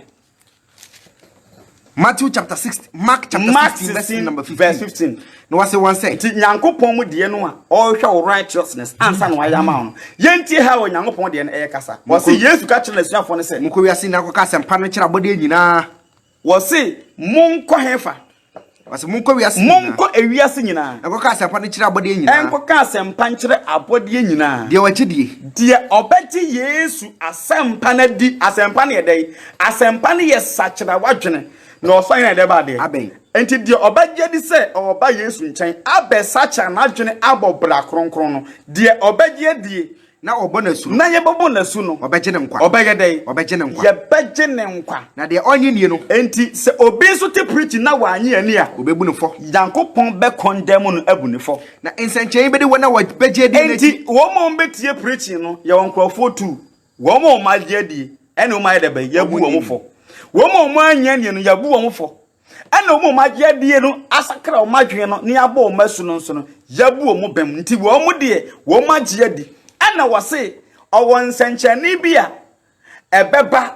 Speaker 2: Matthew chapter 6, Mark chapter
Speaker 1: Mark
Speaker 2: 16, verse
Speaker 1: 16
Speaker 2: number 15.
Speaker 1: verse 15.
Speaker 2: Na wɔse wɔn sɛ.
Speaker 1: Nti Nyankopɔn mu deɛ no a ɔrehwɛ wo righteousness ansa na wayɛ ama wo no. Yɛntie ha wɔ Nyankopɔn deɛ no ɛyɛ kasa. Wɔse Yesu ka kyerɛ n'asuafoɔ no sɛ.
Speaker 2: Monkɔ wiase nyinaa nkɔka asɛmpa no nkyerɛ abɔdeɛ nyinaa.
Speaker 1: Wɔse monkɔ hefa?
Speaker 2: Wɔse monkɔ wiase nyinaa.
Speaker 1: Monkɔ ewiase nyinaa.
Speaker 2: Nkɔka asɛmpa no nkyerɛ abɔdeɛ nyinaa.
Speaker 1: Nkɔka asɛmpa nkyerɛ abɔdeɛ nyinaa.
Speaker 2: Deɛ ɔgye die.
Speaker 1: Deɛ ɔbɛgye Yesu asɛmpa no adi. Asɛmpa no yɛ dɛn? Asɛmpa no yɛ sakyera w'adwene na ɔsɔ yɛn dɛ ba adeɛ.
Speaker 2: Abɛn.
Speaker 1: Enti deɛ ɔbɛgye adi sɛ ɔreba Yesu nkyɛn abɛsakyera n'adwene abɔ bra kronkron no, deɛ ɔbɛgye adie
Speaker 2: Na wɔbɔ no asu no.
Speaker 1: Na yɛbɛbɔ no asu no.
Speaker 2: Wɔbɛgye no nkwa.
Speaker 1: Ɔbɛyɛ dɛn?
Speaker 2: Wɔbɛgye no nkwa.
Speaker 1: Yɛbɛgye no nkwa.
Speaker 2: Na deɛ ɔnnye nnie no.
Speaker 1: Enti sɛ obi nso te preaching na wannye anni a.
Speaker 2: Wɔbɛbu no fɔ.
Speaker 1: Nyankopɔn bɛ condemn no abu no fɔ.
Speaker 2: Na nsɛnkyerɛnne bɛdi wɔn a wɔbɛgye adie no akyi.
Speaker 1: Enti wɔn a wɔbɛtie preaching no, yɛwɔ nkurɔfoɔ tu. Wɔn a wɔagye adie, ɛne wɔn ayɛ dɛ bɛn? Yɛabu wɔn fɔ. Wɔn a wɔannye annie no, yɛabu wɔn fɔ. Ɛna wɔn a wɔagye adie no asakra wɔn adwene no ne abɔ wɔn asu no nso no, yɛabu wɔn bem. Nti wɔn deɛ, wɔn agye adi. Ɛna wɔse, ɔwɔ nsɛnkyerɛnne bi a ɛbɛba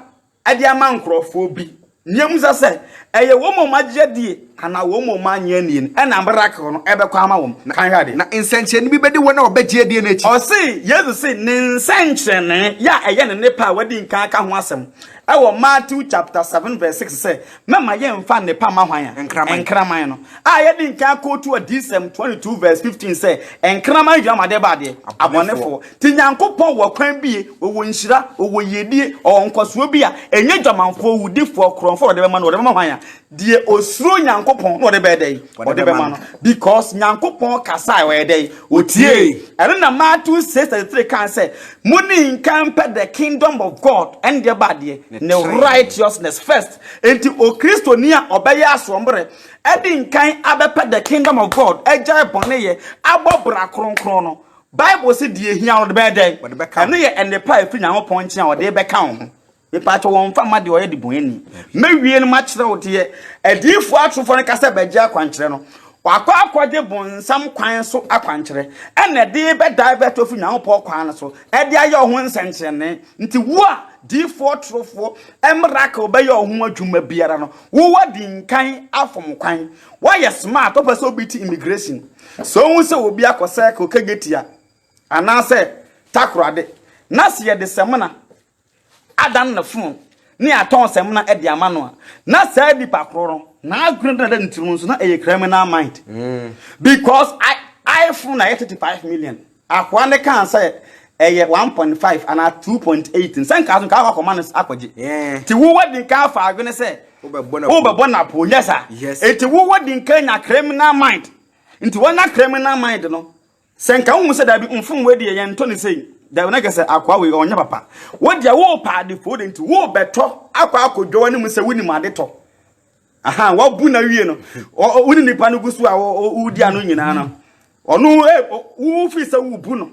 Speaker 1: de ama nkurɔfoɔ bi. Nea mu sɛ sɛ, ɛyɛ wɔn a wɔagye adie anaa wɔn a wɔannye annie no, ɛna miracle no ɛbɛkɔ ama wɔn. Kan hwɛ adeɛ.
Speaker 2: Na nsɛnkyerɛnne bi bɛdi wɔn a wɔbɛgye adie no akyi.
Speaker 1: Ɔse, Yesu se, ne nsɛnkyerɛnne yɛ a ɛyɛ ne nnepa a wadi nkan aka ho asɛm ɛwɔ Matthew chapter 7 verse 6 sɛ, Mɛma yɛmfa nnepa mma hwan a?
Speaker 2: Nkraman.
Speaker 1: Nkraman no. A yɛde nkan akootu Adiyisɛm 22 verse 15 sɛ, Nkraman gyina ma adeɛ ba adeɛ? Abɔnefoɔ. Nti Nyankopɔn wɔ kwan bie, ɔwɔ nhyira, ɔwɔ yiedie, ɔwɔ nkɔsoɔ bi a ɛnyɛ dwamanfoɔ, awudifoɔ, korɔnfoɔ na ɔde bɛma no, ɔde bɛma hwan a? Deɛ ɔsuro Nyankopɔn na ɔde bɛyɛ dɛn? Ɔde bɛma no. Because Nyankopɔn kasae, ɔyɛ dɛn? Ɔtiee. Ɛno na Matthew 6:33 kaa sɛ, Monni nkan mpɛ the kingdom of God ɛne deɛ ba adeɛ? Ne righteousness first. Enti Okristoni a ɔbɛyɛ asoɔmmerɛ adi nkan abɛpɛ the kingdom of God, agyae bɔneyɛ, abɔ bra kronkron no, Bible se deɛ ehia no ɔde bɛyɛ dɛn?
Speaker 2: Ɔde bɛka wo.
Speaker 1: Ɛno yɛ nnepa a ɛfiri Nyankopɔn nkyɛn a ɔde bɛka wo ho. Mepaakyɛw wɔmfa mma deɛ ɔyɛ debɔneyɛni. Mɛwie no makyerɛ wo deɛ adiyifoɔ atorofoɔ no ka sɛ bɛgye akwankyerɛ no. Wakɔ akɔgye bonsam kwan so akwankyerɛ ɛna ɛde bɛ divert wo afiri Nyankopɔn kwan no so ɛde ayɛ wo ho nsɛnkyerɛnne. Nti wo a diyifoɔ torofoɔ miracle bɛyɛ wo ho adwuma biara no, wo wadi nkan afom kwan. Woayɛ smart, wopɛ sɛ obi te immigration. Sɛ wohu sɛ obi akɔ circle Kejetia anaasɛ Takoradi na sɛ yɛde samina adan ne fon ne yɛatɔn samina de ama no a, na saa nipa koro no n'adwene na ɛda ne tirim nso na ɛyɛ criminal mind. Because iPhone na ɛyɛ 35 million. Akoa no kaa sɛ ɛyɛ 1.5 anaa 2.8 nsɛ nka so nka akɔ akɔma no akɔgye. Nti wo wadi nka afa adwene sɛ wobɛbɔ no apo nyɛ saa. Nti wo wadi nka nya criminal mind. Nti wɔnya criminal mind no sɛ nka wohu sɛ dabi mfom wei deɛ yɛntɔ ne sei dabi na kɛsɛ akoa wei ɔnyɛ papa. Wo deɛ wopɛ adefoɔ de nti wobɛtɔ akɔ akɔdwa w'anim sɛ wonim ade tɔ. Aha, wabu na wie no. Wo ne nipa no gu so a wodi ano nyinaa no. Ɔno wo firi sɛ wobu no.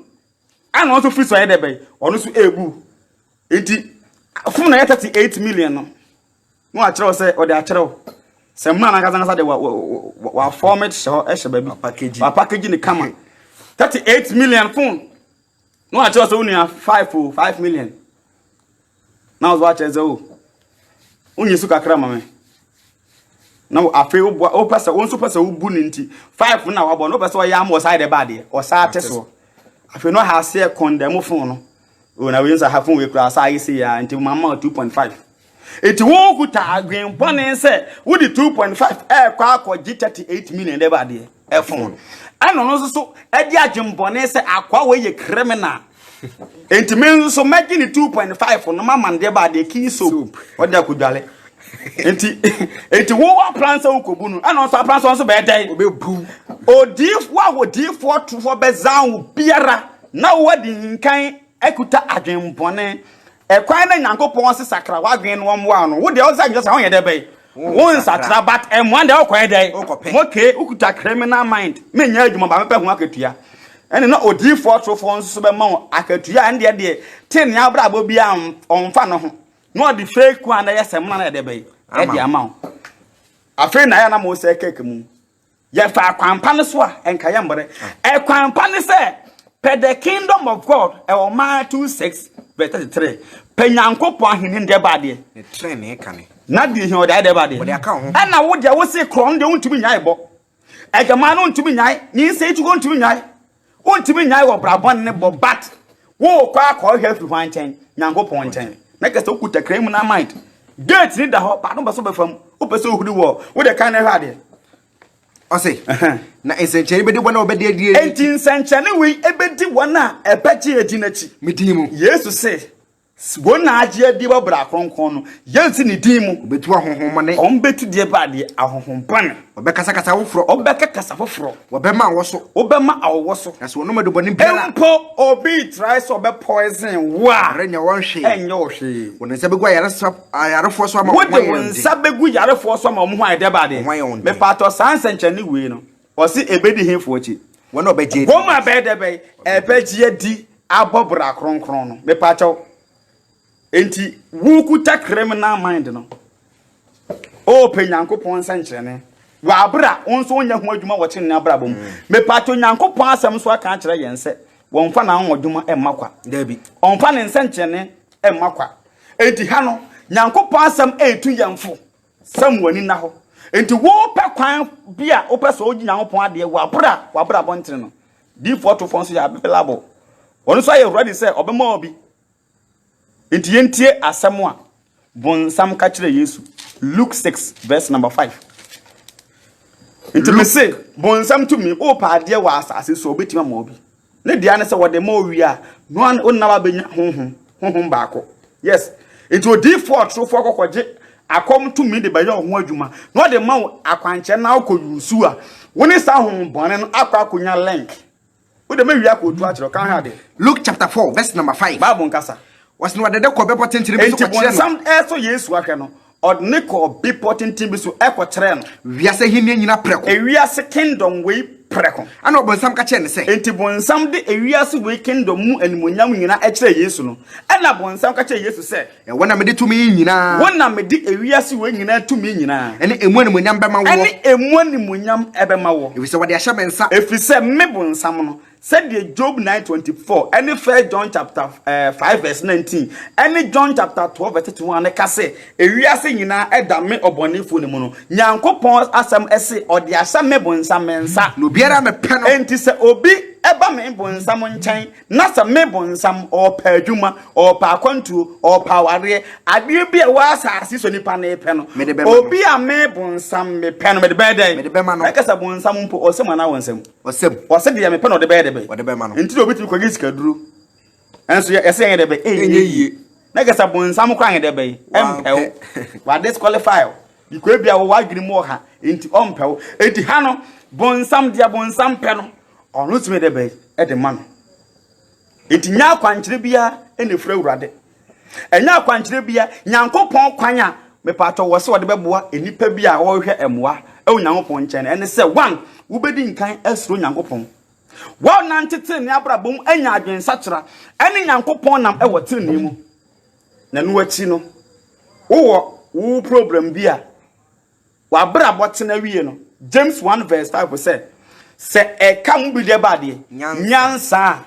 Speaker 1: Ana ɔno nso firi sɛ ɔyɛ dɛ bɛn? Ɔno nso ebu. Nti fom na yɛ 38 million no. Na wakyerɛw sɛ ɔde akyerɛw. Sɛ mmaa no ankasa ankasa de wa wa form it hyɛ hɔ ɛhyɛ baabi. Wapackage ne kama. 38 million phone. Na wakyerɛw sɛ wo nua 5 o 5 million. Na ɔso akyerɛ sɛ o wonyi so kakra ma me na afei woboa wopɛ sɛ wo nso pɛ sɛ wobu ne nti five na wabɔ no wopɛ sɛ ɔyɛ ama ɔsan de ba adeɛ ɔsan te soɔ afei no ha aseɛ kɔndɛm fon no o na wei nso ha fon wei kura asa ayɛ sei a nti mama 2.5 nti wokuta adwen bɔne sɛ wode 2.5 ɛɛkɔ akɔgye 38 million de ba adeɛ ɛfon ɛna ɔno nso so ɛde adwembɔne sɛ akoa wei yɛ criminal nti me nso mɛgye ne 2.5 no mama no deɛ ba adeɛ kii soap ɔde akɔdwale nti nti wo aplan sɛ wokɔbu no ɛna ɔnso aplan sɛ ɔnso bɛyɛ dɛn
Speaker 2: ɔbɛbu
Speaker 1: odiifoɔ a odiifoɔ tofoɔ bɛzan wo biara na wowadi nkan akuta adwembɔne Ɛkwan na Nyankopɔn se sakra w'adwene no ɔmmoa no. Wo deɛ ɔsɛ adwene sɛ wonyɛ dɛ bɛyi. Wo nsakra but ɛmmoa deɛ wokɔyɛ dɛ. Mokee wokuta criminal mind. Menyɛ adwuma ba mepɛ ho akatua. Ɛne na odiifoɔ torofoɔ nso so bɛma wo akatua ɛne deɛ deɛ tenee abrabɔ bi a ɔmfa no ho. Na ɔde fake one na ɛyɛ sɛmina na ɛde bɛyi. Ɛde ama wo. Afei na ayɛ na mo sɛ cake mu. Yɛfa akwan pa no so a, ɛnka yɛ mbrɛ. Ɛkwan pa ne sɛ, pɛ the kingdom of God, ɛwɔ Matthew 6 verse 33. Pɛ Nyankopɔn ahenni no deɛ ba adeɛ.
Speaker 2: Ne trenee kane.
Speaker 1: Na deɛ hia ɔde ayɛ deɛ ba adeɛ.
Speaker 2: Ɔde aka wo ho.
Speaker 1: Ɛna wo deɛ wo se korɔ no deɛ wontumi nyae bɔ. Adwaman no wontumi nyae. Nyinsɛn tuo wontumi nyae. Wontumi nyae wɔ bra bɔne ne bɔ but wokɔ akɔhwɛ afiri hwan nkyɛn? Nyankopɔn nkyɛn. Na kɛ sɛ wokuta criminal mind. Gate ni da hɔ but wopɛ sɛ wobɛfa mu. Wopɛ sɛ wohuri wɔ. Wode kan na ɛhwɛ adeɛ.
Speaker 2: Ɔse, na nsɛnkyerɛnne bɛdi wɔn a wɔbɛdi adi
Speaker 1: akyi. Enti nsɛnkyerɛnne wei ɛbɛdi wɔn a ɛbɛgye adi no akyi.
Speaker 2: Me din mu.
Speaker 1: Yesu se, Wɔn na agye adi wɔ bra kronkron no, Yesu ne din mu.
Speaker 2: Wɔbɛtu ahonhommɔne.
Speaker 1: Wɔbɛtu deɛ ba adeɛ, ahonhommɔne.
Speaker 2: Wɔbɛkasa kasa foforɔ.
Speaker 1: Wɔbɛka kasa foforɔ.
Speaker 2: Wɔbɛma awɔ so.
Speaker 1: Wɔbɛma awɔ so.
Speaker 2: Na sɛ wɔnom adubɔne biara.
Speaker 1: Mpo obi trae sɛ ɔbɛ poison wo a.
Speaker 2: Ɛrenyɛ wɔn hwee.
Speaker 1: Ɛnyɛ wo hwee.
Speaker 2: Wɔde nsa bɛgu ayarefoɔ so ama wɔn ho ayɛ wɔn den.
Speaker 1: Wode wo nsa bɛgu yarefoɔ so ama wɔn ho ayɛ dɛ ba adeɛ.
Speaker 2: Wɔn ho ayɛ wɔn den.
Speaker 1: Mepatɔ saa nsɛnkyerɛnne wei no, ɔse ɛbɛdi hefoɔ akyi?
Speaker 2: Wɔn a wɔbɛgye adi.
Speaker 1: Wɔn a bɛyɛ dɛ bɛyɛ ɛbɛgye adi abɔ bra kronkron no. Mepaakyɛw. Enti wokuta criminal mind no. Ɔpɛ Nyankopɔn nsɛnkyerɛnne. Wɔ abere a wo nso wonyɛ ho adwuma wɔ tenenee abrabɔ mu. Mepaakyɛw Nyankopɔn asɛm nso aka akyerɛ yɛn sɛ wɔmfa n'anwonwadwuma mma kwa.
Speaker 2: Dabi.
Speaker 1: Ɔmfa ne nsɛnkyerɛnne mma kwa. Enti ha no, Nyankopɔn asɛm retu yɛn fo. Sɛ mo ani nna hɔ. Enti wopɛ kwan bi a wopɛ sɛ wogye Nyankopɔn adeɛ wɔ abere a w'abrabɔ ntene no. Diifoɔ tofoɔ nso yɛ available. Ɔno nso ayɛ ready sɛ ɔbɛma wo bi. Enti yɛntie asɛm a bonsam ka kyerɛ Yesu. Luke 6 verse number 5. Nti mese bonsam tumi wopɛ adeɛ wɔ asase so a obɛtumi ama wo bi. Ne dea ne sɛ wɔde ma owie a, no a wonna wabɛnya honhom, honhom baako. Yes. Nti odiifoɔ ɔtorofoɔ kɔkɔgye akɔm tumi de bɛyɛ ɔho adwuma na ɔde ma wo akwankyerɛ na wokɔ yusu a, wo ne saa honhom bɔne no akɔ akɔnya link. Wode mɛwie akɔtu akyerɛ, ka hwɛ adeɛ.
Speaker 2: Luke chapter 4 verse number 5.
Speaker 1: Bible nkasa.
Speaker 2: Wɔsi na wɔde kɔ bepɔ tenten bi so
Speaker 1: Enti
Speaker 2: kɔkyerɛ no.
Speaker 1: bonsam ɛresɔ Yesu ahwɛ no, ɔde ne kɔɔ bepɔ tenten bi so ɛkɔkyerɛɛ no.
Speaker 2: Wiase ahenni nyina prɛko.
Speaker 1: Ewiase kingdom wei. Prɛko.
Speaker 2: Ɛnna ɔbonsam ka kyerɛɛ no sɛ.
Speaker 1: Enti bonsam de ewiase wei kingdom mu animuonyam nyinaa kyerɛɛ Yesu no, ɛnna bonsam ka kyerɛɛ Yesu sɛ.
Speaker 2: Wo na mede tumi yi nyinaa.
Speaker 1: Wo na mede ewiase wei nyinaa tumi nyinaa.
Speaker 2: Ɛne emu animuonyam bɛma woɔ.
Speaker 1: Ɛne emu animuonyam bɛma woɔ.
Speaker 2: Ɛfiri sɛ wɔde ahyɛ me nsa.
Speaker 1: Ɛfiri sɛ me bonsam no, Sɛdeɛ Job 9:24 ɛne 1 John chapter 5 verse 19 ɛne John chapter 12 verse 31 no ka sɛ ewiase nyinaa ɛda me ɔbɔnefoɔ no mu no, Nyankopɔn asɛm ɛse ɔde ahyɛ me bonsam me nsa.
Speaker 2: Na obiara a mepɛ no.
Speaker 1: Enti sɛ obi ɛba me bonsam nkyɛn na sɛ me bonsam ɔɔpɛ adwuma, ɔɔpɛ akwantuo, ɔɔpɛ awareɛ, adeɛ bi a ɛwɔ asase so nipa no repɛ no,
Speaker 2: Mede bɛma no.
Speaker 1: obi a me bonsam mepɛ no, mede bɛyɛ dɛn?
Speaker 2: Mede bɛma no.
Speaker 1: Ɛka sɛ bonsam mpo ɔsɛ mu anaa wɔnsɛ mu?
Speaker 2: Ɔsɛm.
Speaker 1: Ɔsɛ deɛ mepɛ na ɔde bɛyɛ de bɛyɛ.
Speaker 2: Ɔde bɛma no.
Speaker 1: Nti na obi tumi kɔgye sikaduro. Ɛnso yɛ ɛsɛ yɛn de bɛyɛ.
Speaker 2: Ɛnyɛ yie.
Speaker 1: Na kɛsɛ bonsam koraa yɛn de bɛyɛ. Ɛmpɛ wo. Wa disqualify wo. Because ebi a wɔ w'adwene mu ɔha. Nti ɔmpɛ wo. Enti ha no bonsam deɛ bonsam pɛ no ɔno tumi de bɛyɛ ɛde ma no. Enti nyɛ akwankyerɛ biara na ɛfiri Awurade. Ɛnyɛ akwankyerɛ biara, Nyankopɔn kwan a mepatɔ wɔ sɛ wɔde bɛboa nnipa bi a wɔrehwɛ mmoa wɔ Nyankopɔn nkyɛn no, ɛne sɛ one, wobɛdi nkan asuro Nyankopɔn. Wɔnante tenenee abrabɔ mu anya adwensakyera ɛne Nyankopɔn nam wɔ tenenee mu. Na ɛno akyi no, wowɔ wo problem bi a W'abrabɔ tena wie no, James 1 verse 5 sɛ, sɛ ɛka mo bi deɛ ba adeɛ, nyansa a,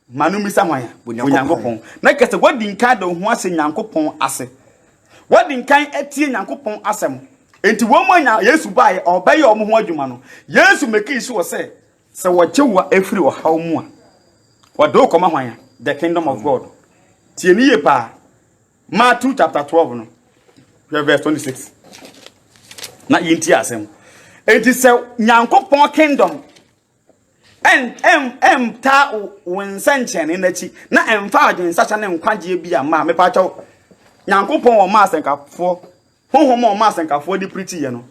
Speaker 1: ma no mmisa hwan a? Onyankopɔn. Na kɛ sɛ wadi nkan de wo ho ahyɛ Nyankopɔn ase. Wadi nkan atie Nyankopɔn asɛm. Enti wɔn a nya Yesu baeɛ ɔbɛyɛ wɔn ho adwuma no, Yesu mekii sure sɛ, sɛ wɔgye wo afiri ɔhaw mu a, wɔde wo kɔma hwan a? The kingdom of God. Tie ne yie paa. Matthew chapter 12 no, hwɛ verse 26. Na yɛnti asɛm. Enti sɛ Nyankopɔn kingdom ɛntaa wo nsɛnkyerɛnne n'akyi na ɛmfa adwensakyɛ ne nkwagyeɛ bi amma a, mepakyɛw, Nyankopɔn ɔma asɛnkafoɔ Honhom a ɔma asɛnkafoɔ de pirikyiiɛ no,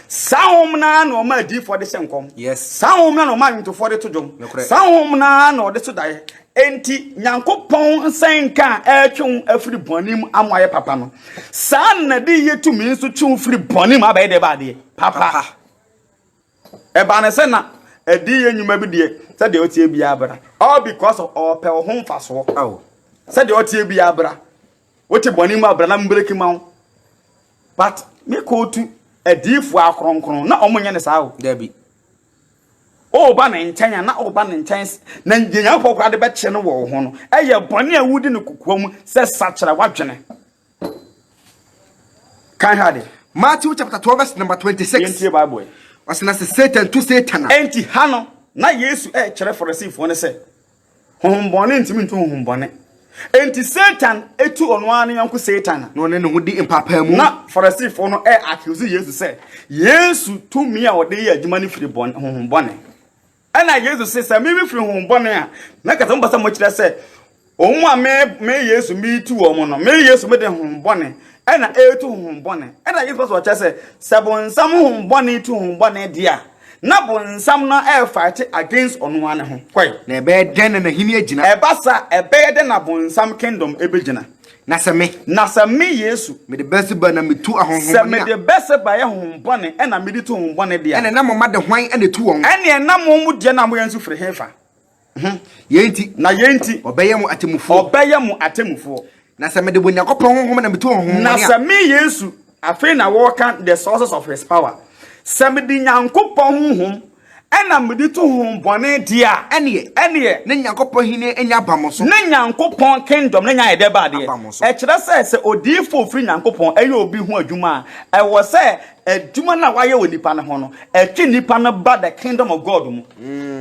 Speaker 1: saa honhom no ara na ɔma adiyifoɔ de hyɛ nkɔm.
Speaker 2: Yes.
Speaker 1: Saa honhom no ara na ɔma nnwontofoɔ de to dwom.
Speaker 2: Nokorɛ.
Speaker 1: Saa honhom no ara na ɔde so daeɛ. Enti Nyankopɔn nsɛnka a ɛretwe wo afiri bɔne mu ama ayɛ papa no, saa na de yɛ tumi nso twe wo firi bɔne mu abɛyɛ deɛ baadeɛ papa.
Speaker 2: Papa.
Speaker 1: Ɛbaa no sɛ na adiyɛ nnwuma bi deɛ sɛdeɛ ɔteɛ biara bra. All because of ɔpɛ wo ho mfasoɔ.
Speaker 2: Aw.
Speaker 1: Sɛdeɛ ɔteɛ biara bra. Wote bɔne mu abra na mbreki ma wo. But me kootu adiifoɔ akronkron na ɔmo nyɛ ne saa o.
Speaker 2: Dabi.
Speaker 1: Ɔba ne nkyɛn a na ɔba ne nkyɛn na deɛ Nyankopɔn koraa de bɛkyɛ no wɔ wo ho no ɛyɛ bɔne a wodi no kokoa mu sɛ sakyera w'adwene. Kan ha de.
Speaker 2: Matthew chapter 12 verse number 26.
Speaker 1: Yɛntie Bible yi.
Speaker 2: Ɔsɛ na sɛ Satan tu Satan a.
Speaker 1: Enti ha no na Yesu ɛrekyerɛ Farisifoɔ no sɛ Honhommɔne ntumi ntu honhommɔne. Enti Satan tu ɔno ara ne yɔnko Satan a.
Speaker 2: Na ɔne ne ho di mpaapaemu.
Speaker 1: Na Farisifo no ɛ accuse Yesu sɛ Yesu tumi a ɔde yɛ adwuma no firi bɔne, honhommɔne. Ɛna Yesu se sɛ me mefiri honhommɔne a, na kasa mopɛ sɛ mokyerɛ sɛ wɔn a me me Yesu metu wɔn no, me Yesu mede honhommɔne ɛna ɛretu honhommɔne. Ɛna Yesu pɛ sɛ ɔkyerɛ sɛ sɛ bonsam honhommɔne tu honhommɔne deɛ a, Na bonsam no refight against ɔno ara ne ho. Kɔe.
Speaker 2: Na ɛbɛyɛ dɛn na n'ahenni agyina?
Speaker 1: Ɛba saa a, ɛbɛyɛ dɛn na bonsam kingdom ebegyina?
Speaker 2: Na sɛ me.
Speaker 1: Na sɛ me, Yesu.
Speaker 2: Mede Beelsebul na metu ahonhommɔne a.
Speaker 1: Sɛ mede Beelsebul yɛ honhommɔne na mede tu honhommɔne deɛ a.
Speaker 2: Ɛnneɛ na mo mma de hwan na etu wɔn?
Speaker 1: Ɛnneɛ na mo mo deɛ na moyɛ nso firi hefa?
Speaker 2: ho. Yei nti.
Speaker 1: Na yei nti.
Speaker 2: Wɔbɛyɛ mo atemmufoɔ.
Speaker 1: Wɔbɛyɛ mo atemmufoɔ.
Speaker 2: Na sɛ mede Onyankopɔn honhom na metu honhommɔne a.
Speaker 1: Na sɛ me Yesu, afei na wɔreka the sources of his power, sɛ mede Nyankopɔn honhom ɛna mede tu honhommɔne deɛ a.
Speaker 2: Ɛneɛ.
Speaker 1: Ɛneɛ.
Speaker 2: Ne Nyankopɔn ahennie anya aba mo so.
Speaker 1: Ne Nyankopɔn kingdom no anya ayɛ dɛ ba adeɛ.
Speaker 2: Aba mo so.
Speaker 1: Ɛkyerɛ sɛ, sɛ odiyifoɔ firi Nyankopɔn ɛyɛ obi ho adwuma a, ɛwɔ sɛ adwuma no a wayɛ wɔ nipa no ho no, ɛtwe nipa no ba the kingdom of God mu.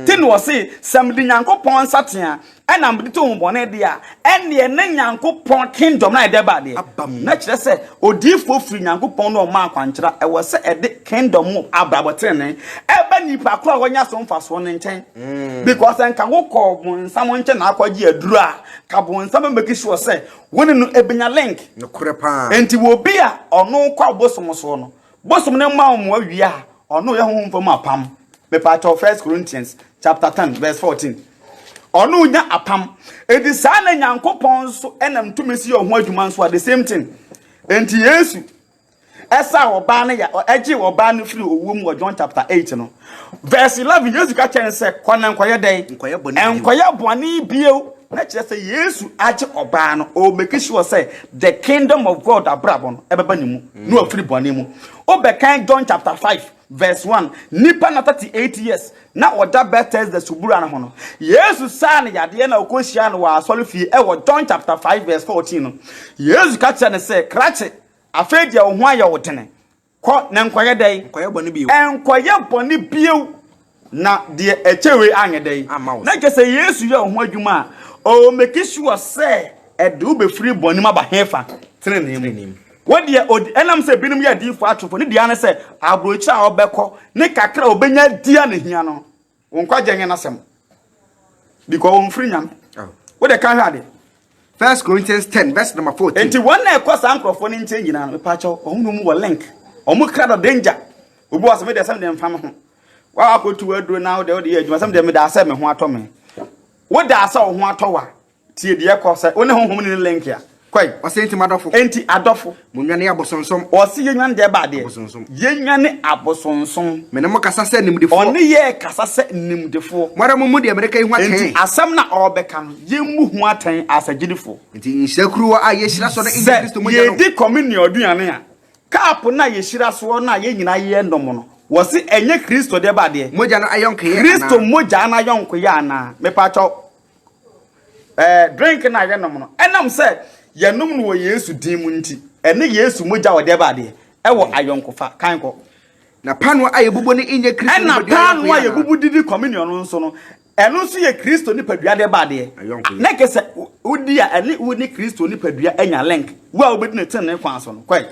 Speaker 1: Ti na ɔse, sɛ mede Nyankopɔn nsatea ɛna mede to ho bɔne deɛ a, ɛneɛ ne Nyankopɔn kingdom no ayɛ dɛ ba adeɛ. Na kyerɛ sɛ, odiyifoɔ firi Nyankopɔn na ɔma akwankyerɛ a, ɛwɔ sɛ ɛde kingdom mu abrabɔ tenenee ɛba nipa korɔ a wanya so mfasoɔ no nkyɛn. Because nka wokɔ bonsam nkyɛn na akɔgye aduro a, ka bonsam bɛ make sure sɛ wo ne no ɛbɛnya link.
Speaker 2: Nokorɛ paa.
Speaker 1: Enti wɔ obi a ɔno kɔ abosom soɔ no, bosom no ma wo mmoa wie a, ɔno yɛ honhom fam apam. Mepaakyɛw First Corinthians chapter 10 verse 14. Ɔno nya apam. Enti saa na Nyankopɔn nso ɛnam tumi si yɛ ɔho adwuma nso a the same thing. Enti Yesu. ɛsaa ɔbaa no ya ɛgyee ɔbaa no firi owuo mu wɔ John chapter 8 no verse 11 Yesu ka kyerɛ no sɛ kɔ na nkɔyɛ dɛn?
Speaker 2: Nkɔyɛ bɔne bio.
Speaker 1: Nkɔyɛ bɔne bio. Na kyerɛ sɛ Yesu agye ɔbaa no, ɔ make sure sɛ the kingdom of God abrabɔ no ɛbɛba ne mu na wafiri bɔne mu. Wobɛkan John chapter 5 verse 1, nipa na 38 years na ɔda Bethesda subura no ho no, Yesu saa no yadeɛ na ɔkɔhyia no wɔ asɔre fie ɛwɔ John chapter 5 verse 14 no, Yesu ka kyerɛ no sɛ, krakye, afei deɛ wo ho ayɛ wo dene, kɔ na nkɔyɛ dɛn?
Speaker 2: Nkɔyɛ bɔne bio.
Speaker 1: Nkɔyɛ bɔne bio. Na deɛ ɛkyɛ wei anyɛ dɛn?
Speaker 2: Amma wo.
Speaker 1: Na kyerɛ sɛ Yesu yɛ wo ho adwuma a, ɔ make sure sɛ ɛde wo bɛfiri bɔne mu aba hefa? Tenenee mu. Wo deɛ, ɔdi, ɛnam sɛ binom yɛ adiyifoɔ atorofoɔ, ne deɛ ne sɛ aburokyire a ɔbɛkɔ ne kakra a ɔbɛnya di a ne hia no, wo nkwagye nyɛ n'asɛm. Because wɔmfiri Nyame. Wo deɛ ka hwɛ ade.
Speaker 2: First Corinthians 10 verse number 14.
Speaker 1: Enti wɔn na ɛkɔ saa nkurɔfoɔ no nkyɛn nyinaa no, mepaakyɛw, wɔn mu wɔ link. Wɔn kra dɔ danger. Obi wɔ sɛ me deɛ sɛm deɛ mfa me ho. Wa akɔtu aduro na wo deɛ wode yɛ adwuma sɛm deɛ meda sɛ me ho atɔ me. Wo da sɛ wo ho atɔ wa. Tie deɛ kɔ sɛ wo ne honhom ne link a. Kɔe.
Speaker 2: Ɔsɛ enti m'adɔfo.
Speaker 1: Enti adɔfo.
Speaker 2: Monwane abosonsom.
Speaker 1: Ɔse yɛnwane deɛ ba adeɛ.
Speaker 2: Abosonsom.
Speaker 1: Yɛnwane abosonsom.
Speaker 2: Me ne mo kasa sɛ nimdefoɔ.
Speaker 1: Ɔne yɛ kasa sɛ nimdefoɔ.
Speaker 2: Mo ara mommu deɛ mereka yi ho atɛn.
Speaker 1: Enti asɛm na ɔrebɛka no, yɛmmu ho atɛn as agyidifoɔ.
Speaker 2: Enti nhyira kuruwa a yɛhyira so no nyɛ Kristo mogya no.
Speaker 1: Sɛ yɛdi communion aduane a, cup no a yɛhyira soɔ no a yɛn nyinaa yɛnom no, wɔse ɛnyɛ Kristo deɛ ba adeɛ.
Speaker 2: Mogya no ayɔnkoyɛ anaa?
Speaker 1: Kristo mogya no ayɔnkoyɛ anaa? Mepakyɛw, drink no a yɛnom no, ɛnam sɛ yɛnom no wɔ Yesu din mu nti, ɛne Yesu mogya a ɔde ba adeɛ ɛwɔ ayɔnkofa. Kan kɔ.
Speaker 2: Na paanoo a yɛbubu no nyɛ Kristo
Speaker 1: Ɛna
Speaker 2: nipadua
Speaker 1: paanoo a
Speaker 2: ayɔnkoyɛ anaa?
Speaker 1: yɛbubu didi communion no nso no, ɛno nso yɛ Kristo nipadua de ba adeɛ.
Speaker 2: Ayɔnkoyɛ.
Speaker 1: Na kɛ sɛ wodi a, ɛne wo ne Kristo nipadua anya link. Wo a wobɛdi ne tenenee kwan so no, kɔe.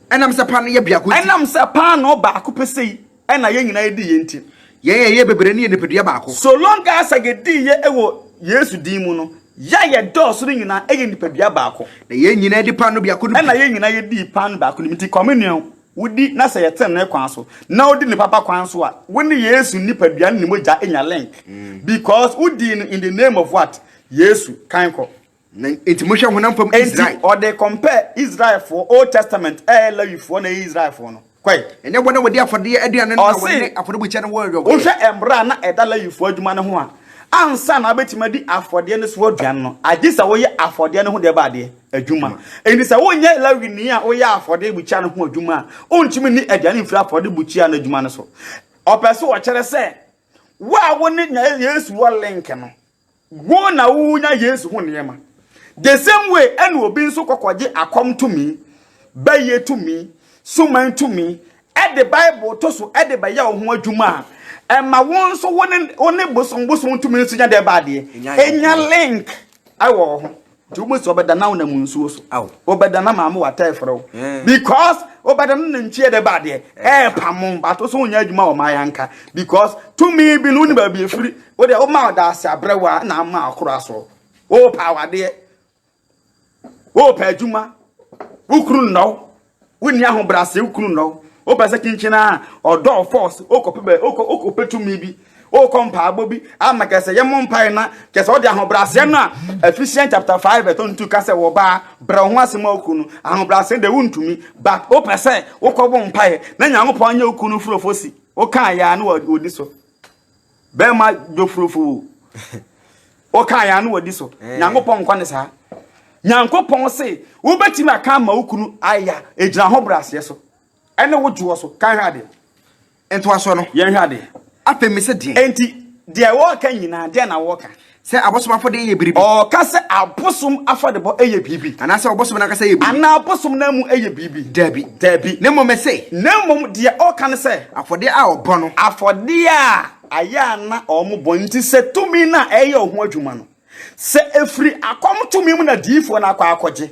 Speaker 2: Ɛnam sɛ paanoo yɛ biako nti.
Speaker 1: Ɛnam sɛ paanoo baako pɛ sei ɛna yɛn nyinaa yɛdi yɛ nti.
Speaker 2: Yɛn a yɛyɛ bebree no yɛ nipadua baako.
Speaker 1: So long as yɛdi yɛ wɔ Yesu din mu no, yɛ a yɛdɔɔso no nyinaa yɛ nipadua baako.
Speaker 2: Na yɛn nyinaa di paanoo biako no bi.
Speaker 1: Ɛna yɛn nyinaa yɛdi paanoo baako no bi. Nti communion wodi na sɛ yɛ tenenee kwan so na wodi ne papa kwan so a, wo ne Yesu nipadua ne ne mogya nya link. Because wodi no in the name of what? Yesu. Kan kɔ.
Speaker 2: Na enti mohwɛ honam fam Israel.
Speaker 1: Enti ɔde compare Israelfoɔ, Old Testament, ɛyɛ Lewifoɔ na ɛyɛ Israelfoɔ no. Kɔe.
Speaker 2: Ɛnyɛ wɔn a wɔdi afɔdeɛ aduane no na
Speaker 1: Ɔse,
Speaker 2: wɔne afɔrebukyia no wɔ ayɔnkoyɛ.
Speaker 1: Wohwɛ mmerɛ a na ɛda Lewifoɔ adwuma no ho a, ansa na wobɛtumi adi afɔdeɛ no so aduane no, agye sɛ woyɛ afɔdeɛ no ho deɛ ba adeɛ, adwuma. Enti sɛ wonyɛ Lewini a woyɛ afɔdebukyia no ho adwuma a, wontumi nni aduane mfiri afɔrebukyia no adwuma no so. Ɔpɛ sɛ ɔkyerɛ sɛ, wo a wo ne Yesu wɔ link no, Wo na wonya Yesu ho nneɛma. The same way ɛna obi nso kɔkɔgye akɔm tumi, bɛyɛ tumi, suman tumi, ɛde Bible to so ɛde bɛyɛ wo ho adwuma a, ɛma wo nso wo ne wo ne bosom bosom tumi nso nya deɛ ba adeɛ. Enya link ɛwɔ wo ho. Nti wobɛsi ɔbɛda na wonam nsuo so. Wobɛda na maame wata ɛfrɛ wo. Because wobɛda na nantwie de ba adeɛ. Ɛɛpamo but wo so wonyɛ adwuma wɔ maa yanka. Because tumi bi no woni baabi efiri. Wo deɛ woma ɔda ase abrɛ wo a na ama akora so. Wopɛ awadeɛ. Wopɛ adwuma. Wo kunu nnɔ wo. Wonni ahobrɛase, wo kunu nnɔ wo. Wopɛ sɛ kyinkyin a ɔdɔ force, wokɔpɛ bɛ wokɔ wokɔpɛ tumi bi, wokɔ mpaebɔ bi ama kɛ sɛ yɛmmɔ mpae na kɛ sɛ wode ahobrɛaseɛ no a Ephesians chapter 5 verse 22 ka sɛ wɔbaa brɛ wo ho ase ma wo kunu no, ahobrɛaseɛ deɛ wontumi but wopɛ sɛ wokɔbɔ mpaeɛ na Nyankopɔn nyɛ wo kunu furofo si wokaa yɛ a na wɔdi so. Bɛrima dwofurofo wokaa yɛ a na wɔdi so. Nyankopɔn nkɔ ne saa. Nyankopɔn se wobɛtumi aka ama wo kunu aya ɛgyina ho braseɛ so ɛne wo dwoɔ so. Kan hwɛ adeɛ.
Speaker 2: Ntoasoɔ no.
Speaker 1: Yɛnhwɛ adeɛ.
Speaker 2: Afei mese deɛn?
Speaker 1: Enti deɛ wɔreka nyinaa deɛ na wɔreka?
Speaker 2: Sɛ abosom afɔdeɛ yɛ biribi.
Speaker 1: Ɔreka sɛ abosom afɔdebɔ yɛ biribi.
Speaker 2: Anaasɛ ɔbosom no ankasa yɛ biribi.
Speaker 1: Anaa abosom no amu yɛ biribi.
Speaker 2: Dabi.
Speaker 1: Dabi.
Speaker 2: Na mmom mese.
Speaker 1: Na mmom deɛ ɔreka ne sɛ.
Speaker 2: Afɔdeɛ a ɔbɔ no.
Speaker 1: Afɔdeɛ a ayɛ a na wɔbɔ nti sɛ tumi no a ɛyɛ ho adwuma no, sɛ ɛfiri akɔm tumi mu na diyifoɔ no akɔ akɔgye,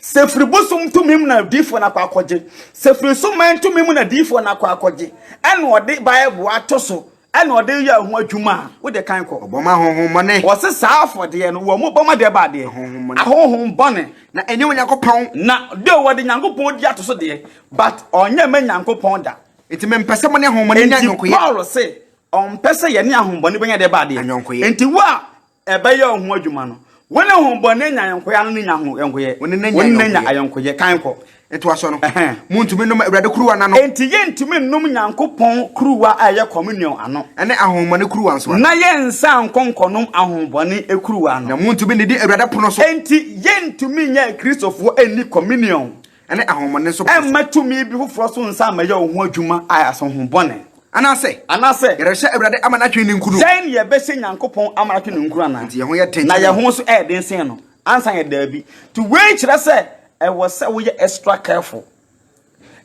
Speaker 1: sɛ ɛfiri bosom tumi mu na diyifoɔ no akɔ akɔgye, sɛ ɛfiri suman tumi mu na diyifoɔ no akɔ akɔgye, ɛna ɔde Bible ato so, ɛna ɔde yɛ ho adwuma a, wode kan kɔ.
Speaker 2: Ɔbɔ ma ahonhommɔne.
Speaker 1: Wɔse saa afɔdeɛ no, wɔn bɔ ma deɛ ba adeɛ?
Speaker 2: Ahonhommɔne.
Speaker 1: Ahonhommɔne.
Speaker 2: Na ɛnyɛ Onyankopɔn.
Speaker 1: Na deɛ wɔde Nyankopɔn di ato so deɛ, but ɔnyɛ ma Nyankopɔn da.
Speaker 2: Enti mempɛ sɛ mo ne ahonhommɔne nya
Speaker 1: Enti
Speaker 2: ayɔnkoyɛ.
Speaker 1: Paul se ɔmpɛ sɛ yɛne ahonhommɔne bɛnya deɛ ba adeɛ?
Speaker 2: Ayɔnkoyɛ.
Speaker 1: Enti wo a ɛbɛyɛ wo ho adwuma no, Wo ne honhommɔne anya ayɔnkoyɛ ano ne nya ayɔnkoyɛ.
Speaker 2: Wo ne no
Speaker 1: Wo ne no anya
Speaker 2: anya
Speaker 1: ayɔnkoyɛ. Kan kɔ.
Speaker 2: Ɛtoa so no,
Speaker 1: Ɛhɛn.
Speaker 2: montumi nnom Awurade kuruwa no ano.
Speaker 1: Enti yɛntumi nnom Nyankopɔn kuruwa a ɛyɛ communion ano.
Speaker 2: Ɛne ahonhommɔne kuruwa nso ano.
Speaker 1: Na yɛnsan nkɔ nkɔnom ahonhommɔne kuruwa ano.
Speaker 2: Na montumi nnidi Awurade pono so.
Speaker 1: Enti yɛntumi nyɛ Kristofoɔ nni communion.
Speaker 2: Ɛne ahonhommɔne nso pono so.
Speaker 1: Ɛmma tumi bi foforɔ so nsan mmɛyɛ wo ho adwuma a ɛyɛ ahonhommɔne.
Speaker 2: Anaasɛ.
Speaker 1: Anaasɛ.
Speaker 2: Yɛrehyɛ Awurade ama no atwe ne nkunu.
Speaker 1: Sɛn na yɛbɛhyɛ Nyankopɔn ama no atwe ne nkunu anaa?
Speaker 2: Enti yɛn ho yɛ den
Speaker 1: Na
Speaker 2: kyɛn
Speaker 1: yɛn
Speaker 2: no.
Speaker 1: ho nso yɛ den sen no. Ansa yɛ daabi. Nti wei kyerɛ sɛ ɛwɔ sɛ woyɛ extra careful.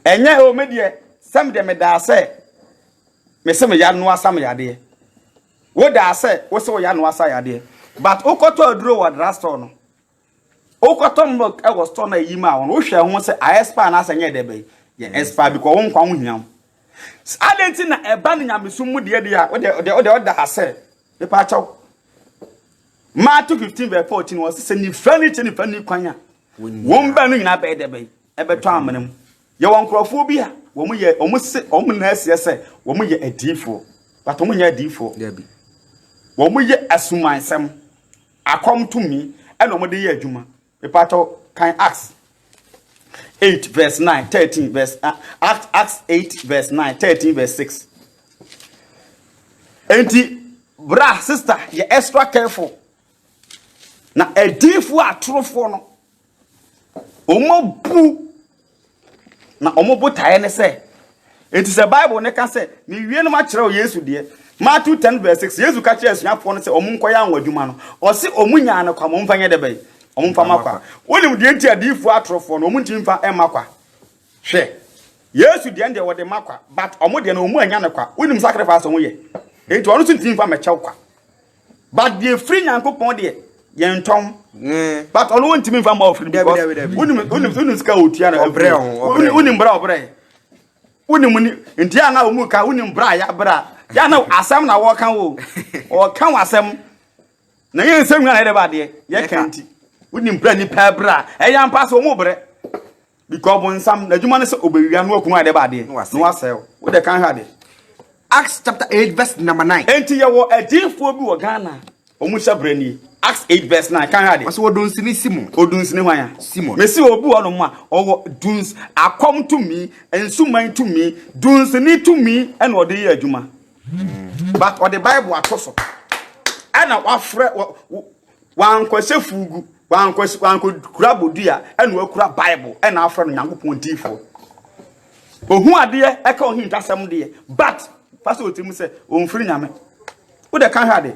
Speaker 1: Ɛnyɛ o me deɛ sɛ me deɛ medaa sɛ me se me ya no asa me yadeɛ. Wodaa sɛ wo se wo ya no asa yadeɛ. But wokɔtɔ aduro wɔ drugstore no. Wokɔtɔ milk wɔ store no a eyi maa wo no, wohwɛ ho sɛ ayɛ spa anaasɛ nyɛ dɛ bɛyi. Yɛ expire because wo nkwa ho hia wo. Adɛn nti na ɛba no nyamesom mu deɛ deɛ a wode wode wode ɔda ha sɛ mepa kyɛw. Matthew 15 verse 14 wɔ sɛ nifra ni kyɛ nifra ni kwan a wɔn baanu nyinaa bɛyɛ dɛ bɛyi ɛbɛtɔ amena mu. Yɛwɔ nkurɔfoɔ bi a wɔn yɛ wɔn se wɔn nyinaa aseɛ sɛ wɔn yɛ adiifoɔ but wɔn nyɛ adiifoɔ. Wɔn yɛ asumansɛm. Akɔm tumi ɛna wɔn de yɛ adwuma. Mepatɔ kan Acts 8 verse 9 13 verse uh, Acts Acts 8 verse 9 13 verse 6. Enti bra sister yɛ extra careful. Na adiifoɔ atorofoɔ no Wɔabu, na wɔn botaeɛ ne sɛ, enti sɛ Bible no ka sɛ, mewie no makyerɛ wo Yesu deɛ, Matthew 10 verse 6, Yesu ka kyerɛ asuafoɔ no sɛ wɔn nkɔyɛ anwa adwuma no, ɔse wɔn nyaa no kwa ma wɔmfa nyɛ dɛ bɛn? Wɔn mfa ma kwa. Wonim deɛ nti adiyifoɔ atorofoɔ no wɔn ntumi mfa mma kwa? Hwɛ, Yesu deɛ deɛ wɔde ma kwa, but wɔn deɛ no wɔn anya no kwa. Wonim sacrifice wɔn yɛ? Enti ɔno nso ntumi mfa mɛkyɛw kwa. But deɛ firi Nyankopɔn deɛ yɛntɔn. But ɔno wontumi nfa ma ɔfiri because wonim wonim wonim sika otua na
Speaker 2: ɔbrɛ ho
Speaker 1: ɔbrɛ wonim brɛ ɔbrɛ wonim ni nti a na wɔn ka wonim brɛ a yɛabrɛ a yɛ na asɛm na wɔka wo ɔka wo asɛm na yɛn nsɛm nyinaa yɛde ba adeɛ yɛka nti wonim brɛ nipa brɛ a ɛyɛ ampa sɛ wɔn brɛ. Because ɔbonsam, n'adwuma ne sɛ ɔbɛwia na wakum adeɛ ba adeɛ na wasɛe wo. Wo deɛ kan hwɛ adeɛ.
Speaker 2: Acts chapter 8 verse number 9.
Speaker 1: Enti yɛwɔ adiyifoɔ bi wɔ Ghana a wɔn hyɛ berɛ nie. Acts 8 verse 9 kan hwɛ adeɛ.
Speaker 2: Ɔsɛ ɔdunsini Simon.
Speaker 1: Odunsini hwan a?
Speaker 2: Simon.
Speaker 1: Mesi obi wɔ hɔnom a ɔwɔ duns akɔm tumi, nsuman tumi, dunsini tumi ɛna ɔde yɛ adwuma. But ɔde Bible ato so. Ɛna wafrɛ Wankɔhyɛ fugu, wankɔ wankɔkura bodua, ɛna wakura Bible, ɛna afrɛ no Nyankopɔn diifoɔ. Ohu adeɛ, ɛka ohintasɛm deɛ, but fa sɛ ɔtirim sɛ ɔmfiri Nyame. Wode ka hwɛ adeɛ.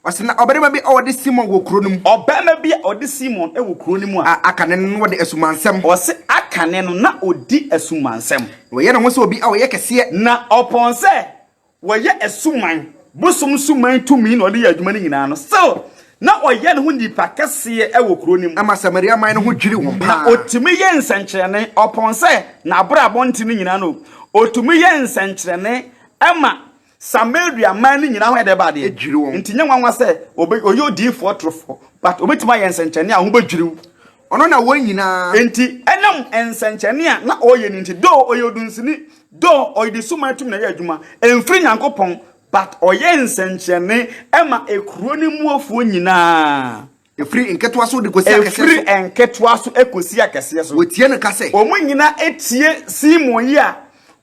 Speaker 2: Ɔse na ɔbarima bi a ɔde Simon wɔ kuro no mu.
Speaker 1: Ɔbarima bi a ɔde Simon wɔ kuro no mu a.
Speaker 2: A akane no na ɔde asumansɛm.
Speaker 1: Ɔse akane no na ɔdi asumansɛm.
Speaker 2: Na ɔyɛ ne ho sɛ obi a ɔyɛ kɛseɛ.
Speaker 1: Na ɔpɔn sɛ Wɔyɛ asuman, bosom suman tumi na ɔde yɛ adwuma no nyinaa no, still na ɔyɛ ne ho nipa kɛseɛ wɔ kuro no mu.
Speaker 2: Ɛma Samaria man no ho dwiri wɔn paa.
Speaker 1: Na ɔtumi yɛ nsɛnkyerɛnne, ɔpɔn sɛ n'abrabɔ nti no nyinaa no, ɔtumi yɛ nsɛnkyerɛnne ma Samaria man no nyinaa ho yɛ dɛ ba adeɛ.
Speaker 2: Dwiri wɔn.
Speaker 1: Nti nyɛ nwanwa sɛ ɔyɛ odiyifoɔ torofoɔ, but ɔbɛtumi ayɛ nsɛnkyerɛnne a ho bɛdwiri wo.
Speaker 2: Ɔno na wɔn nyinaa.
Speaker 1: Enti, ɛnam nsɛnkyerɛnne a na ɔreyɛ no nti, though ɔyɛ odunsini, though ɔyɛ de suman tumi na ɛyɛ adwuma, ɛmfiri Nyankopɔn, but ɔyɛ nsɛnkyerɛnne ma ekuro no muofoɔ nyinaa.
Speaker 2: Ɛfiri nketewa so de kɔsi akɛseɛ so.
Speaker 1: Ɛfiri nketewa so kɔsi akɛseɛ so.
Speaker 2: Wɔtie no ka sɛ.
Speaker 1: Wɔn nyinaa tie Simon yi a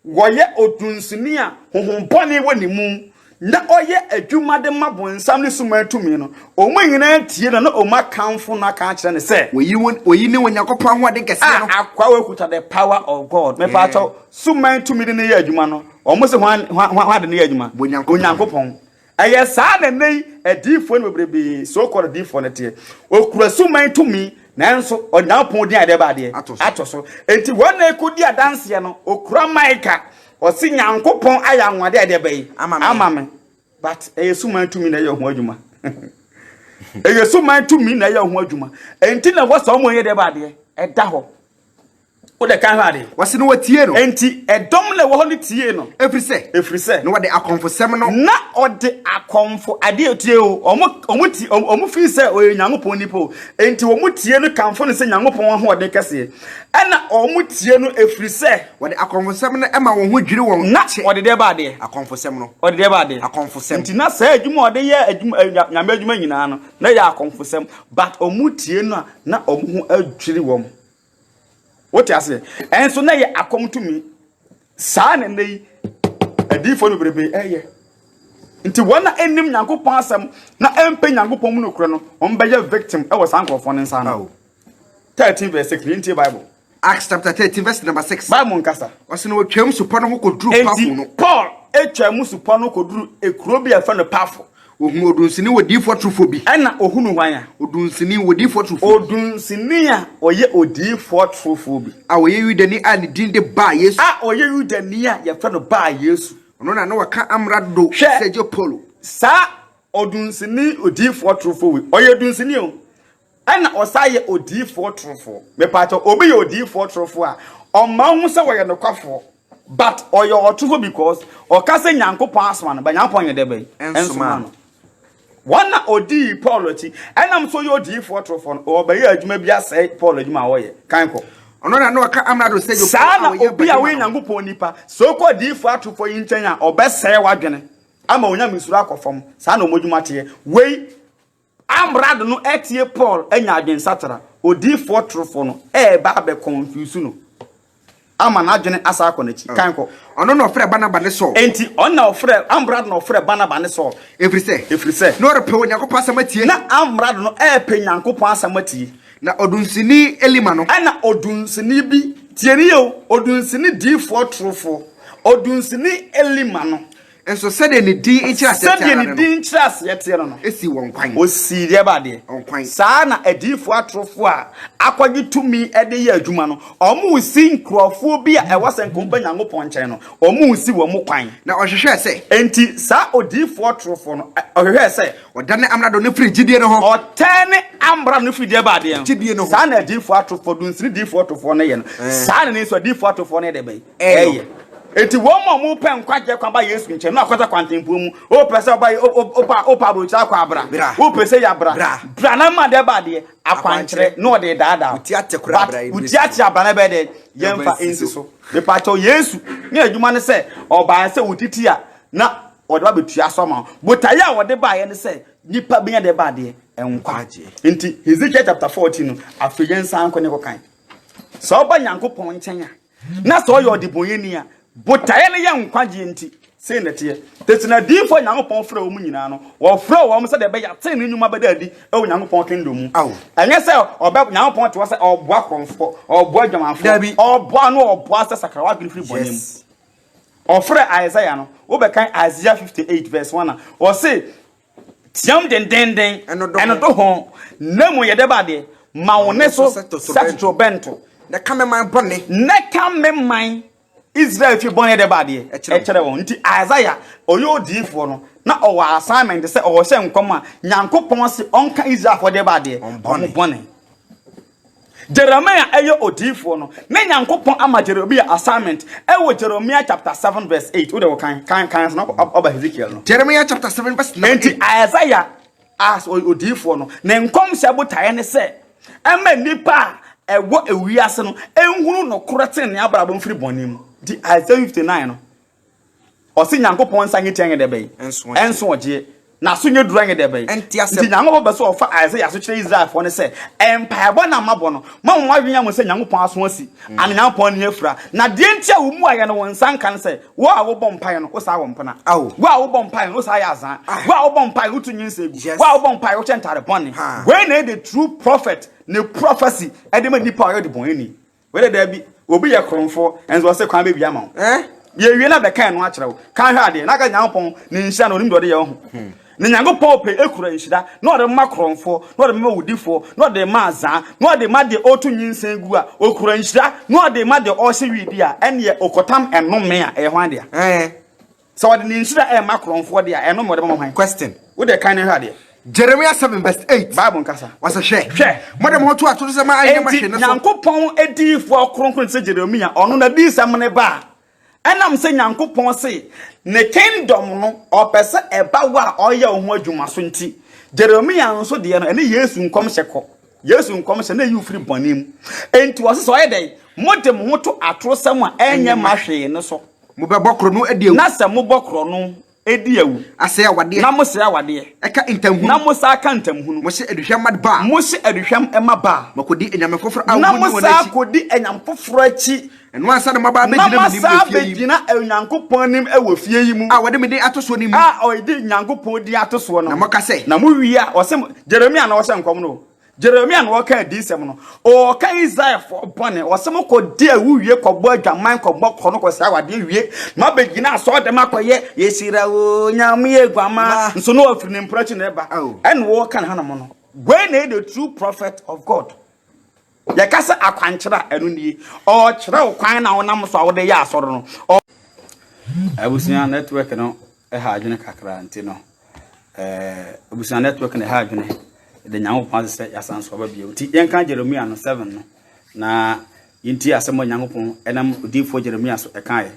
Speaker 1: wɔyɛ odunsini a honhom bɔne wɔ ne mu na ɔyɛ adwuma de ma bonsam ne suman tumi no, wɔn nyinaa tie no na wɔn akamfo no aka akyerɛ no sɛ.
Speaker 2: Oyi oyi ne Onyankopɔn ahoɔden kɛseɛ no.
Speaker 1: A akoa wei kuta the power of God. Mepa kyɛw, suman tumi de no yɛ adwuma no, wɔn se hwan hwan hwan de no yɛ adwuma?
Speaker 2: Onyankopɔn.
Speaker 1: Onyankopɔn. Ɛyɛ saa na nnɛ yi adiyifoɔ no bebrebe, so called adiyifoɔ no teɛ. Okura suman tumi, nanso Onyankopɔn din a yɛde ba adeɛ
Speaker 2: Ato so.
Speaker 1: ato so. Enti wɔn na ekodi adanseɛ no, okura mic a Ɔse Nyankopɔn ayɛ anwanwadeɛ a ɛdeɛ bɛyi
Speaker 2: Ama me.
Speaker 1: ama me. But ɛyɛ suman tumi na ɛyɛ ho adwuma. Ɛyɛ suman tumi na ɛyɛ ho adwuma. Ɛnti na ɛwɔ sɛ ɔmo yɛ deɛ ba adeɛ ɛda hɔ. Wode kan hwɛ ade.
Speaker 2: Wɔse na wɔtie no.
Speaker 1: Enti ɛdɔm na ɛwɔ hɔ no tiee no.
Speaker 2: Ɛfiri sɛ.
Speaker 1: Ɛfiri sɛ.
Speaker 2: Na wɔde akɔmfosɛm no.
Speaker 1: Na ɔde akɔmfo adeɛ tie o. Wɔn wɔn ti wɔn firi sɛ ɔyɛ Nyankopɔn nipa o. Enti wɔn tie no kamfo no sɛ Nyankopɔn ahoɔden kɛseɛ. Ɛna wɔn tie no ɛfiri sɛ.
Speaker 2: Wɔde akɔmfosɛm no ma wɔn ho dwiri wɔn.
Speaker 1: Na ɔde deɛ ba adeɛ.
Speaker 2: Akɔmfosɛm no.
Speaker 1: Ɔde deɛ ba adeɛ.
Speaker 2: Akɔmfosɛm.
Speaker 1: Nti na saa adwuma a ɔde yɛ adwuma Nyame adwuma nyinaa no na ɛyɛ akɔmfosɛm. But wɔn tie no a na wɔn ho adwiri wɔn. Wote aseɛ? Ɛnso na ɛyɛ akɔm tumi. Saa na nnɛ yi adiyifoɔ no bebrebe ɛyɛ. Nti wɔn a ɛnnim Nyankopɔn asɛm na ɛmpɛ Nyankopɔn mu nokorɛ no, wɔn bɛyɛ victim ɛwɔ saa nkurɔfoɔ no nsa ano. 13 verse 6, yɛntie Bible.
Speaker 2: Acts chapter 13 verse number 6.
Speaker 1: Bible nkasa.
Speaker 2: Ɔsɛ na wɔtwam supɔ no ho kɔduru Pafo no.
Speaker 1: Enti Paul twaa mu supɔ no kɔduru ekuro bi a ɛfɛ no Pafo.
Speaker 2: Ohunuu odunsini wɔ diyifoɔ torofoɔ bi.
Speaker 1: Ɛna ohunuu hwan a?
Speaker 2: Odunsini wɔ diyifoɔ torofoɔ bi.
Speaker 1: Odunsini a ɔyɛ odiyifoɔ torofoɔ bi.
Speaker 2: A ɔyɛ Yudani a ne din de Bar-Yesu.
Speaker 1: A ɔyɛ Yudani a yɛfrɛ no Bar-Yesu.
Speaker 2: Ɔno na na wɔka amrado
Speaker 1: Hwɛ!
Speaker 2: Sergio Paulo.
Speaker 1: Saa odunsini odiyifoɔ torofoɔ wei, ɔyɛ odunsini o. Ɛna ɔsan yɛ odiyifoɔ torofoɔ. Mepaakyɛw, obi yɛ odiyifoɔ torofoɔ a, ɔmma wohu sɛ ɔyɛ nokwafoɔ. But ɔyɛ ɔtorofo because ɔka sɛ Nyankopɔn asoma no, but Nyankopɔn nyɛ dɛ bɛn? Ɛnsomaa no. Wɔn na odii Paul akyi, ɛnam so ɔyɛ odiyifoɔ torofoɔ no, ɔbɛyɛ adwuma bi asɛe Paul adwuma a ɔyɛ. Kan kɔ.
Speaker 2: Ɔno na na ɔka amrado sɛ
Speaker 1: Saa na obi a ɔyɛ Nyankopɔn nipa, sɛ ɔkɔ adiyifoɔ atorofoɔ yi nkyɛn a, ɔbɛsɛe w'adwene ama onyamesuro akɔ fam. Saa na wɔn adwuma teɛ. Wei Amrado no atie Paul anya adwensakyera, odiyifoɔ torofoɔ no reba abɛ confuse no ama n'adwene asan akɔ n'akyi. Kan kɔ.
Speaker 2: Ɔno na ɔfrɛɛ Barnaba ne Saul.
Speaker 1: Enti ɔno na ɔfrɛɛ, Amrado na ɔfrɛɛ Barnaba ne Saul.
Speaker 2: Ɛfiri sɛ.
Speaker 1: Ɛfiri sɛ.
Speaker 2: Na ɔrepɛ Onyankopɔn asɛm atie.
Speaker 1: Na Amrado no repɛ Nyankopɔn asɛm atie.
Speaker 2: Na odunsini Elima no.
Speaker 1: Ɛna odunsini bi, tie no yie o, odunsini diyifoɔ torofoɔ, odunsini Elima no.
Speaker 2: Nso sɛdeɛ ne din nkyerɛaseɛ teɛ
Speaker 1: Sɛdeɛ
Speaker 2: ara
Speaker 1: ne
Speaker 2: ne no.
Speaker 1: din nkyerɛaseɛ teɛ no no.
Speaker 2: Sii wɔn kwan.
Speaker 1: Ɔsii deɛ ba adeɛ.
Speaker 2: Wɔn kwan.
Speaker 1: Saa na adiyifoɔ atorofoɔ a akɔgye tumi de yɛ adwuma no, wɔresi nkurɔfoɔ bi a ɛwɔ sɛ nka wɔba Nyankopɔn nkyɛn no, wɔresi wɔn kwan.
Speaker 2: Na ɔhwehwɛɛ sɛ.
Speaker 1: Enti saa odiyifoɔ torofoɔ no, ɔhwehwɛɛ sɛ.
Speaker 2: Ɔdane amrado no firi gyidie no ho.
Speaker 1: Ɔtɛne amrado no firi deɛ ba adeɛ no.
Speaker 2: Gyidie no ho.
Speaker 1: Saa na adiyifoɔ atorofoɔ, dunsini diyifoɔ atorofoɔ no yɛ no. Saa na ne nso adiyifoɔ atorofoɔ no yɛ deɛ bɛn? Ɛyɛ. Enti wɔn a wɔpɛ nkwagyeɛ kwan ba Yesu nkyɛn no akɔsa kwantempɔn mu. Wopɛ sɛ ɔba wopa wopa aburokyire akɔ abra.
Speaker 2: Bra.
Speaker 1: Wopɛ sɛ yɛ abra.
Speaker 2: Bra.
Speaker 1: Bra na ma deɛ ba adeɛ akwankyerɛ na ɔde daadaa.
Speaker 2: Wo ti ate koraa bra
Speaker 1: But wo ti ate abra na ɛbɛyɛ dɛ yɛmfa nsi so. Mepakyɛw Yesu ne adwuma ne sɛ ɔbaa sɛ wo titi a na ɔde ba bɛtua so ama wo. Botaeɛ a ɔde baeɛ ne sɛ nipa bɛnya deɛ ba adeɛ nkwagyeɛ. Nti Hezekiel chapter 14 no afei yɛnsan nkɔ ne kɔkan. Sɛ ɔba Nyankopɔn nkyɛn a Na sɛ ɔyɛ ɔdebɔneyɛni a, botaeɛ no yɛ nkwagyeɛ nti, sei na ɛteɛ. Tete no adiyifoɔ a Nyankopɔn frɛɛ wɔn nyinaa no, wɔfrɛɛ wɔn sɛdeɛ ɛbɛyɛ a tenenee nnwuma bɛda adi wɔ Nyankopɔn kingdom mu. Ɛnyɛ sɛ ɔbɛ, Nyankopɔn te hɔ sɛ ɔreboa korɔmfoɔ, ɔreboa adwamanfoɔ,
Speaker 2: Dabi.
Speaker 1: ɔreboa no ɔreboa sɛ sakra w'adwene firi bɔne mu.
Speaker 2: Yes.
Speaker 1: Ɔfrɛɛ Isaiah no, wobɛkan Isaiah 58 verse 1 a, ɔse, Team dendeenden, ɛnnodo ho, na mmom yɛ dɛ ba adeɛ. Ma wo nne so sɛ totorobɛnto.
Speaker 2: Na ka me man bɔne.
Speaker 1: Na ka me man Israel fie bɔne dɛ ba adeɛ. Ɛkyerɛ wɔn. Nti Isaiah, ɔyɛ odiyifoɔ no, na ɔwɔ assignment sɛ ɔhyɛ nkɔm a Nyankopɔn se ɔnka Israelfoɔ dɛ ba adeɛ. Wɔn bɔne. Jeremiah ɛyɛ odiyifoɔ no, na Nyankopɔn ama Jeremiah assignment ɛwɔ Jeremiah chapter 7 verse 8. Wode wɔ kan kan kan so na ɔba Hezekiel no.
Speaker 2: Jeremiah chapter 7 verse 9.
Speaker 1: Enti Isaiah as odiyifoɔ no, ne nkɔmhyɛ botaeɛ ne sɛ ɛma nnipa a ɛwɔ ewiase no nhunu nokorɛ tenenee abrabɔ mfiri bɔne mu. Nti Isaiah 59 no, Ɔse Nyankopɔn nsa nye tia nye dɛ bɛn? Ɛnso ɔgyeɛ. N'aso nyɛ duru nye dɛ bɛn? Nti Nyankopɔn pɛ sɛ ɔfa Isaiah so kyerɛ Israelfoɔ no sɛ, mpaebɔ no a mabɔ no, ma mo adwene ahu sɛ Nyankopɔn aso asi, ana Nyankopɔn ani afira. Na deɛ nti a wo mmuaeɛ no wo nsa nka ne sɛ, wo a wobɔ mpaeɛ no, wosaa wɔ mpena. Wo a wobɔ mpaeɛ no, wosaa yɛ azaa. Wo a wobɔ mpaeɛ no, wotu nyinsɛn gu. Wo a wobɔ mpaeɛ, wohyɛ ntade bɔne. Wei na ɛyɛ the true prophet ne prophecy de ma nipa a ɔyɛ ɔdebɔneyɛni. Wei de daabi, obi yɛ korɔmfoɔ, nso ɔse kwan bɛbia ma wo.
Speaker 2: Eh?
Speaker 1: Yɛwie na bɛka ɛno akyerɛ wo. Kan hwɛ adeɛ, na aka Nyankopɔn ne nhyira na onim deɛ ɔde yɛ wo ho. Na Nyankopɔn pɛ ekura nhyira, na ɔde ma korɔmfoɔ, na ɔde ma wudifoɔ, na ɔde ma azaa, na ɔde ma deɛ ɔreto nyinsɛn gu a, okura nhyira, na ɔde ma deɛ ɔrehyɛ wii a, ɛneɛ okɔtam ɛnome a, ɛyɛ hwan dea?
Speaker 2: Eh?
Speaker 1: Sɛ ɔde ne nhyira ɛrema korɔmfoɔ deɛ a, ɛnome ɔde bɛma hwan?
Speaker 2: Question.
Speaker 1: Wo deɛ kan na hwɛ adeɛ.
Speaker 2: Jeremia 7 verse 8.
Speaker 1: Bible nkasa.
Speaker 2: Wɔsɛ hwɛ.
Speaker 1: Hwɛ.
Speaker 2: Mode mo ho to atorosɛm a ɛnyɛ ma
Speaker 1: Enti
Speaker 2: hwee no so.
Speaker 1: Nyankopɔn adiyifoɔ kronkron te sɛ Jeremia, ɔno n'adiyisɛm no ba a, ɛnam sɛ Nyankopɔn se ne kingdom no ɔpɛ sɛ ɛba wo a ɔyɛ wo ho adwuma so nti, Jeremia nso deɛ no ɛne Yesu nkɔmhyɛ kɔ. Yesu nkɔmhyɛ na ɛyi wo firi bɔne mu. Enti ɔse sɛ ɔyɛ dɛn? Mode mo ho to atorosɛm a ɛnyɛ ma hwee no so.
Speaker 2: Mobɛbɔ korɔno adi awu.
Speaker 1: Na sɛ mobɔ korɔno di awu.
Speaker 2: Asɛe awadeɛ.
Speaker 1: Na mosɛe awadeɛ.
Speaker 2: Ɛka ntamhunu.
Speaker 1: Na mosan ka ntamhunu.
Speaker 2: Mohye aduhwam ma Baal.
Speaker 1: Mohye aduhwam ma Baal.
Speaker 2: Moakɔdi anyame foforɔ a
Speaker 1: Na
Speaker 2: wɔnni wɔn
Speaker 1: mosan
Speaker 2: akyi.
Speaker 1: akɔdi anyame foforɔ akyi.
Speaker 2: Ɛno ansa na moaba
Speaker 1: Na
Speaker 2: abɛgyina m'anim
Speaker 1: moasan
Speaker 2: wɔ efie yi mu.
Speaker 1: abɛgyina Onyankopɔn anim wɔ fie yi mu.
Speaker 2: A wɔde me din ato soɔ no mu.
Speaker 1: A wɔde Nyankopɔn din ato soɔ no.
Speaker 2: Na moka sɛ.
Speaker 1: Na mowie a, ɔse, Jeremia na ɔhyɛ nkɔm no o. Jeremia na ɔreka adiyisɛm no. Ɔreka Israelfoɔ bɔne. Ɔse mokɔdi awu wie kɔbɔ adwaman kɔbɔ korɔno kɔsɛe awadeɛ wie na moabɛgyina asɔɔdɛm akɔyɛ yɛhyira wo Nyame aguama nso na ɔfiri ne mprɛkye na ɛba. Ɛna ɔreka ne hanom no. Wei na ɛyɛ the true prophet of God. Yɛka sɛ akwankyerɛ a, ɛno nie. Ɔrekyerɛ wo kwan na wonam so a wode yɛ asɔre no. Abusua network no ɛha adwene kakra nti no ɛɛ abusua network na ɛha adwene. Ɛde Nyankopɔn ase sɛ yɛasan so aba bio. Nti yɛnka Jeremia no 7 no na yɛntie asɛm a Nyankopɔn ɛnam odiyifoɔ Jeremia so ɛkaeɛ.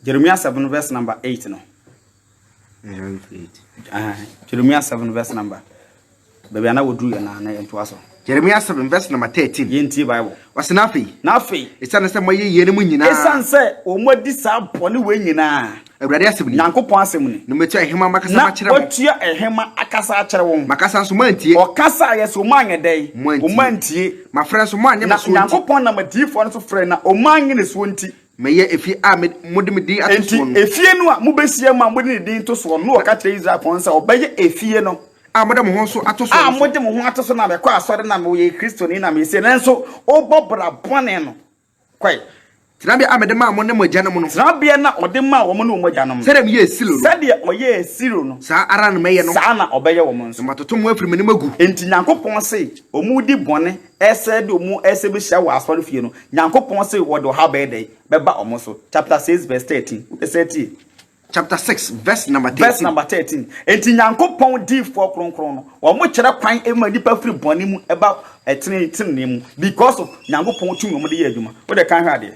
Speaker 1: Jeremia 7 verse number 8 no. Jeremia 7 verse number Baabi a na wɔduru yɛ na na yɛntoa so.
Speaker 2: Jeremia 7 verse number 13.
Speaker 1: Yɛntie Bible.
Speaker 2: Ɔse na afei.
Speaker 1: Na afei.
Speaker 2: Esiane sɛ moayɛ yeinom nyinaa.
Speaker 1: Esiane sɛ wɔadi saa bɔne wei nyinaa.
Speaker 2: Awurade asɛm ni.
Speaker 1: Nyankopɔn asɛm ni.
Speaker 2: Na matua nhema makasa makyerɛ mo.
Speaker 1: Na watua nhema akasa akyerɛ wɔn.
Speaker 2: Makasa nso moantie.
Speaker 1: Ɔkasaeɛ so wɔanyɛ dɛn?
Speaker 2: Moantie.
Speaker 1: Wɔantie.
Speaker 2: Mafrɛ nso moanyɛ me soɔ nti.
Speaker 1: Na Nyankopɔn nam adiyifoɔ no so frɛɛ na wɔanyɛ ne soɔ nti.
Speaker 2: Mɛyɛ efie a mode me din ato soɔ no.
Speaker 1: Enti efie no a mobɛhyia mu a mode ne din to soɔ no, na ɔka kyerɛ Israelfoɔ no sɛ ɔbɛyɛ efie no.
Speaker 2: A mode mo ho nso ato soɔ no
Speaker 1: so. A mode mo ho ato so na mekɔ asɔre na meyɛ Kristoni na meyɛ sei, nanso wobɔ bra bɔne no. Kɔe.
Speaker 2: Tenabea a mede maa mo ne mo agyanom no.
Speaker 1: Tenabea no a ɔde maa wɔn ne wɔn agyanom no.
Speaker 2: Sɛdeɛ meyɛɛ Silo no.
Speaker 1: Sɛdeɛ ɔyɛɛ Silo no.
Speaker 2: Saa ara na mɛyɛ no.
Speaker 1: Saa na ɔbɛyɛ wɔn nso.
Speaker 2: Na matoto mo afiri m'anim agu.
Speaker 1: Enti Nyankopɔn se wɔredi bɔne ɛsɛ de wɔn ɛsɛ bɛhyia wɔ asɔrefie no, Nyankopɔn se wɔde ɔhaw bɛyɛ dɛn? Bɛba wɔn so. Chapter 6 verse 13. Wobɛsɛ tie.
Speaker 2: Chapter 6 verse number 13.
Speaker 1: Verse number 13. Enti Nyankopɔn diifoɔ kronkron no, wɔn kyerɛ kwan ma nipa firi bɔne mu ɛba ɛtene tenenee mu because of Nyankopɔn tumi wɔn de yɛ adwuma. Wode kan hwɛ adeɛ.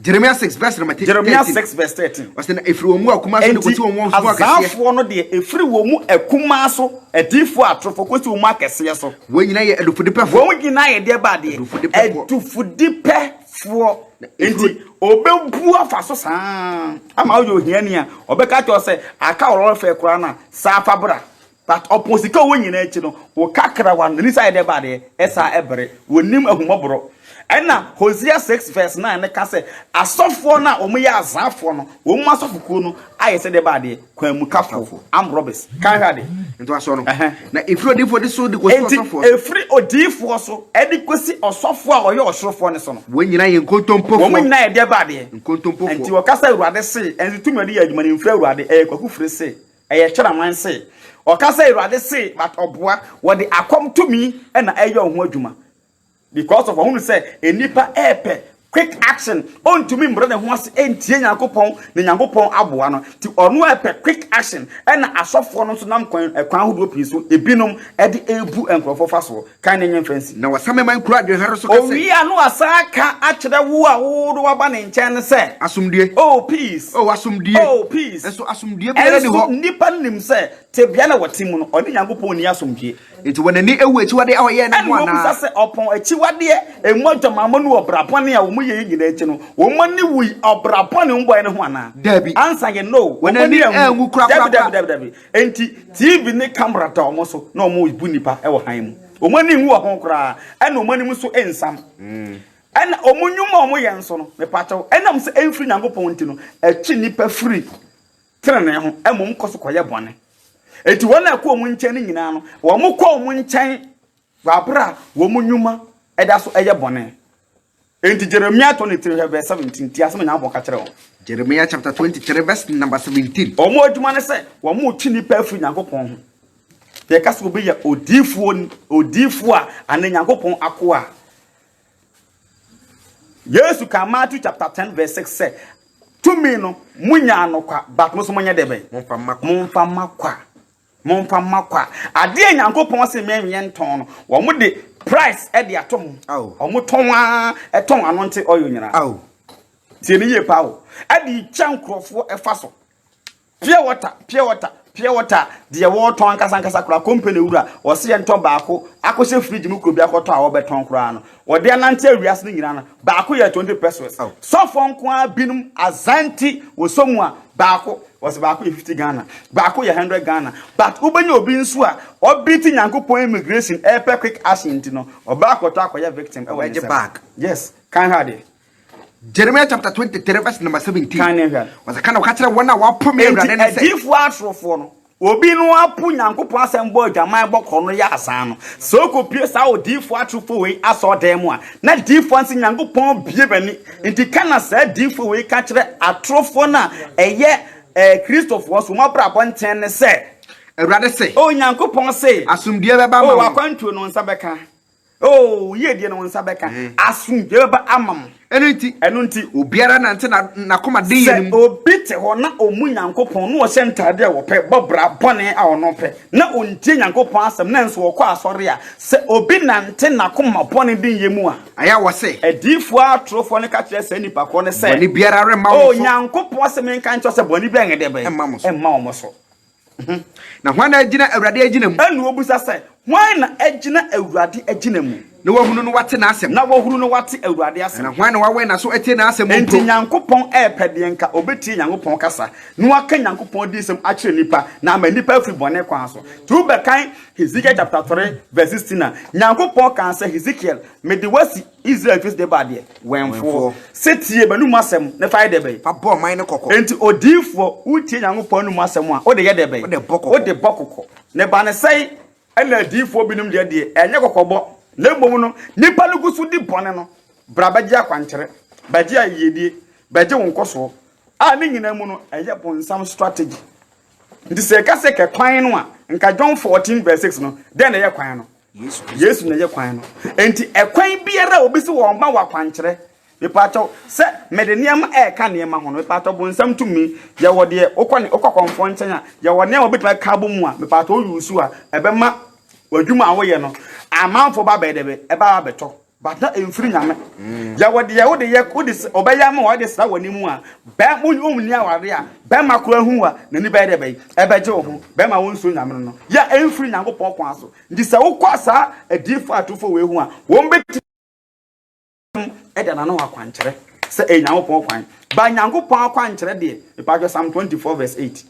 Speaker 2: Jeremiah 6 verse number 13.
Speaker 1: Jeremiah 6 verse 13.
Speaker 2: Ɔsɛ na efiri wɔn mu akumaa so de kɔsi wɔn mu akɛseɛ.
Speaker 1: Azaafoɔ no deɛ efiri wɔn mu akumaa so adiifoɔ atorofoɔ kɔsi wɔn mu akɛseɛ so.
Speaker 2: Wɔn nyinaa yɛ adufudepɛfoɔ.
Speaker 1: Wɔn nyinaa yɛ deɛ ba adeɛ. Adufudepɛfoɔ. Enti ɔbɛbu afa so saa ama woyɛ ohiani a ɔbɛka kyerɛ sɛ aka ɔlɔre fɛ koraa no a saa fa bra. But ɔpɔn sika ɔwɔ nyinaa akyi no, wo kakrawa no, n'ani saa yɛ dɛ ba adeɛ, ɛsaa ɛbere. Wɔnim ahummɔborɔ. Ɛna Hosea 6 verse 9 no ka sɛ, asɔfoɔ no a wɔn yɛ azaafoɔ no, wɔn mu asɔfokuo no ayɛ sɛ dɛ ba adeɛ, kwanmukafoɔ, armed robbers. Kan hwɛ adeɛ.
Speaker 2: Ntoasoɔ no. Na ɛfiri odiyifoɔ de so de kɔsi ɔsɔfoɔ so.
Speaker 1: Enti ɛfiri odiyifoɔ so de kɔsi ɔsɔfoɔ a ɔyɛ ɔsorofoɔ no so no.
Speaker 2: Wɔn nyinaa yɛ nkontompofoɔ.
Speaker 1: Wɔn nyinaa yɛ deɛ ba adeɛ.
Speaker 2: Nkontompofoɔ.
Speaker 1: Enti wɔka sɛ Awurade se, ɛnso tumi a ɔde yɛ adwuma no mfiri Awurade, ɛyɛ kwaku firi se. Ɛyɛ kyeraman se ɔka sɛ Awurade se but ɔboa, wɔde akɔm tumi na ɛyɛ ɔho adwuma because of ɔhunu sɛ nnipa ɛɛpɛ quick action, ɔntumi mbrɛ ne ho ase ntie Nyankopɔn na Nyankopɔn aboa no, nti ɔno ɛɛpɛ quick action ɛna asɔfoɔ no nso nam kwan ɛkwan ahodoɔ pii so ebinom ɛde ɛɛbu nkorɔfoɔ fa soɔ. Kan ne nyɛ mfa nsi.
Speaker 2: Na wasan mema nkuro adwenhare so ka sɛ.
Speaker 1: Owie a na wasan aka akyerɛ wo a wode waba ne nkyɛn no sɛ.
Speaker 2: Asomdue.
Speaker 1: Oh, peace.
Speaker 2: Oh, asomdue.
Speaker 1: Oh, peace.
Speaker 2: Nso asomdue biara nni hɔ.
Speaker 1: Nso nnipa no nim sɛ tebea na wɔte mu no, ɔne Nyankopɔn nni asomdue.
Speaker 2: Enti wɔn ani awu akyiwadeɛ a wɔyɛɛ no ho
Speaker 1: Ɛnna
Speaker 2: anaa?
Speaker 1: wɔbisa sɛ, Ɔpɔn akyiwadeɛ, emu adwamammɔ ne ɔbra bɔne a wɔyɛ yi nyinaa akyi no, wɔn ani wui ɔbra bɔne a wɔbɔeɛ no ho anaa?
Speaker 2: Dabi.
Speaker 1: Answer yɛ no.
Speaker 2: Wɔn ani anwu korakora.
Speaker 1: Dabi, dabi, dabi, dabi. Enti TV ne camera da wɔn so na wɔrebu nnipa wɔ hann mu. Wɔn ani nwu wɔ ho koraa, ɛna wɔn anim nso nsam. Ɛna wɔn nnwuma a wɔyɛ nso no, mepakyɛw, ɛnam sɛ ɛmfiri Nyankopɔn nti no, ɛtwe nnipa firi tenenee ho, ɛma wɔn kɔ so kɔyɛ bɔne. Enti wɔn a ɛkɔ wɔn nkyɛn no nyinaa no, wɔkɔ wɔn nkyɛn wɔ abere a wɔn nnwuma da so yɛ bɔne. Enti Jeremia 23 hwɛ verse 17, tie asɛm a Nyankopɔn ka kyerɛ wɔn.
Speaker 2: Jeremiah chapter 23 verse number 17.
Speaker 1: Wɔn adwuma ne sɛ wɔretwe nnipa afiri Nyankopɔn ho. Yɛka sɛ obi yɛ odiifoɔ odiifoɔ a anaa Nyankopɔn akoa a. Yesu ka Matthew chapter 10 verse 6 sɛ tumi no munyaa no kwa but mo nso monyɛ dɛ bɛn?
Speaker 2: Momfa mma kwa.
Speaker 1: Momfa mma kwa. Momfa mma kwa. Adeɛ a Nyankopɔn se mɛnyɛ ntɔn no, wɔn de price de ato ho. Wɔn tɔn ara, ɛtɔn anointing oil nyinaa. Tie ne yie paa o. Ɛde twa nkurɔfoɔ ɛfa so. Pure water, pure water, pure water deɛ wɔretɔn ankasa ankasa koraa, company wura, ɔse yɛntɔ baako akɔhyɛ fridge mu kuro bi akɔtɔ a wɔbɛtɔn koraa no, wɔde anante awiase no nyinaa no, baako yɛ 20 pesos. Sɔfoɔ nko ara binom azanti wɔsɔ mu a, baako, wɔse baako yɛ 50 Ghana, baako yɛ 100 Ghana. But wobɛnya obi nso a, ɔbeat Nyankopɔn immigration ɛrepɛ quick action nti no, ɔbɛ akɔtɔ akɔyɛ victim ɛwɔ ne nsam. Yes, kan hwɛ adeɛ.
Speaker 2: Jeremiah chapter 23 verse number 17.
Speaker 1: Kan ne hwɛ.
Speaker 2: Wɔsɛ ka na wɔka kyerɛ wɔn a wɔapo me Awurade no sɛ.
Speaker 1: Enti adiyifoɔ atorofoɔ no, obi no apo Nyankopɔn asɛm bɔ adwaman bɔ korɔ no yɛ asaa no, sɛ ɔkɔpue saa odiyifoɔ atorofoɔ wei asɔɔdan mu a, na diyifoɔ no sɛ Nyankopɔn bue m'ani. Nti ka na saa diyifoɔ wei ka kyerɛ atorofoɔ no a ɛyɛ eh, Kristofoɔ nso wɔn abrabɔ nkyɛn ne sɛ.
Speaker 2: Awurade se.
Speaker 1: O Nyankopɔn se.
Speaker 2: Asomdwoeɛ bɛba ama
Speaker 1: O
Speaker 2: wɔn.
Speaker 1: akwantuo no nsa bɛka. Oh, yiedie no wo nsa bɛka. Mm. Asomdwoe bɛba ama mo.
Speaker 2: Ɛno nti.
Speaker 1: Ɛno nti.
Speaker 2: Obiara nante n'akoma denyɛ no
Speaker 1: mu. Sɛ obi te hɔ na ɔmmu Nyankopɔn na ɔhyɛ ntaade a wɔpɛ, bɔ bra bɔne a ɔno pɛ, na ɔntie Nyankopɔn asɛm na nso ɔkɔ asɔre a, sɛ obi nante n'akoma bɔne denyɛ mu a.
Speaker 2: Ayɛ a wɔse.
Speaker 1: Adiyifoɔ atorofoɔ no ka kyerɛ saa nnipa korɔ no sɛ.
Speaker 2: Bɔne biara remma wɔn
Speaker 1: oh,
Speaker 2: so.
Speaker 1: Nyankopɔn se menka nkyerɛ sɛ bɔne biara nyɛ dɛ bɛn.
Speaker 2: Ɛmma mo so.
Speaker 1: Ɛmma wɔn so.
Speaker 2: Na hwan na agyina Awurade agyina mu?
Speaker 1: Ɛnna ɔbisa sɛ, Hwan na agyina Awurade agyina mu?
Speaker 2: Na wahunu no wate n'asɛm.
Speaker 1: Na wahunu no wate Awurade asɛm.
Speaker 2: Na hwan na wawɛn n'aso atie n'asɛm mpo?
Speaker 1: Enti Nyankopɔn repɛ deɛ nka ɔbɛtie Nyankopɔn kasa, na waka Nyankopɔn adiyisɛm akyerɛ nnipa, na ama nnipa afiri bɔne kwan so. Nti wobɛkan Hesekiel chapter 3 verse 16 a, Nyankopɔn kaa sɛ, Hesekiel, mede wo asi Israel fie so deɛ ba adeɛ? Wɛnfoɔ. Sɛ tie m'anum asɛm na fa yɛ deɛ bɛn?
Speaker 2: Fa bɔ ɔman no kɔkɔ.
Speaker 1: Enti odiyifoɔ, wotie Nyankopɔn anum asɛm a, wode yɛ deɛ bɛn?
Speaker 2: Wode bɔ kɔkɔ.
Speaker 1: Wode bɔ kɔkɔ. Na ɛba no sɛn ɛna adiyifoɔ binom deɛ deɛ, ɛnyɛ kɔkɔbɔ, na mmom no, nnipa no gu so di bɔne no, bra bɛgye akwankyerɛ, bɛgye ayiyedie, bɛgye wo nkɔsoɔ, a ne nyinaa mu no, ɛyɛ bonsam strategy. Nti sɛ yɛka sɛ kɛ kwan no a, nka John 14 verse 6 no, dɛn na ɛyɛ kwan no? Yesu na ɛyɛ kwan no. Enti ɛkwan biara a obi sɛ wɔn ma wɔ akwankyerɛ, mepaakyɛw sɛ mede nneɛma ɛreka nneɛma ho no, mepaakyɛw bonsam tumi, yɛwɔ deɛ wokɔ ne wokɔ kɔnfoɔ nkyɛn a, yɛwɔ nneɛma obetumi aka abɔ mu a, mepaakyɛw woyi su a, ɛbɛma w'adwuma a woyɛ no, amanfoɔ ba bɛyɛ dɛ bɛ, ɛba abɛtɔ. But na ɛmfiri Nyame. Yɛwɔ deɛ wode yɛ wode ɔbɛyɛ ama wode sra w'ani mu a bɛn wonni aware a bɛrima koraa hu a n'ani bɛyɛ dɛ bɛyi ɛbɛgye wo ho bɛrima wo nsuo Nyame no no yɛ ɛmfiri Nyankopɔn kwan so nti sɛ wokɔ saa adiifo atofo wei ho a wɔn bɛtumi ɛde anano akwankyerɛ sɛ ɛyɛ Nyankopɔn kwan ba Nyankopɔn akwankyerɛ deɛ mepatwɛ Psalm 24 verse 8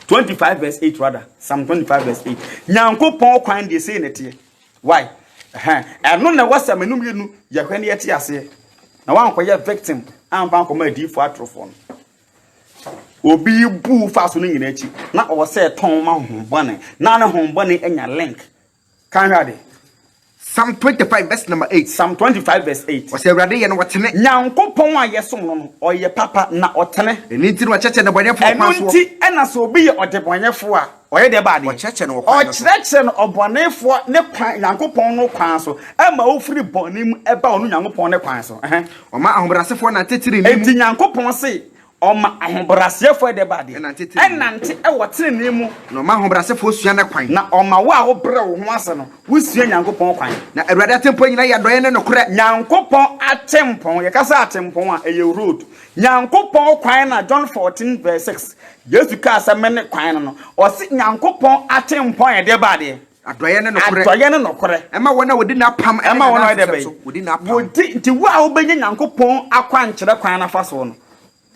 Speaker 1: 25 verse 8 rather Psalm 25 verse 8 Nyankopɔn kwan deɛ sei na ɛteɛ Why? Ɛhɛn. Ɛno na ɛwɔ sɛ me no mmienu yɛhwɛ na yɛte aseɛ. Na wankɔyɛ victim amfa ankɔma adiyifoɔ atorofoɔ no. Obi bu fa so no nyinaa akyi na ɔwɔ sɛ ɛtɔn ma honhom bɔne na ne honhom bɔne anya link. Kan hwɛ ade.
Speaker 2: Psalm 25 verse number 8.
Speaker 1: Psalm 25 verse 8.
Speaker 2: Ɔsɛ Awurade yɛ no ɔtene.
Speaker 1: Nyankopɔn a yɛsom no no, ɔyɛ papa na ɔtene.
Speaker 2: Ɛno nti na ɔkyerɛkyerɛ nnebɔneyɛfoɔ
Speaker 1: Ɛno
Speaker 2: kwan soɔ.
Speaker 1: nti na sɛ obi yɛ ɔdebɔneyɛfoɔ a, Ɔyɛ deɛ ɛba adeɛ.
Speaker 2: Ɔkyerɛkyerɛ no wɔ kwan no so.
Speaker 1: Ɔkyerɛkyerɛ no ɔbɔnefoɔ ne kwan, Nyankopɔn no kwan so, ɛma ɔfiri bɔne mu ɛba ɔno Nyankopɔn ne kwan so. Ɛhɛn.
Speaker 2: Ɔma ahobrɛasefoɔ nante tenenee mu.
Speaker 1: Enti Nyankopɔn se, Ɔma ahobrɛaseɛfoɔ ɛdeɛ ba adeɛ.
Speaker 2: Ɛnante tenenee mu.
Speaker 1: Ɛnante ɛwɔ tenenee mu.
Speaker 2: Na ɔma ahobrɛasefoɔ sua ne kwan.
Speaker 1: Na ɔma wo a wobrɛ wo ho ase no, wosua Nyankopɔn kwan.
Speaker 2: Na Awurade atempɔn nyinaa yɛ adɔeɛ ne nokorɛ.
Speaker 1: Nyankopɔn atempɔn, yɛka sɛ atempɔn a, ɛyɛ road. Nyankopɔn kwan na John 14 verse 6 Yesu kaa sɛ mene kwan no no, ɔse Nyankopɔn atempɔn yɛ deɛ ba adeɛ?
Speaker 2: Adɔeɛ ne nokorɛ.
Speaker 1: Adɔeɛ ne nokorɛ.
Speaker 2: Ɛma wɔn a wɔdi n'apam ne
Speaker 1: Ɛma wɔn a wɔyɛ dɛ
Speaker 2: n'anansesɛm
Speaker 1: bɛn?
Speaker 2: so. Wɔdi n'apam.
Speaker 1: Wɔdi, nti wo a wobɛnya Nyankopɔn akwankyerɛ kwan no afa soɔ no,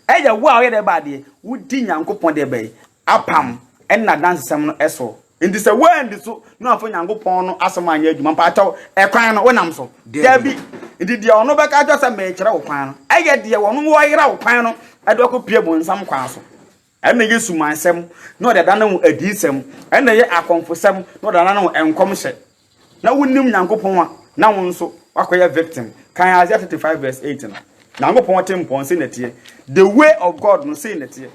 Speaker 1: ɛyɛ wo a woyɛ dɛ ba adeɛ? Wodi Nyankopɔn deɛ bɛn? Apam ne n'adansesɛm no so. Enti sɛ woandi so na wamfa Onyankopɔn no asɛm anyɛ adwuma, mpakyɛw, ɛkwan no wonam so? Dabi. Enti deɛ ɔno bɛka akyerɛ sɛ merekyerɛ wo kwan no, ɛyɛ deɛ ɔno ɔyera wo kwan no de akɔpue bonsam kwan so. Ɛna ɛyɛ sumansɛm na ɔde adane wo adiyisɛm, ɛna ɛyɛ akɔmfosɛm na ɔde adane wo nkɔmhyɛ. Na wonnim Nyankopɔn a, na wo nso woakɔyɛ victim. Kan Isaiah 35 verse 8 no. Nyankopɔn te mpɔn sei na ɛteɛ. The way of God no sei na ɛteɛ.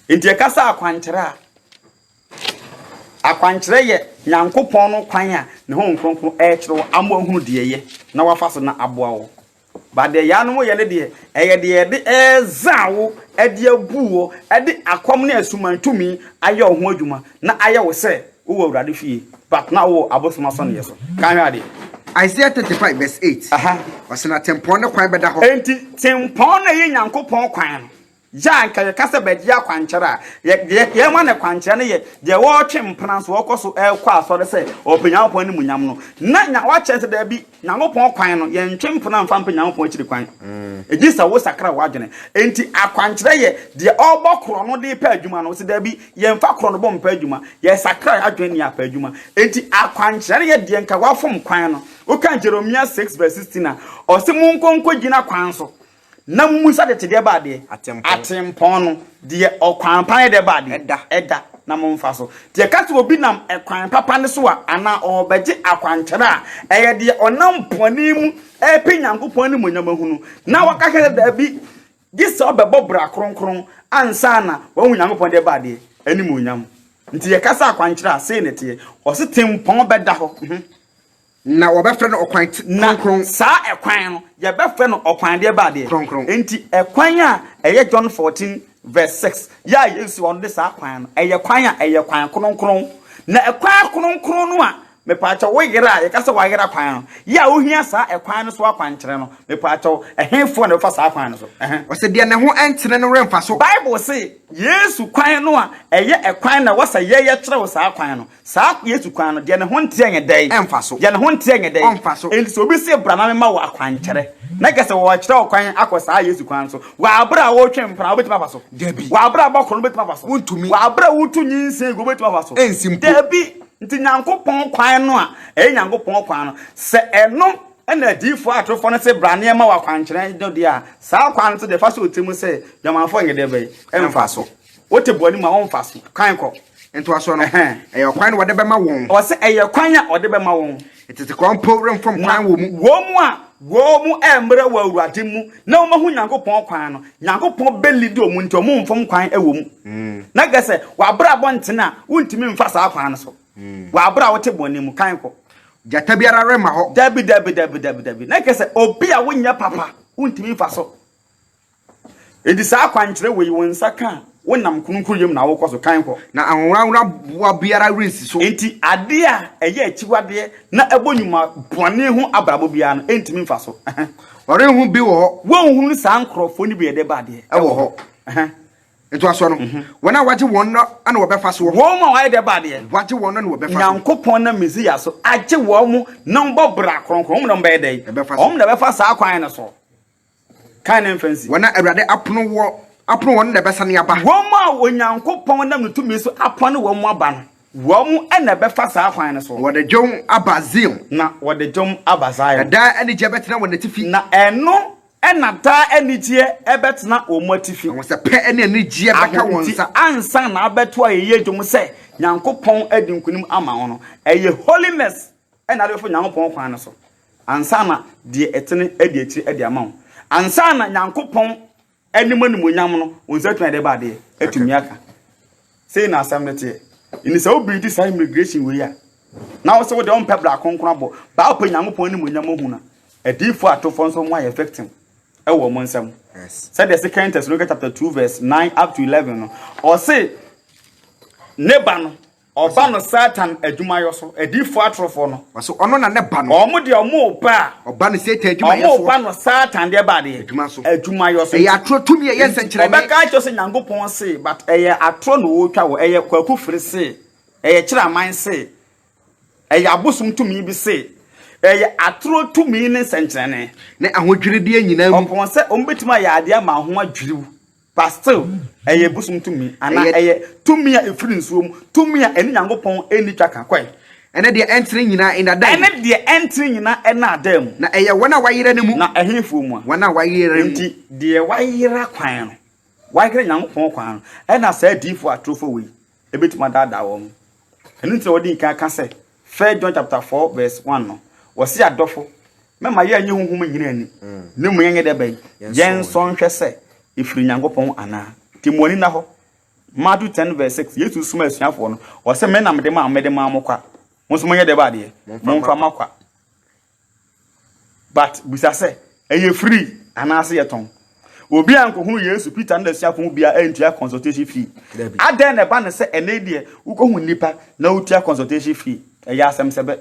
Speaker 1: Enti ɛka sɛ akwankyerɛ a, akwankyerɛ yɛ Nyankopɔn no kwan a ne Honhom Kronkron ɛrekyerɛ wo ama wahunu deɛ ɛyɛ na wafa so na aboa wo. But deɛ yaanom yɛ ne deɛ, ɛyɛ deɛ yɛde ɛreza wo, ɛde abu wo, ɛde akɔm ne asuman tumi ayɛ wo ho adwuma, na ayɛ wo sɛ wowɔ Awurade fie, but na wowɔ abosom asɔneɛ so. Kan hwɛ adeɛ.
Speaker 2: Isaiah 35 verse 8. Ɔsɛ na tempɔn ne kwan bɛda hɔ.
Speaker 1: Enti tempɔn na ɛyɛ Nyankopɔn kwan no. Yɛ a nka yɛka sɛ bɛgye akwankyerɛ a, yɛ deɛ yɛma no kwankyerɛ no yɛ deɛ wɔretwe mpena nso wɔkɔ so rekɔ asɔre sɛ ɔpɛ Nyankopɔn animuonyam no. Na nya wakyerɛ sɛ daabi, Nyankopɔn kwan no, yɛntwe mpena mfa mpɛ Nyankopɔn akyiri kwan. Gye sɛ wosakra w'adwene. Enti akwankyerɛ yɛ deɛ ɔrebɔ korɔno de repɛ adwuma no, sɛ daabi, yɛmfa korɔno bɔ mpɛ adwuma, yɛsakra yɛn adwene ne yɛapɛ adwuma. Enti akwankyerɛ no yɛ deɛ nka wafom kwan no. Wokan Jeremia 6 verse 16 a, ɔse monkɔ nkɔgyina kwan so. Na mommisa tete deɛ ba adeɛ, atempɔn no, deɛ ɔkwan pa ne deɛ ba adeɛ, ɛda, ɛda, na momfa so. Deɛ ɛka sɛ obi nam ɛkwan papa no so a, anaa ɔrebɛgye akwankyerɛ a, ɛyɛ deɛ ɔnam bɔne mu repɛ Nyankopɔn animuonyam ahunu, na waka kyerɛ sɛ daabi, gye sɛ ɔbɛbɔ bra kronkron ansa na wahu Nyankopɔn deɛ ba adeɛ, animuonyam. Nti yɛka sɛ akwankyerɛ a, sei na ɛteɛ. Ɔse tempɔn bɛda hɔ.
Speaker 2: Na wɔbɛfrɛ no ɔkwan kronkron.
Speaker 1: Na saa ɛkwan no, yɛbɛfrɛ no ɔkwan deɛ ba adeɛ?
Speaker 2: Kronkron.
Speaker 1: Enti ɛkwan a ɛyɛ John 14 verse 6, yɛ a Yesu ɔno de saa kwan no, ɛyɛ kwan a ɛyɛ kwan kronkron. Na ɛkwan kronkron no a, mepaakyɛw, wo yera a, yɛka sɛ wayera kwan no, yɛ a wohia saa ɛkwan no so akwankyerɛ no, mepaakyɛw, ɛhefoɔ na ɛbɛfa saa kwan no so? Ɛhɛ.
Speaker 2: Ɔsɛ deɛ ne ho ɛntene no remfa so.
Speaker 1: Bible se, Yesu kwan no a ɛyɛ ɛkwan na ɛwɔ sɛ yɛyɛ kyerɛ wo saa kwan no, Saa Yesu kwan no, deɛ ne ho nteɛ nyɛ dɛn?
Speaker 2: Ɛmfa so.
Speaker 1: Deɛ ne ho nteɛ nyɛ dɛn?
Speaker 2: Ɔmfa so.
Speaker 1: Enti sɛ obi se bra na mema wo akwankyerɛ, na kyerɛ sɛ wɔrekyerɛ wo kwan akɔ saa Yesu kwan so, wɔ abere a woretwe mpena, wobɛtumi afa so?
Speaker 2: Dabi.
Speaker 1: Wɔ abere a wobɔ korɔn, wobɛtumi afa so?
Speaker 2: Wontumi.
Speaker 1: Wɔ abere a wotu nyinsɛn gu, wobɛtumi afa so?
Speaker 2: Ɛnsi mpo.
Speaker 1: Dabi. Nti Nyankopɔn kwan no a ɛyɛ Nyankopɔn kwan no, sɛ ɛno na adiyifoɔ atorofoɔ no se bra na yɛmma wo akwankyerɛ no deɛ a, saa kwan no so deɛ fa hyɛ wo tirim sɛ dwamanfoɔ nyɛ deɛ bɛn? Ɛmfa so. Wote bɔne mu a, womfa so. Kwan kɔ.
Speaker 2: Ntoasoɔ no, ɛyɛ ɔkwan na wɔde bɛma wɔn.
Speaker 1: Ɔsɛ ɛyɛ kwan a ɔde bɛma wɔn.
Speaker 2: Ntetekorɔ mpo remfom kwan wɔ mu.
Speaker 1: Na wɔn a wɔn mu ɛmmerɛ wɔ Awurade mu na wɔn ahu Nyankopɔn kwan no, Nyankopɔn bɛlidi wɔn nti wɔn mfom kwan wɔ mu. Na kɛ sɛ w'abrabɔ ntene a, wontumi mfa saa kwan no so. W'abrɛ a wote bɔne mu, kan kɔ.
Speaker 2: Gyata biara remma hɔ.
Speaker 1: Dabi, dabi, dabi, dabi, dabi. Na kɛ sɛ obi a wonyɛ papa, wontumi mfa so. Enti saa akwankyerɛ wei wo nsa ka a, wonam kronkronyɛ mu na wokɔ so. Kan kɔ.
Speaker 2: Na anworanwora boa biara rensi so.
Speaker 1: Enti adeɛ a ɛyɛ akyiwadeɛ na ɛbɔ nnwuma bɔne ho abrabɔ biara no, ɛntumi mfa so. Ɛhɛ.
Speaker 2: Wɔrenhu bi wɔ hɔ.
Speaker 1: Wɔnhunu saa nkorɔfoɔ no bi yɛ dɛ ba adeɛ.
Speaker 2: Ɛwɔ hɔ.
Speaker 1: Ɛhɛ.
Speaker 2: Ntoasoɔ no, wɔn a wɔagye wɔn no na wɔbɛfa soɔ.
Speaker 1: Wɔn a wɔayɛ dɛ ba adeɛ.
Speaker 2: Wɔagye wɔn no na wɔbɛfa so.
Speaker 1: Nyankopɔn nam Mesia so agye wɔn na wɔbɔ bra kronkron. Wɔn na wɔbɛyɛ dɛn?
Speaker 2: Ɛbɛfa so.
Speaker 1: Wɔn na ɛbɛfa saa kwan no so. Kan ne mfa nsi.
Speaker 2: Wɔn a Awurade apono wɔ apono wɔn na ɛbɛsane aba.
Speaker 1: Wɔn a Onyankopɔn nam ne tumi so apɔne wɔn aba no, wɔn na ɛbɛfa saa kwan no so.
Speaker 2: Na wɔde dwom aba Zion.
Speaker 1: Na wɔde dwom aba Zion.
Speaker 2: Na daa anigyeɛ bɛtena wɔn atifi.
Speaker 1: Na ɛno na daa anigyeɛ bɛtena wɔn atifi.
Speaker 2: Ahosɛpɛ ne anigyeɛ bɛka wɔn nsa.
Speaker 1: Ansa na abɛto ayɛyie dwom sɛ Nyankopɔn adi nkonim ama wo no, ɛyɛ holiness na ade bɛfa Nyankopɔn kwan no so ansa na deɛ ɛtene adi akyire de ama wo. Ansa na Nyankopɔn anim animuonyam no, wo nsa atumi ayɛ dɛ ba adeɛ atumi aka. Sei na asɛm no teɛ. Nti sɛ wobiridi saa immigration wei a, na wo sɛ wode wompɛ bra kronkron abɔ, baa wopɛ Nyankopɔn animuonyam ahu no a, adiyifoɔ atofoɔ nso wɔn ayɛ victim ɛwɔ wɔn nsam. Sɛdeɛ Second Thessalonians chapter 2 verse 9 up to 11 no, ɔse ne ba no Ɔba no Satan adwumayɔ so, adiyifoɔ atorofoɔ no.
Speaker 2: Ɔse ɔno na ne ba no.
Speaker 1: Wɔn deɛ wɔn reba
Speaker 2: a. Ɔba no Satan adwumayɛ soɔ.
Speaker 1: Wɔn reba no Satan deɛ ba adeɛ.
Speaker 2: Adwuma so.
Speaker 1: Adwumayɔ so.
Speaker 2: Ɛyɛ atorɔ tumi a ɛyɛ nsɛnkyerɛnne.
Speaker 1: Ɔbɛka akyerɛ sɛ Nyankopɔn se but ɛyɛ atorɔ na ɔretwa wɔ, ɛyɛ Kwaku Firi se, ɛyɛ Kyeraman se, ɛyɛ abosom tumi bi se, ɛyɛ atorɔ tumi ne nsɛnkyerɛnne.
Speaker 2: Ne ahodwirideɛ nyinaa mu.
Speaker 1: Ɔpɔn sɛ wɔn bɛtumi ayɛ adeɛ ama ho adwiriw. But still, ɛyɛ bosom tumi anaa ɛyɛ tumi a ɛfiri nsuo mu, tumi a ɛne Nyankopɔn nni twaka. Kɔe.
Speaker 2: Ɛne deɛ ɛntene nyinaa nnaadaa mu.
Speaker 1: Ɛne deɛ ɛntene nyinaa nnaadaa mu.
Speaker 2: Na ɛyɛ wɔn a wɔayera no mu.
Speaker 1: Na ɛhefoɔ mu a?
Speaker 2: Wɔn a wɔayera no mu.
Speaker 1: Enti deɛ wayera kwan no, wayera Nyankopɔn kwan no, ɛna saa adiyifoɔ atorofoɔ wei ɛbɛtumi adaadaa wɔn. Ɛno nti na wɔde nkan ka sɛ, 1 John chapter 4 verse 1 no, wɔse adɔfo, mɛma yɛnnye honhom nnyina ani, na mmom yɛnyɛ dɛ bɛn? Yɛnsɔ nhwɛ sɛ ɛfiri Nyankopɔn anaa. Nti mo ani nna hɔ. Matthew 10 verse 6, Yesu soma asuafoɔ no, ɔse me na mede maa mo, mede maa mo kwa. Mo nso monyɛ dɛ bɛ adeɛ? Momfa ma kwa. But bisa sɛ, Ɛyɛ free anaasɛ yɛtɔn? Obi ankɔhunu Yesu, Peter ne n'asuafo mu biara antua consultation fee. Adɛn na ɛba no sɛ ɛnnɛ yi deɛ wokɔhu nnipa na wotua consultation fee? Ɛyɛ asɛm sɛbɛ.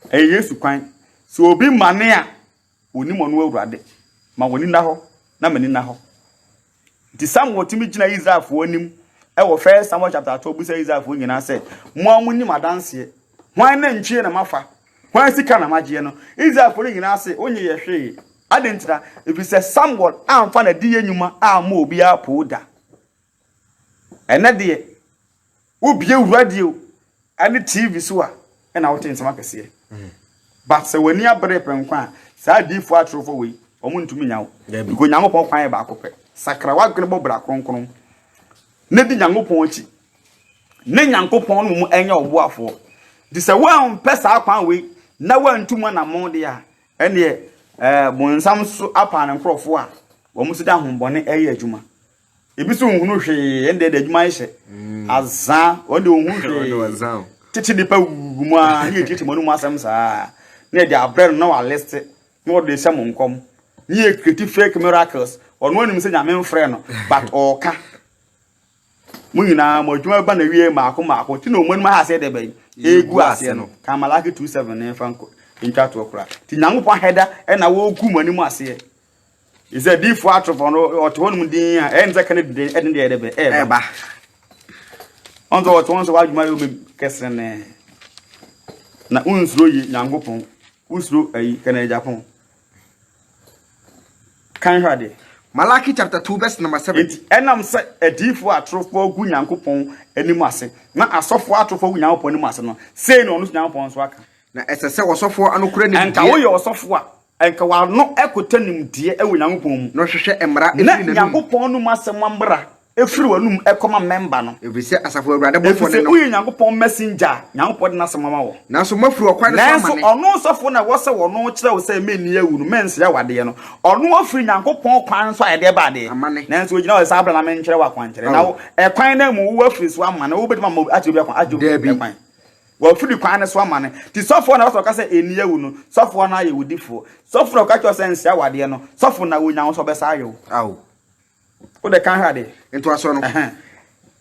Speaker 1: Ɛyɛ Yesu kwan. Sɛ obi mane a, onim ɔno Awurade. Ma w'ani nna hɔ na m'ani nna hɔ. Nti Samuel tumi gyina Israelfoɔ anim wɔ First Samuel chapter 12 bisa Israelfoɔ nyinaa sɛ, mo a monim adanseɛ, hwan nantwie na mafa? Hwan sika na magyeɛ no? Israelfoɔ no nyinaa se, wonye yɛ hwee. Adɛn ntira? Ɛfiri sɛ Samuel amfa n'adiyɛ nnwuma ammɔ obiara poo da. Ɛnɛ deɛ, wobie radio ne TV so a, ɛna wote nsɛm akɛseɛ. But sɛ w'ani abere pɛ nkwa a, saa adiifoɔ atorofoɔ wei, wɔn ntumi nya wo. Because Nyankopɔn kwan yɛ baako pɛ. Sakra w'adwene bɔ bra kronkron. Ne di Nyankopɔn akyi. Ne Nyankopɔn no mu ɛnyɛ ɔboafoɔ. Nti sɛ woampɛ saa kwan wei na woantu mu anammɔn deɛ a, ɛneɛ ɛɛ bonsam so apa ne nkurɔfoɔ a wɔn nso de ahombɔne ɛyɛ adwuma. Ebi nso nhunu hwee, ɛnde ɛde adwuma ayɛ hyɛ. Mm. Azaa, wɔn de ohun hwee. Tete nipa wugu mu a, ne yɛtiatia mu anum asɛm saa. Ne yɛde abrɛ no na waliste, na wɔde hyɛ mo nkɔm. Ne yɛ create fake miracles. Ɔno anim sɛ nyame mfrɛ no, but ɔɔka. Mo nyinaa mo adwuma ba na wie mmaako mmaako. Ti na wɔn anim aha aseɛ dɛ bɛn. Egu aseɛ no. Kan Malaki 2:7 ne mfa nkɔ ntwa toɔ koraa. Ti Nyankopɔn ahɛda ɛna wɔgu mo anim aseɛ. Sɛ diifoɔ atorofoɔ no ɔte hɔ nom din a ɛyɛ ne sɛ kane den ɛde deɛ ɛde bɛ ɛɛba. Ɔn sɛ ɔte hɔ sɛ w'adwuma yɛ omi kɛse ne na wonsuro yi Nyankopɔn wosuro ayi kane Japan. Kan hwɛ adeɛ.
Speaker 2: Malachi chapter 2 verse number 7.
Speaker 1: Enti ɛnam sɛ adiyifoɔ atorofoɔ gu Nyankopɔn anim ase na asɔfoɔ atorofoɔ gu Nyankopɔn anim ase no, sei na ɔno nso Nyankopɔn nso aka.
Speaker 2: Na ɛsɛ sɛ ɔsɔfoɔ ano kura nimdeɛ.
Speaker 1: Anka woyɛ ɔsɔfoɔ a, Anka w'ano kota nimdeɛ wɔ Nyankopɔn mu.
Speaker 2: Na ɔhwehwɛ mmara firi n'anom.
Speaker 1: Na Nyankopɔn anom asɛm mmara firi w'anom kɔma mɛmba no.
Speaker 2: Ɛfiri sɛ Asafo Awurade bɔfoɔ ne
Speaker 1: no. Ɛfiri sɛ
Speaker 2: woyɛ
Speaker 1: Nyankopɔn messenger a Nyankopɔn de n'asɛm ama wɔ.
Speaker 2: Nanso moafiri ɔkwan no so amane.
Speaker 1: Nanso ɔno sɔfoɔ no a ɛwɔ sɛ ɔno kyerɛ wo sɛ menni awu no, mensrɛ wo adeɛ no, ɔno afiri Nyankopɔn kwan so a ɛdeɛ ba adeɛ.
Speaker 2: Amane.
Speaker 1: Nanso ɔgyina hɔ sɛ saa berɛ na menkyerɛ wo akwankyerɛ. Na wo, ɛkwan no mu woafiri so amane, wobɛtumi ama obi, akyerɛ obi akwan, akyerɛ obi ɛkwan. Wafiri kwan no so ama no. Nti sɔfoɔ na ɔsɛ ɔka sɛ ɛnni awu no, sɔfoɔ no ayɛ wo difoɔ. Sɔfoɔ na ɔka kyerɛ sɛ nsɛ awadeɛ no, sɔfo na wonya wo sɛ ɔbɛsa ayɛ wo.
Speaker 2: Ao.
Speaker 1: Wo de kan hwɛ adeɛ.
Speaker 2: Ntoasoɔ no.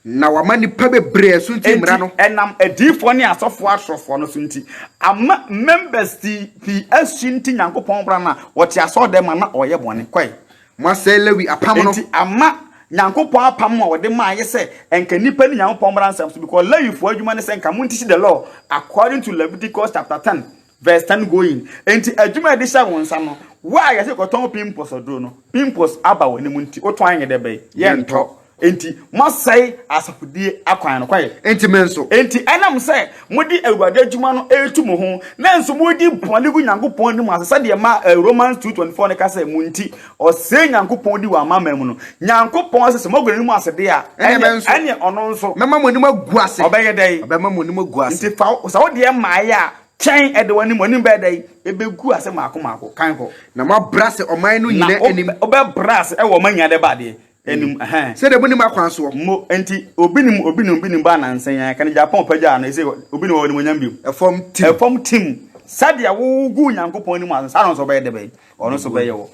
Speaker 2: Na wama nnipa bebree asunti mmara no.
Speaker 1: Enti ɛnam adiyifoɔ ne asɔfoɔ atorofoɔ no so nti, ama members pii pii asunti Nyankopɔn mmara no a wɔte asɔɔdɛm a na ɔyɛ bɔne. Kɔe.
Speaker 2: Moasɛe Lewi apam no.
Speaker 1: Enti ama Nyankopɔn apam a ɔde maaye sɛ nka nnipa nni Nyankopɔn mmara nsɛm so, because Lewifoɔ adwuma ne sɛ nka monteach the law according to Leviticus chapter 10 verse 10 going. Enti adwuma a yɛde hyɛ wo nsa no, wo a yɛse kɔtɔn pimples aduro no, pimples aba w'anim nti wotɔn anyɛ dɛ bɛn? Yɛntɔ. Enti moasɛe asafodie akwan no. Kwae.
Speaker 2: Enti me nso.
Speaker 1: Enti ɛnam sɛ mode Awurade adwuma no retu mo ho, na nso moredi bɔne gu Nyankopɔn anim ase, sɛdeɛ ma eh, Romans 2:24 no ka sɛ, mo nti, ɔsɛe Nyankopɔn di wɔ amanaman mu no. Nyankopɔn sɛ sɛ moagu n'anim ase deɛ a,
Speaker 2: Ɛnneɛ me nso.
Speaker 1: ɛneɛ ɔno nso.
Speaker 2: Mɛma mo anim agu ase.
Speaker 1: Ɔbɛyɛ dɛn?
Speaker 2: Ɔbɛma mo anim agu ase.
Speaker 1: Nti fa sɛ wo deɛ mmaeɛ a, twɛn ɛde w'anim, w'anim bɛyɛ dɛn? Ɛbɛgu ase mmaako mmaako. Kan kɔ.
Speaker 2: Na moabrɛ ase ɔman no
Speaker 1: Na
Speaker 2: nyinaa anim.
Speaker 1: wobɛbrɛ ase ɛwɔ ɔman nyinaa dɛ ba adeɛ. Anim, ɛhɛn.
Speaker 2: Sɛdeɛ monim akwan soɔ.
Speaker 1: Mo, enti, obi nim, obi nim, obi nim baa nansa yi ara, ka ne Japan pagyaa no, ɛsei obi nim ɔwɔ animuonyam bio.
Speaker 2: Ɛfam tim.
Speaker 1: Ɛfam tim. Sɛdeɛ wogu Onyankopɔn anim ase, saa na ɔno nso ɔbɛyɛ dɛ bɛn? Ɔno nso bɛyɛ wɔ.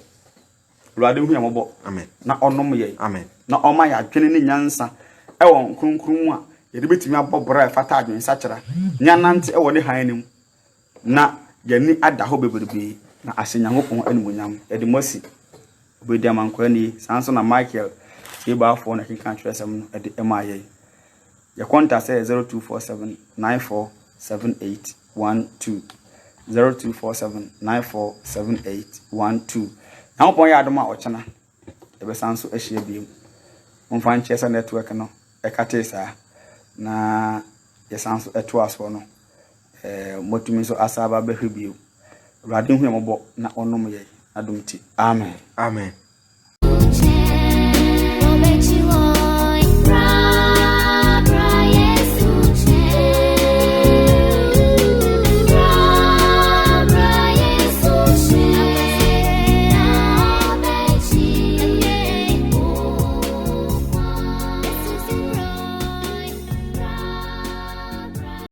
Speaker 1: Awurade hu yɛn mmɔbɔ.
Speaker 2: Amen.
Speaker 1: Na ɔnom yɛn.
Speaker 2: Amen.
Speaker 1: Na ɔma yɛn adwene ne nyansa ɛwɔ kronkron mu a yɛde bɛtumi abɔ bra a ɛfata adwensakyera ne anante ɛwɔ ne hann no mu. Na yɛn ani ada hɔ bebrebe, na ahyɛ Nyankopɔn animuonyam. Yɛde mo asi Obedi Amankwaa nie. Saa nso na Michael Kyei-Baffour na ɛkenkan twerɛsɛm no de maa yɛn. Yɛ contact sɛ 0247 94 78 12. 0247 94 78 12. Nyankopɔn yɛ adom a ɔkyena yɛbɛsan nso ahyia bio. Momfa nkyerɛ sɛ network no ɛkatee saa na yɛsan nso ɛtoa soɔ no. Eh, moatumi nso asa aba bɛhwɛ bio. Awurade hu yɛn mmɔbɔ na ɔnom yɛn n'adom ti. Amen.
Speaker 2: Amen.